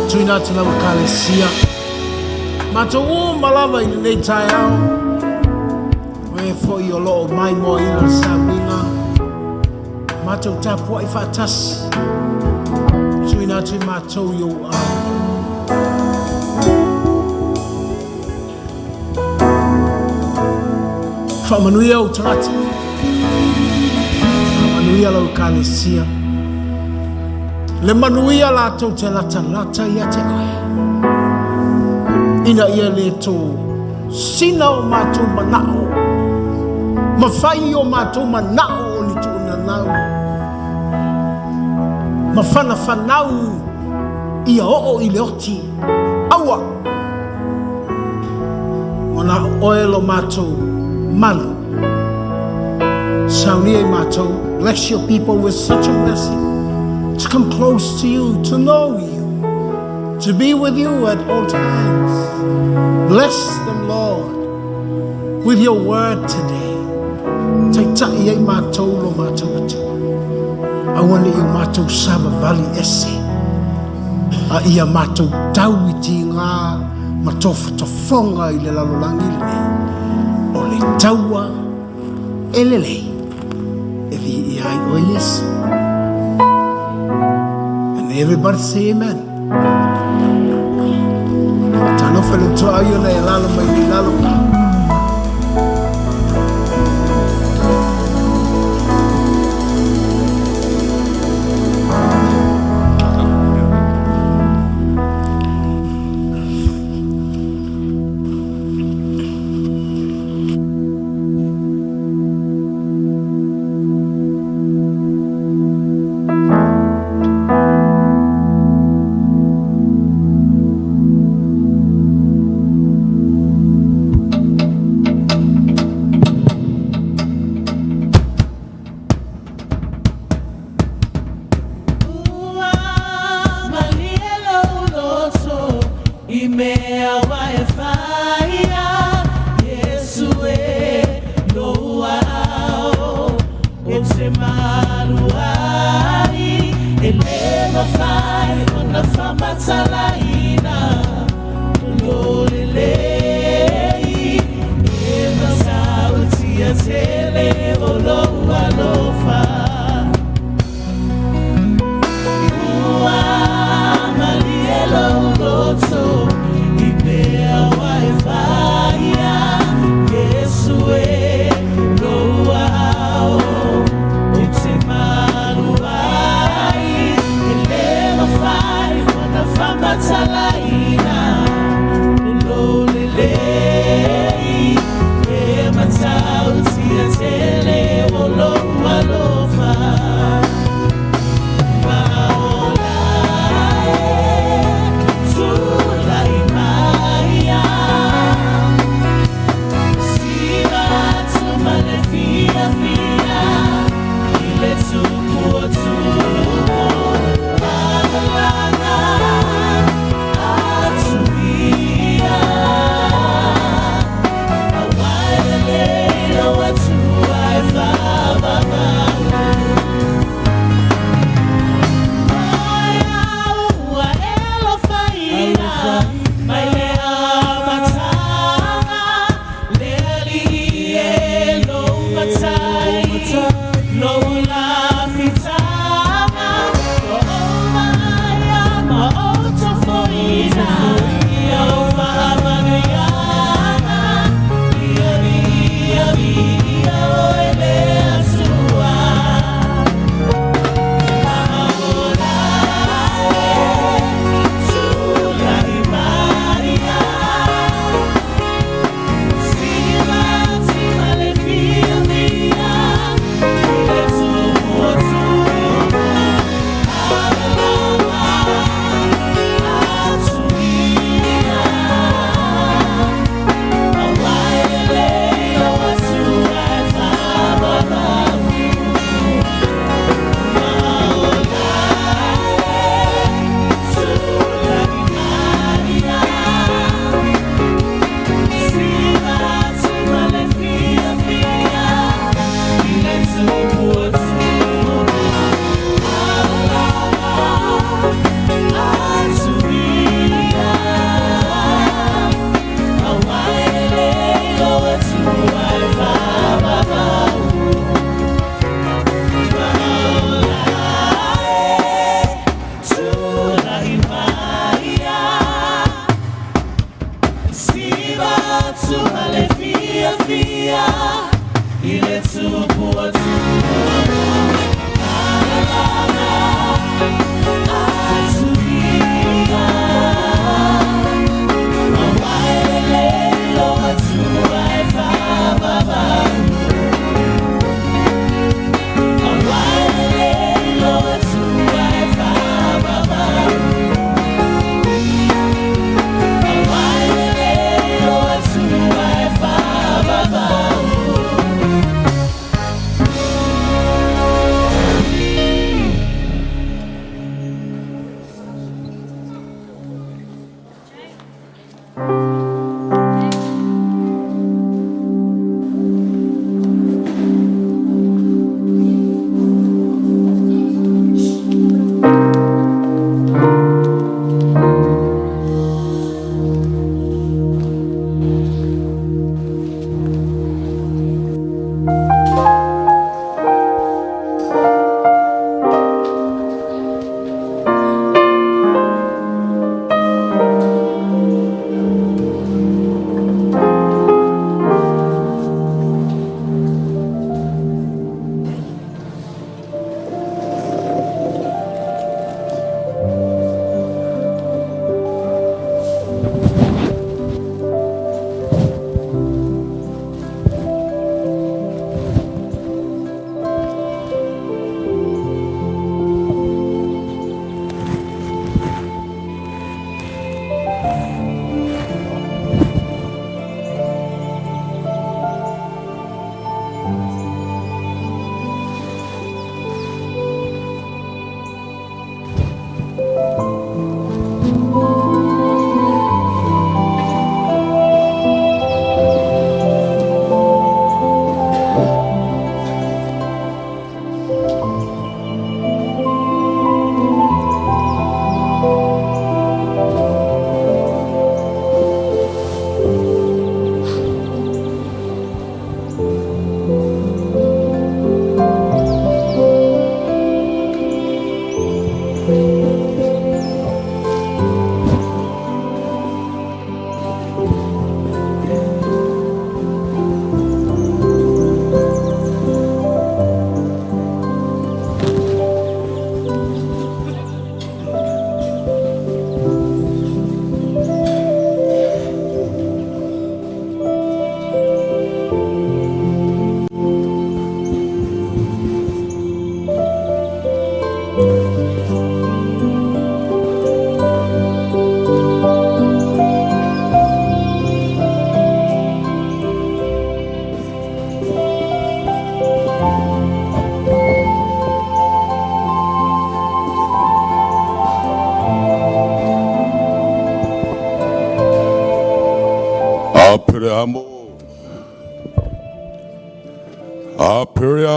Tuina atu lau Ekalesia. Matou uma lava i lenei taeao. O e foi o loo maimoaina le sauniga. Matou tapuai faatasi. Tuina atu i matou i ou aao. Faamanuia ou tagata. Faamanuia lau Ekalesia. Le manuia latou te latalata ia te oe. Ina ia le to sina o matou manao, ma fai o matou manao o ni tuunanau, ma fanafanau ia oo i le oti. Aua! Ua na o oe lo matou malu. Saunia i matou. Bless your people with such a blessing to come close to you, to know you, to be with you at all times. Bless them, Lord, with your word today. Taitai ai matou lo matou Atua. Aua ne i o matou savavali ese. A ia matou tau i tigā ma tofotofoga i le lalolagi lenei, o le taua e lelei e viia ai oe Iesu. And everybody say amen. Talofa le toa ai ona e lalo mai i lalo. Ua malie lou loto i mea ua e faia, Iesu e lou ao ou te malu ai, e le mafai ona faamatalaina lou lelei, e matautia tele o lou alofa. Ua malie lou loto i mea ua e faia, Iesu e lou ao ou te malu ai, e le mafai ona faamatalaina lou lelei, e matautia tele o lou alofa. Ma ola e tulai maia, siva atu ma le fiafia i le tupu o tupu malanga atu ia. Aua e lelei lou Atua e faavavau. Ua e alofaina mai le amataga, le Alii e lou Matai, lou lafitaga, ua ou vaaia ma ou tofoina i au faamanuiaga. Ia viia, viia oe le Atua. Ma ola e tulai maia, siva atu ma le fiafia i le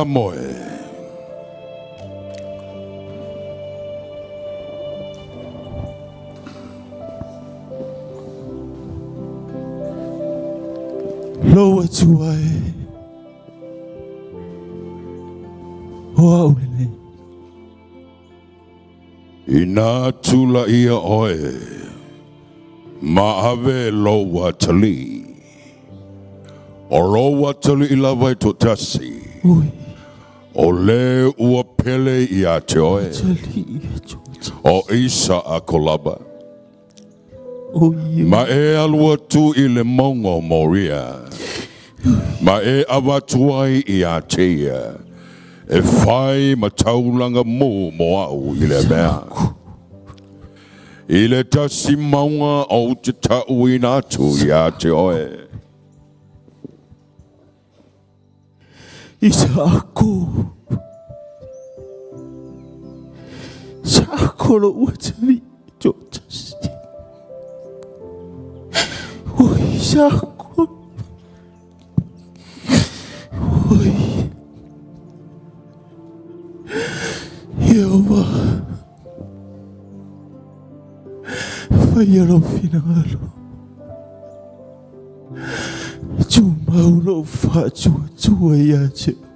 faamoe. Lou Atua e, o au lenei. Inā tulaia oe, ma ave lou atalii. O lou atalii lava e toatasi, o le ua pele ia te oe, o Isaako lava. Ma e alu atu i le mauga o Moria, ma e avatu ai ia te ia, e fai ma taulaga mu mo au i lea mea. I le tasi mauga ou te ta'uina atu ia te oe. Isaako. Isaako lou atalii toatasi. O Isaako. Oi. Ieova. Faia lou finagalo. Tumau lou faatuatua ia te oe.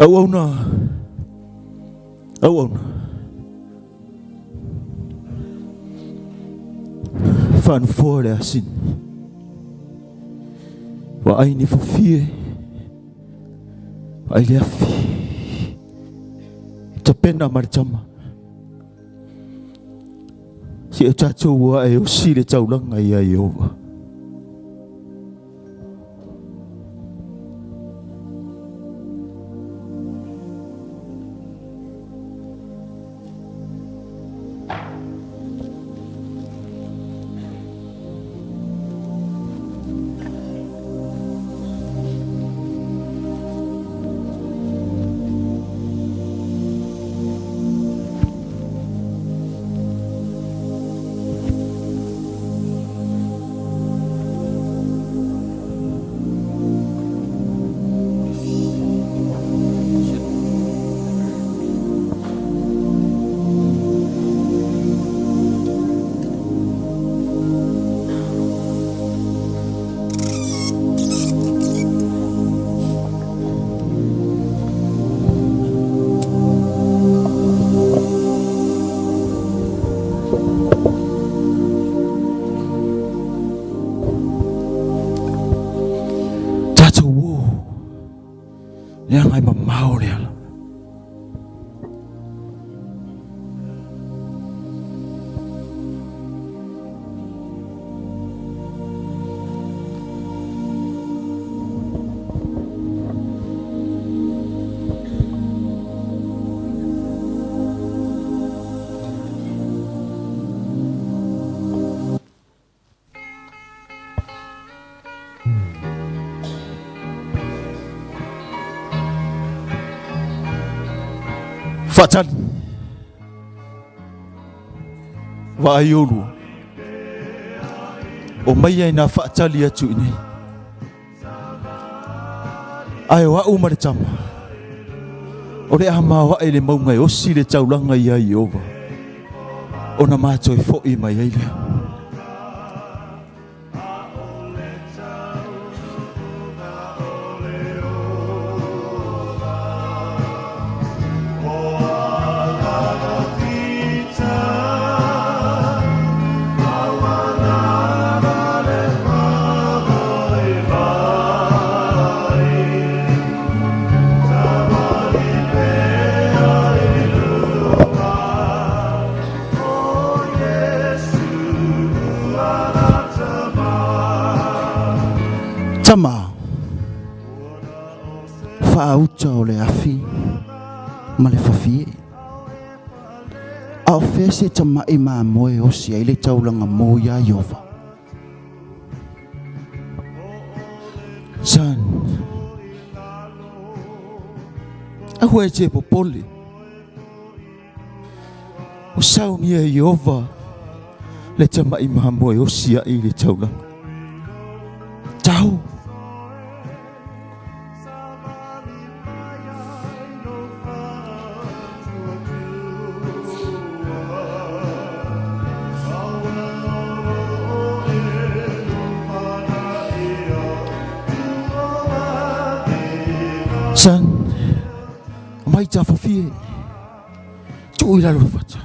Auauna, auauna. Faanofoa le asini. Ua ai ni fofie, ai le afi. Tapena ma le tama. Si o tātou ua e osi le taulaga ia Iehova. Tatou o, leaga e mamao le ala. Faatali. Vaai olua. O mai ai nā faatali atu i nei. Ae o a'u ma le tama, o le a maoaʻe le mauga e osi le taulaga iā Ieova, ona matou e foʻi mai ai lea. Tama, faauta o le afi ma le fafie. A o fea se tamaʻi mamoe e osi ai le taulaga mō iā Ieova? Son, aua e te popole. Ua saunia e Ieova le tama'i mamoe e osi a'i i le taulaga. Tau! Son, mai tafafie. Tuu i lalo le fata.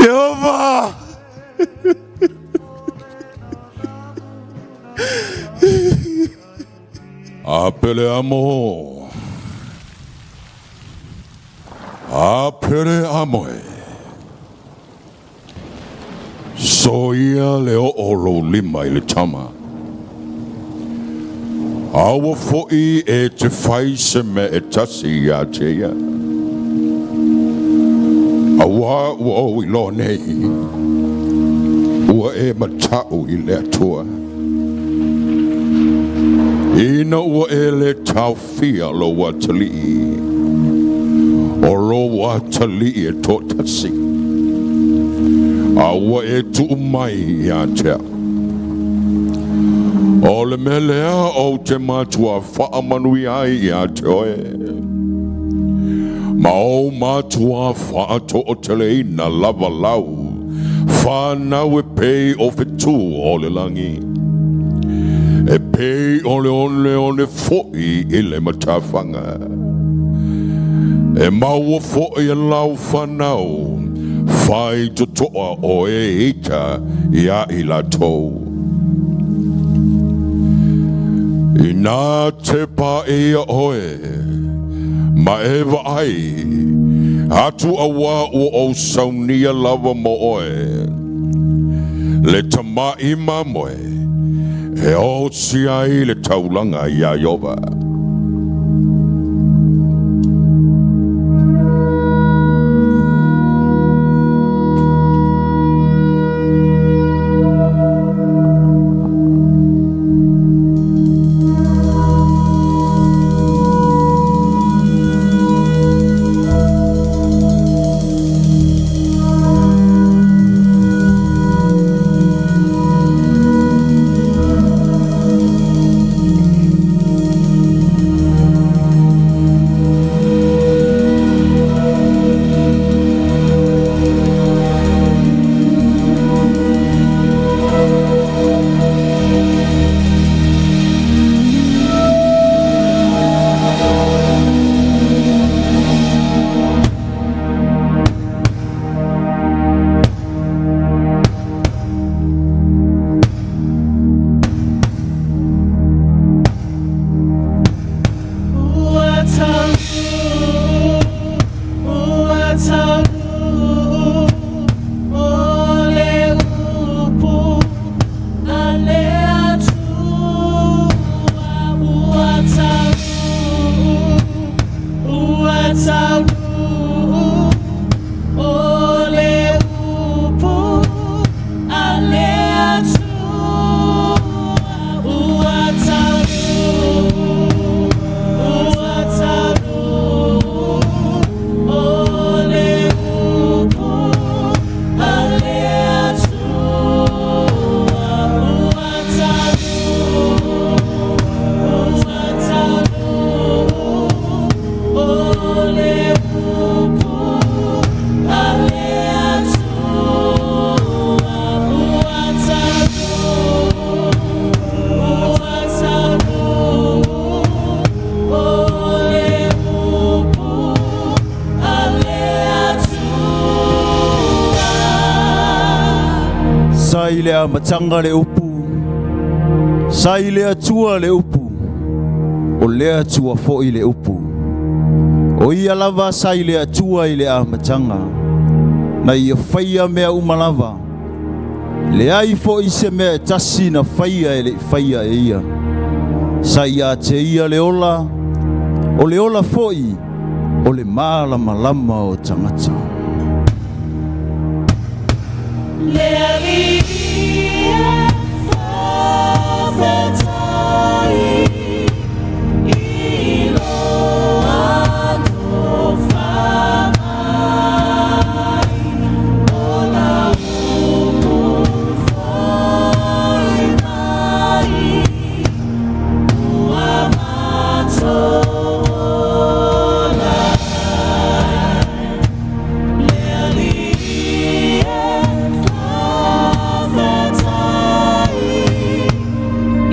Ieova! A pele amo. A pele amo e. Soia le oo lou lima i le tama. Aua foʻi e te fai se mea e tasi iā te ia. Auā ua ou iloa nei, ua e mataʻu i le Atua. Ina ua e lē taofia lou atalii, o lou atalii e toatasi, a ua e tuu mai ia te au. O le mea lea ou te matuā faamanuia ai iā te oe, ma ou matuā faatoʻoteleina lava lau whānau e pei o whetū o le langi, e pei o le oneone foʻi i le matafaga. E maua foʻi e lau whānau whai totoa o e ita iā i latou. Inā te pāʻia ʻoe ma e vaai atu auā ua ou saunia lava mo ʻoe le tamaʻi mamoe e osi ai le taulaga iā Ieova. Sa i le amataga le upu, sa i le Atua le upu, o le Atua foi le upu. O ia lava sa i le Atua i le amataga, na ia faia mea uma lava, leai foi se mea e tasi na faia e le i faia e ia. Sa ia te ia le ola, o le ola foi o le malamalama o tagata. Le Alii e faafetai i lou alofa mai, o lau upu foi mai, ua matou ola ai. Le Alii e faafetai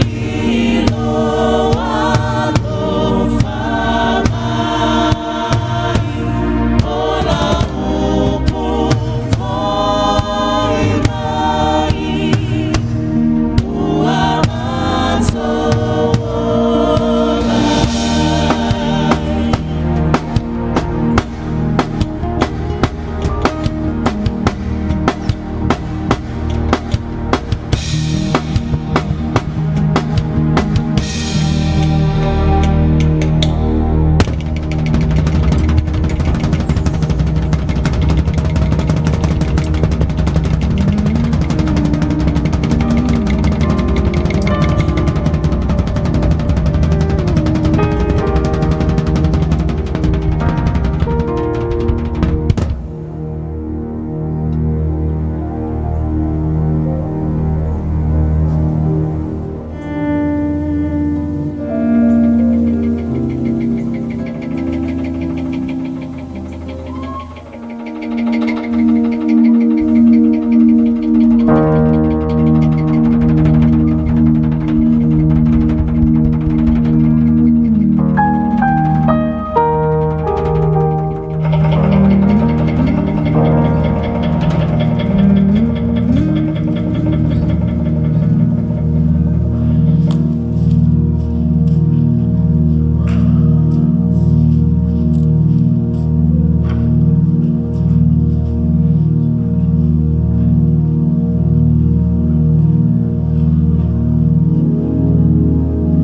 i lou alofa mai, o lau upu foi mai, ua matou ola ai.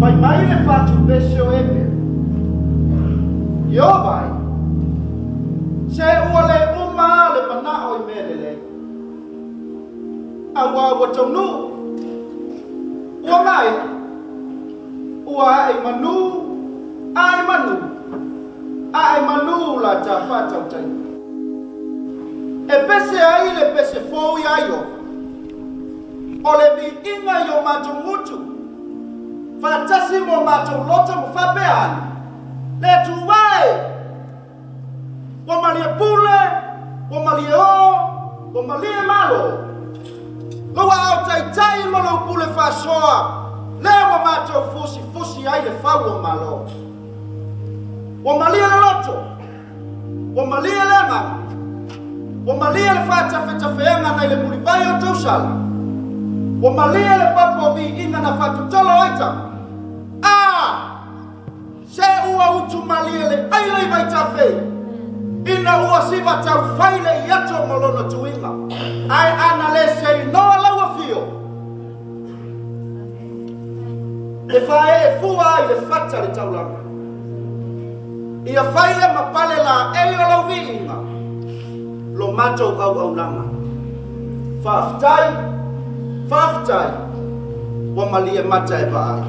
Fai mai le fatu pese o Ebere, Ieova e, se ua le uma le manao i mea lelei, auā ua taunuu, ua maea, ua ae i manu, ae i manu, ae i manu la ta faatautaiga. E pese ai le pese fou iā Ieova, o le viiga i o matou gutu, faatasi ma o matou loto ma faapea ane, Le Atua e! Ua malie pule, ua malie oo, ua malie malo. Lou aao taitai ma lou pule faasoa, lea ua matou fusifusi ai le fau o malo. Ua malie le loto, ua malie le agaga, ua malie le faatafetafeaga nai le mulivai o tausala, ua malie le papa o viiga na faatotolo ai tama. A! Se ua utu malie le aila i vaitafe, ina ua siva taufai le iato ma lona tuiga, ae ana le seinoa lau afio, e faaee fua ai le fata le taulaga. Ia fai le ma pale laei o lau viiga, lo matou auaunaga. Faafetai, faafetai, ua malie mata e vaai.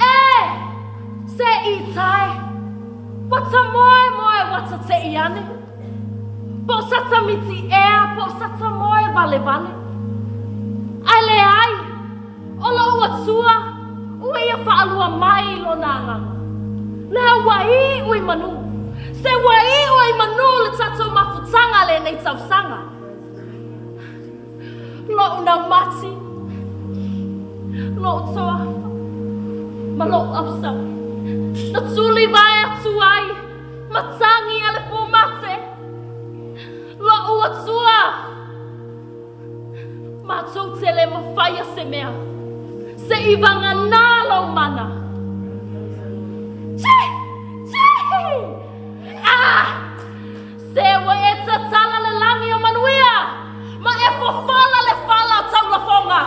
E! Se i tae, wata moe moe wata te i ane. Po sata miti ea, po sata moe vale vale. Ae leai, O lou Atua, ua ia faalua mai lona agaga. Lea ua iu i manu. Se ua iu i manu le tatou mafutaga lenei tausaga. Lou naumati, lou toafa, ma lou ausaui. Na tuli vae atu ai, matagi a le po. faia se mea, seʻi vaganā lou mana. Tsi! Tsi! Ah! Se ua e tatala le lagi o manuia, ma e fofola le fala o taulafoga.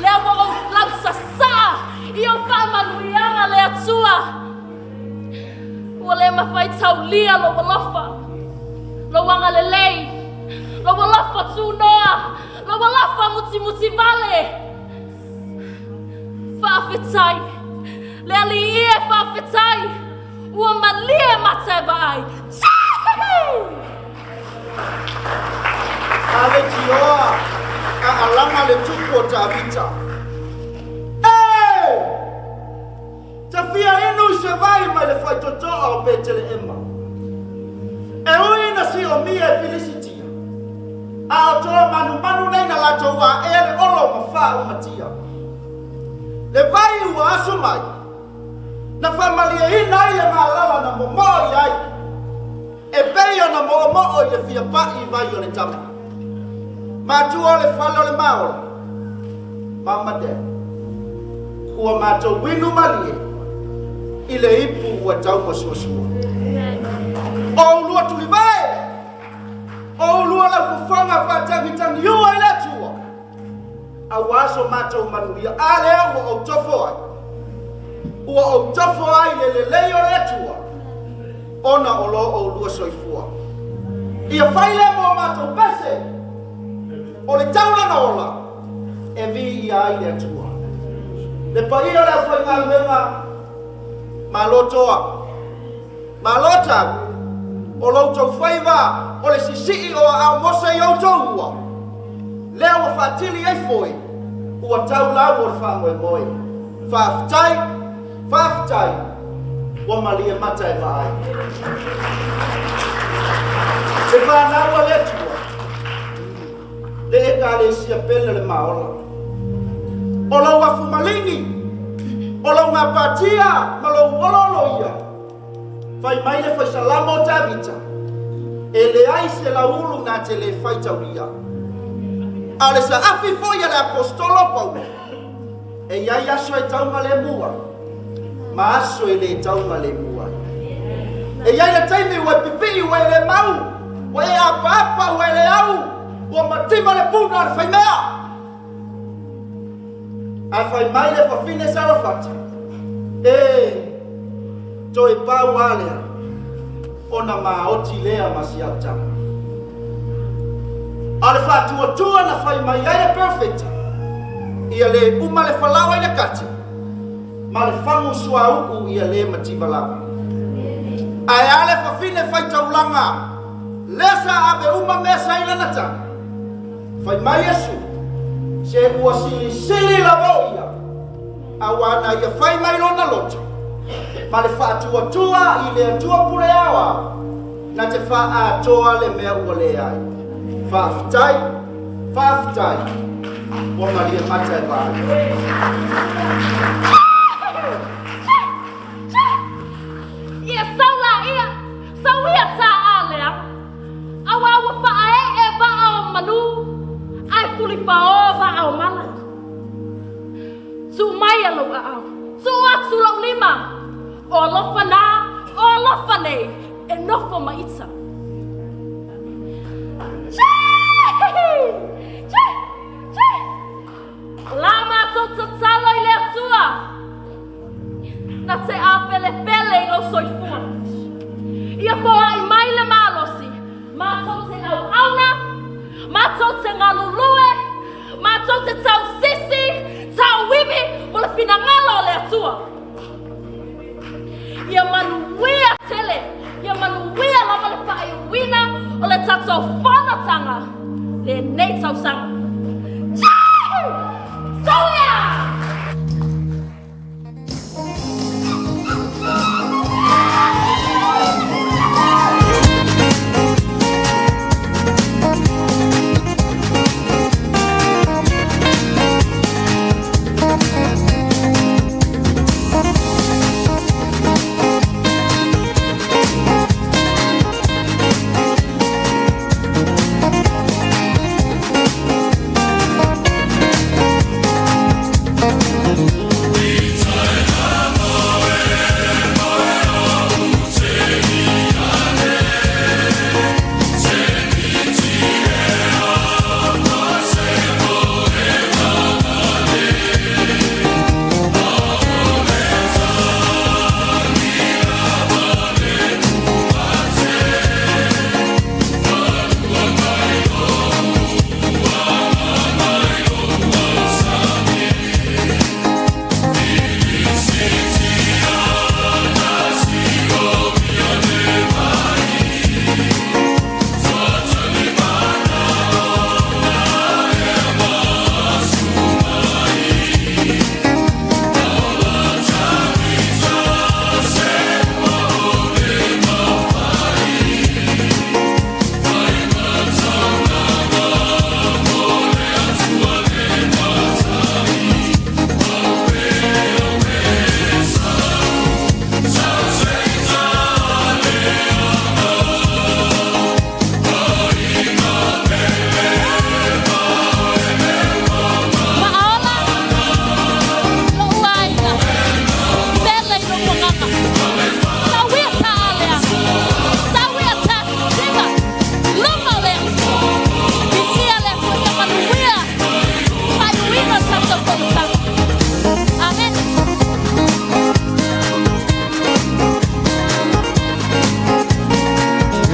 Lea ua ou lausasaa i ou faamanuiaga le Atua. Ua le mafai taulia lou alofa, lou agalelei, lou alofa tunoa, lou alofa mutimuti vale. Faafetai, le Alii e, faafetai, ua malie mata e vaai. Ale tioa a alaga le tupu o Tavita. E! Tafia inu i se vai mai le faitotoa o Peteleema. E ui na siomia e Filisitia, a o toa manumanu nei na latou aʻea le olo ma faaumatia. Le vai ua asu mai, na faamalieina ai le galala na momoo i ai, e pei ona moomoo i le fia paʻi vai o le tama. Matua o le fale o le maola, Mama Dad, ua matou inu malie i le ipu ua taumasuasua. O ulua tulivae, o ulua laufofoga faatagitagiua i le Atua, auā so matou manuia, a lea ua ou tofo ai. Ua ou tofo ai le lelei o le Atua, ona o lo oulua soifua. Ia fai lea mo matou pese, o le taulaga ola, e viia ai le Atua. Le paia o le aufaigaluega, malo toa, malo tau, o lo outou faiva o le sisii o aao Mose i outou ua, lea ua faatili ai foe, ua tau lau o le faamoemoe. Faafetai, faafetai, ua malie mata e vaai. Le fanau a le Atua, le Ekalesia pele o le Maola, o lou afu maligi, o lou gapatia ma lou olooloia, fai mai le faisalamo o Tavita, e leai se lauulu na te le faitaulia. A o le saafi foi a le Aposetolo Paulo, e i ai aso e taugalemua ma aso e le taugalemu ai. E i ai le taimi ua e pipii ua e le mau, ua e apaapa ua e le au, ua mativa le puna o le faimea. Ae fai mai le fafine Sarafata, E, toe pau a lea, ona maoti lea ma si au tama. A o le faatuatua na fai mai ai le perofeta, ia le uma le falaoa i le kati, ma le fagu suauu ia le mativa lava. Ae a le fafine faitaulaga, lea sa ave uma mea sa i lana tama. Fai mai Iesu, Se ua silisili lava o ia, auā na ia fai mai lona loto, ma le faatuatua i le Atua pule aoao, na te faaatoa le mea ua leai. Faafetai, faafetai, ua malie mata e vaai. Ia sau laia, sau ia tā a leaga. Auā ua faaee vaa o manu, ae fulipaō vaa o mala. Tuu mai a lou aao, tuu atu lou lima, o alofa nā, o alofa nei, e nofo ma ita. O la matou tatalo i le Atua, na te ʻāpelepele i lou soifua. Ia foaʻi mai le malosi, matou te ʻauʻauna, matou te galulue, matou te tausisi, tauivi mo le finagalo o le Atua. Ia manuia tele, ia manuia lava le faaiuina o le tatou fonotaga lenei tausaga. Tšii! Soia!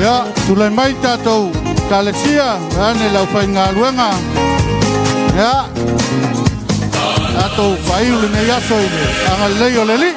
Ia, tulai mai tatou Ekalesia, vaeane le aufaigaluega. Ia, tatou faaiu lenei aso i le agalelei o le Alii.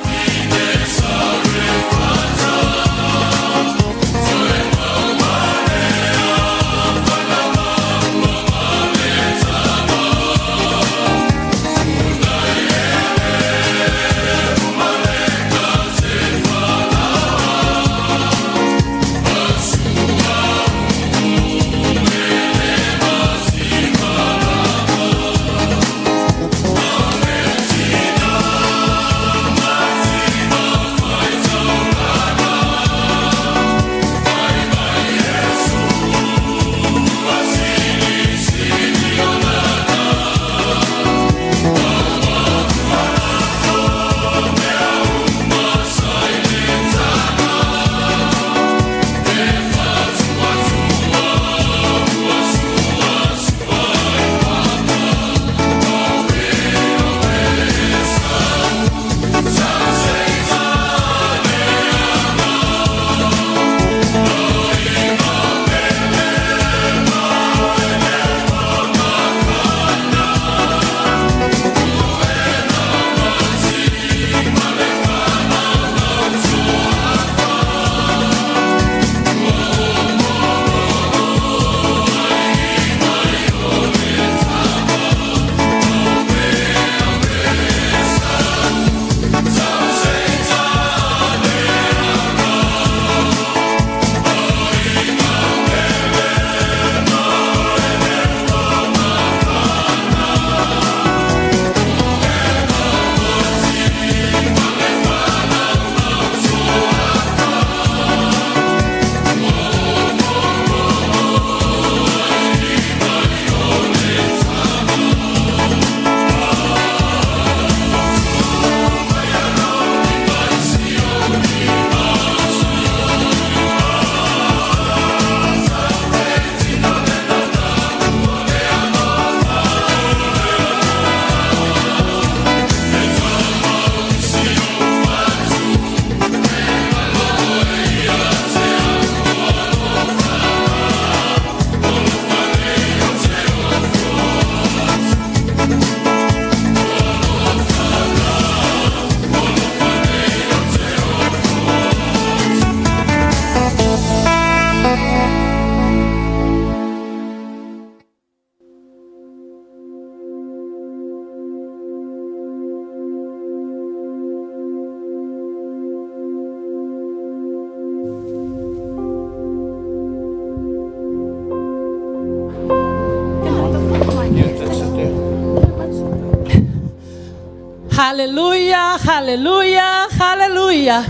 Hallelujah, hallelujah, hallelujah.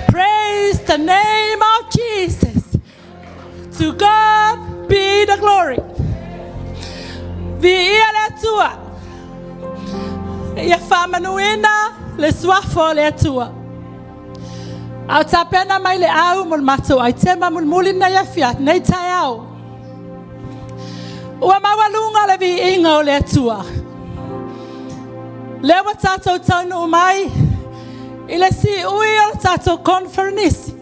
Praise the name of Jesus. To God be the glory. Viia le Atua. Ia faamanuina le suafa o le Atua. A o tapena mai le au mo le matou aitema mulimuli lenei afiafi, lenei taeao. Ua maualuga le viiga o le Atua. Lea ua tatou taunuu mai i le siui o le tatou conferenisi.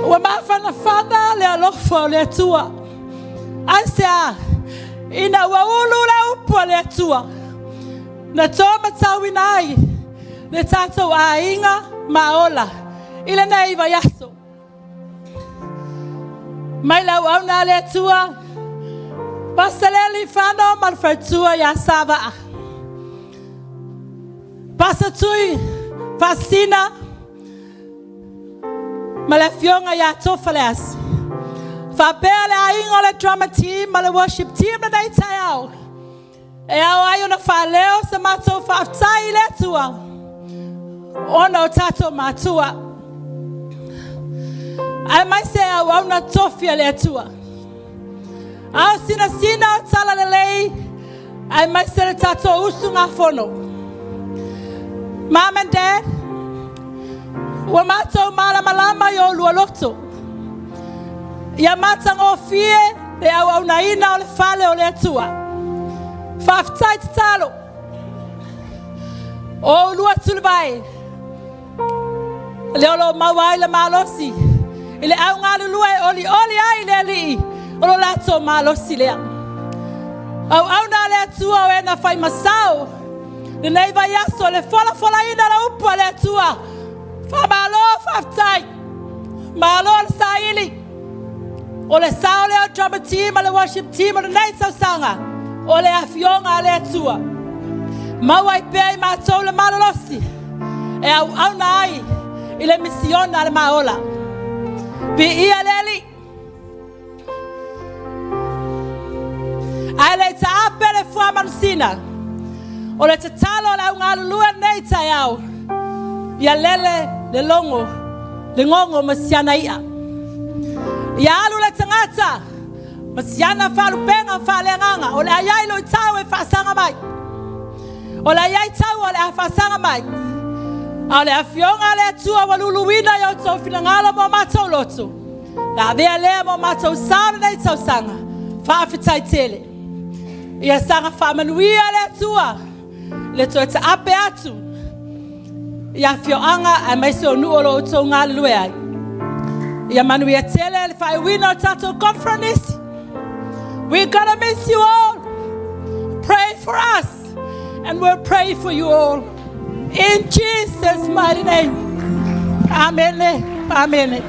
Ua mafanafana le alofa o le Atua. Aisea? Ina ua ulu le upu a le Atua na tōmatauina ai le tatou aiga ma ola i lenei vaiaso. Mai le auauna a le Atua, Pasaleli Fano ma le faletua ia Savaa. Pasa Tui Faasina ma le afioga ia Tofaleasi. Faapea le aiga o le drama team ma le worship team lenei taeao. E ao ai ona faaleo sa matou faafetai i le Atua ona o tatou matua. Aemaise auauna tofi a le Atua. Ao sinasina o talalelei aemaise le tatou usugafono. Mom and Dad, ua matou malamalama i oulua loto. Ia matagofie le auaunaina o le fale o le Atua. Faafetai tatalo. O oulua tulivae, lea o lo o maua ai le malosi i le au galulue e olioli ai le Alii o lo latou malosi lea. Auauna a le Atua o e na fai masao lenei vaiaso le folafolaina o le upu a le Atua. Faamalo faafetai. Malo le saili. O le sao lea o le drama team ma le worship team o lenei tausaga o le afioga a le Atua. Maua ai pea i matou le malolosi e auauna ai i le misiona a le Maola. Viia le Alii. Ae le i taape le fuamanusina o le tatalo a le au galulue lenei taeao, ia lele le logo, le gogo ma siana i'a. Ia alu le tagata ma siana faalupega faaleagaga, o le a i ai luitau e faasaga mai. O le a i ai taua o le a faasaga mai. A o le Afioga a le Atua ua luluina i outou finagalo ma o matou loto, le avea lea ma o matou sao lenei tausaga. Faafetai tele. Ia saga faamanuia le Atua le toe taape atu i afioaga aemaise o nuu o lo o outou galulue ai. Ia manuia tele le faaiuina o le tatou conference. We're gonna miss you all. Pray for us and we'll pray for you all. In Jesus' mighty name. Amen. Amen.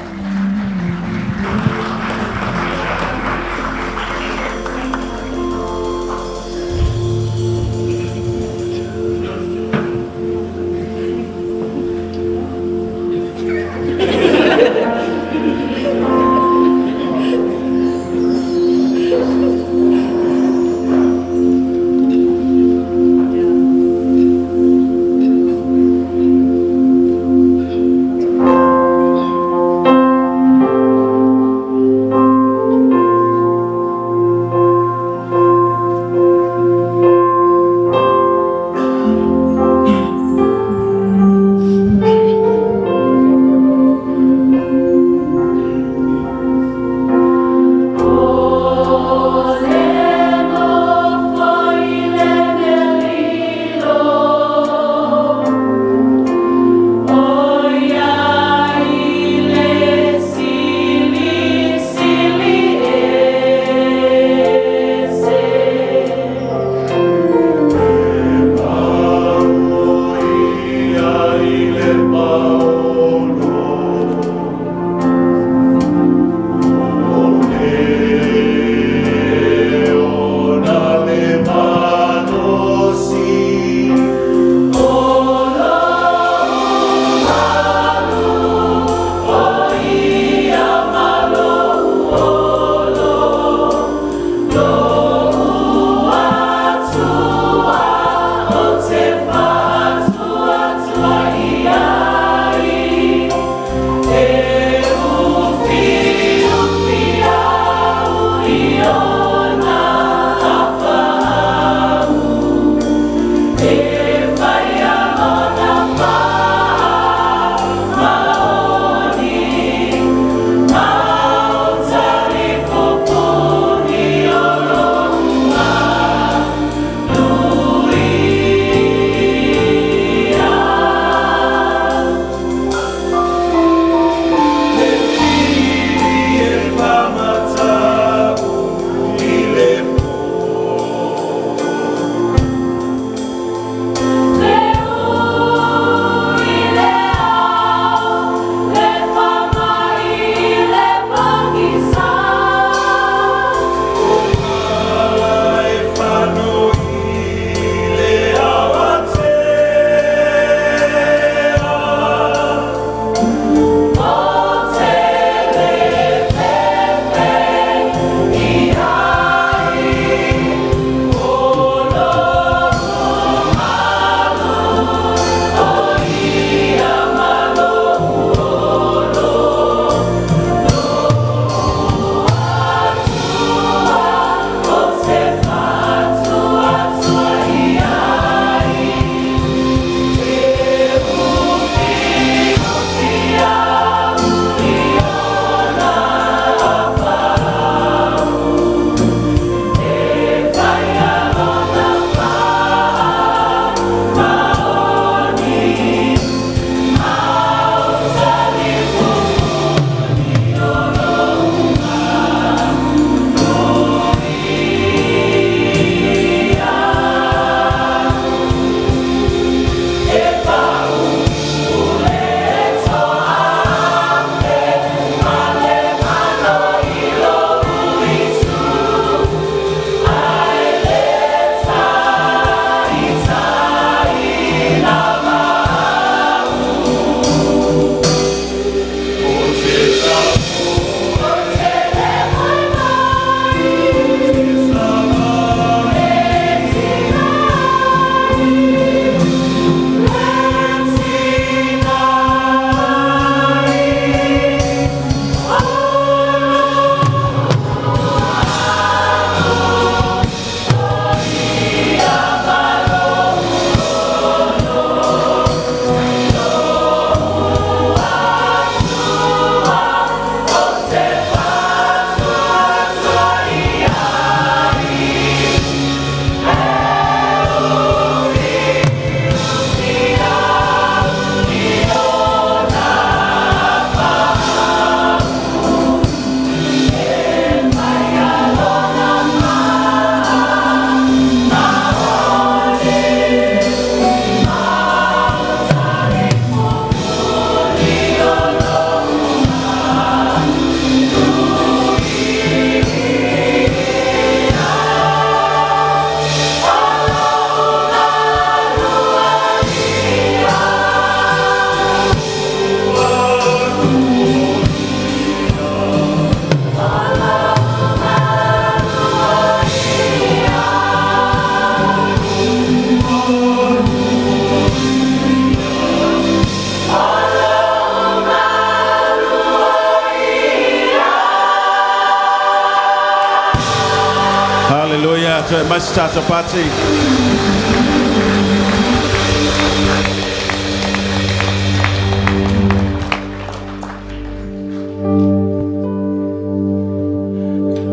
Ia, toe mai se tatou pati.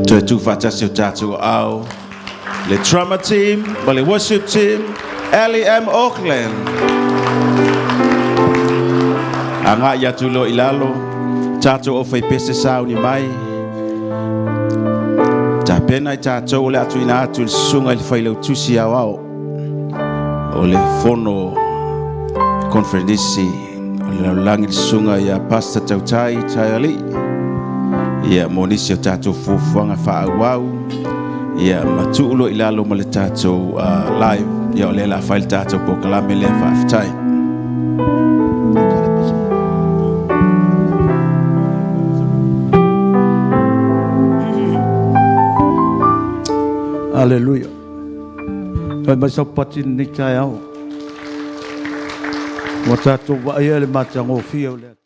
Toe tuufaatasi o tatou aao le drummer team ma le worship team, LEM Auckland. Agai atu loa i lalo, tatou aufaipese sauni mai. Tapena i tatou o le a tuuina atu i le susuga i le Failautusi Aoao o le Fono Conferenisi o le Lalolagi le susuga ia Pastor Tautai Taialii ia mo nisi o tatou fuafuaga faaauau ia ma tuu loa i lalo ma le tatou live ia o lea o le a fai le tatou polokalame lea faafetai. Aleluia. Fai mai sau pati lenei taeao. Ua tatou vaaia le matagofie o le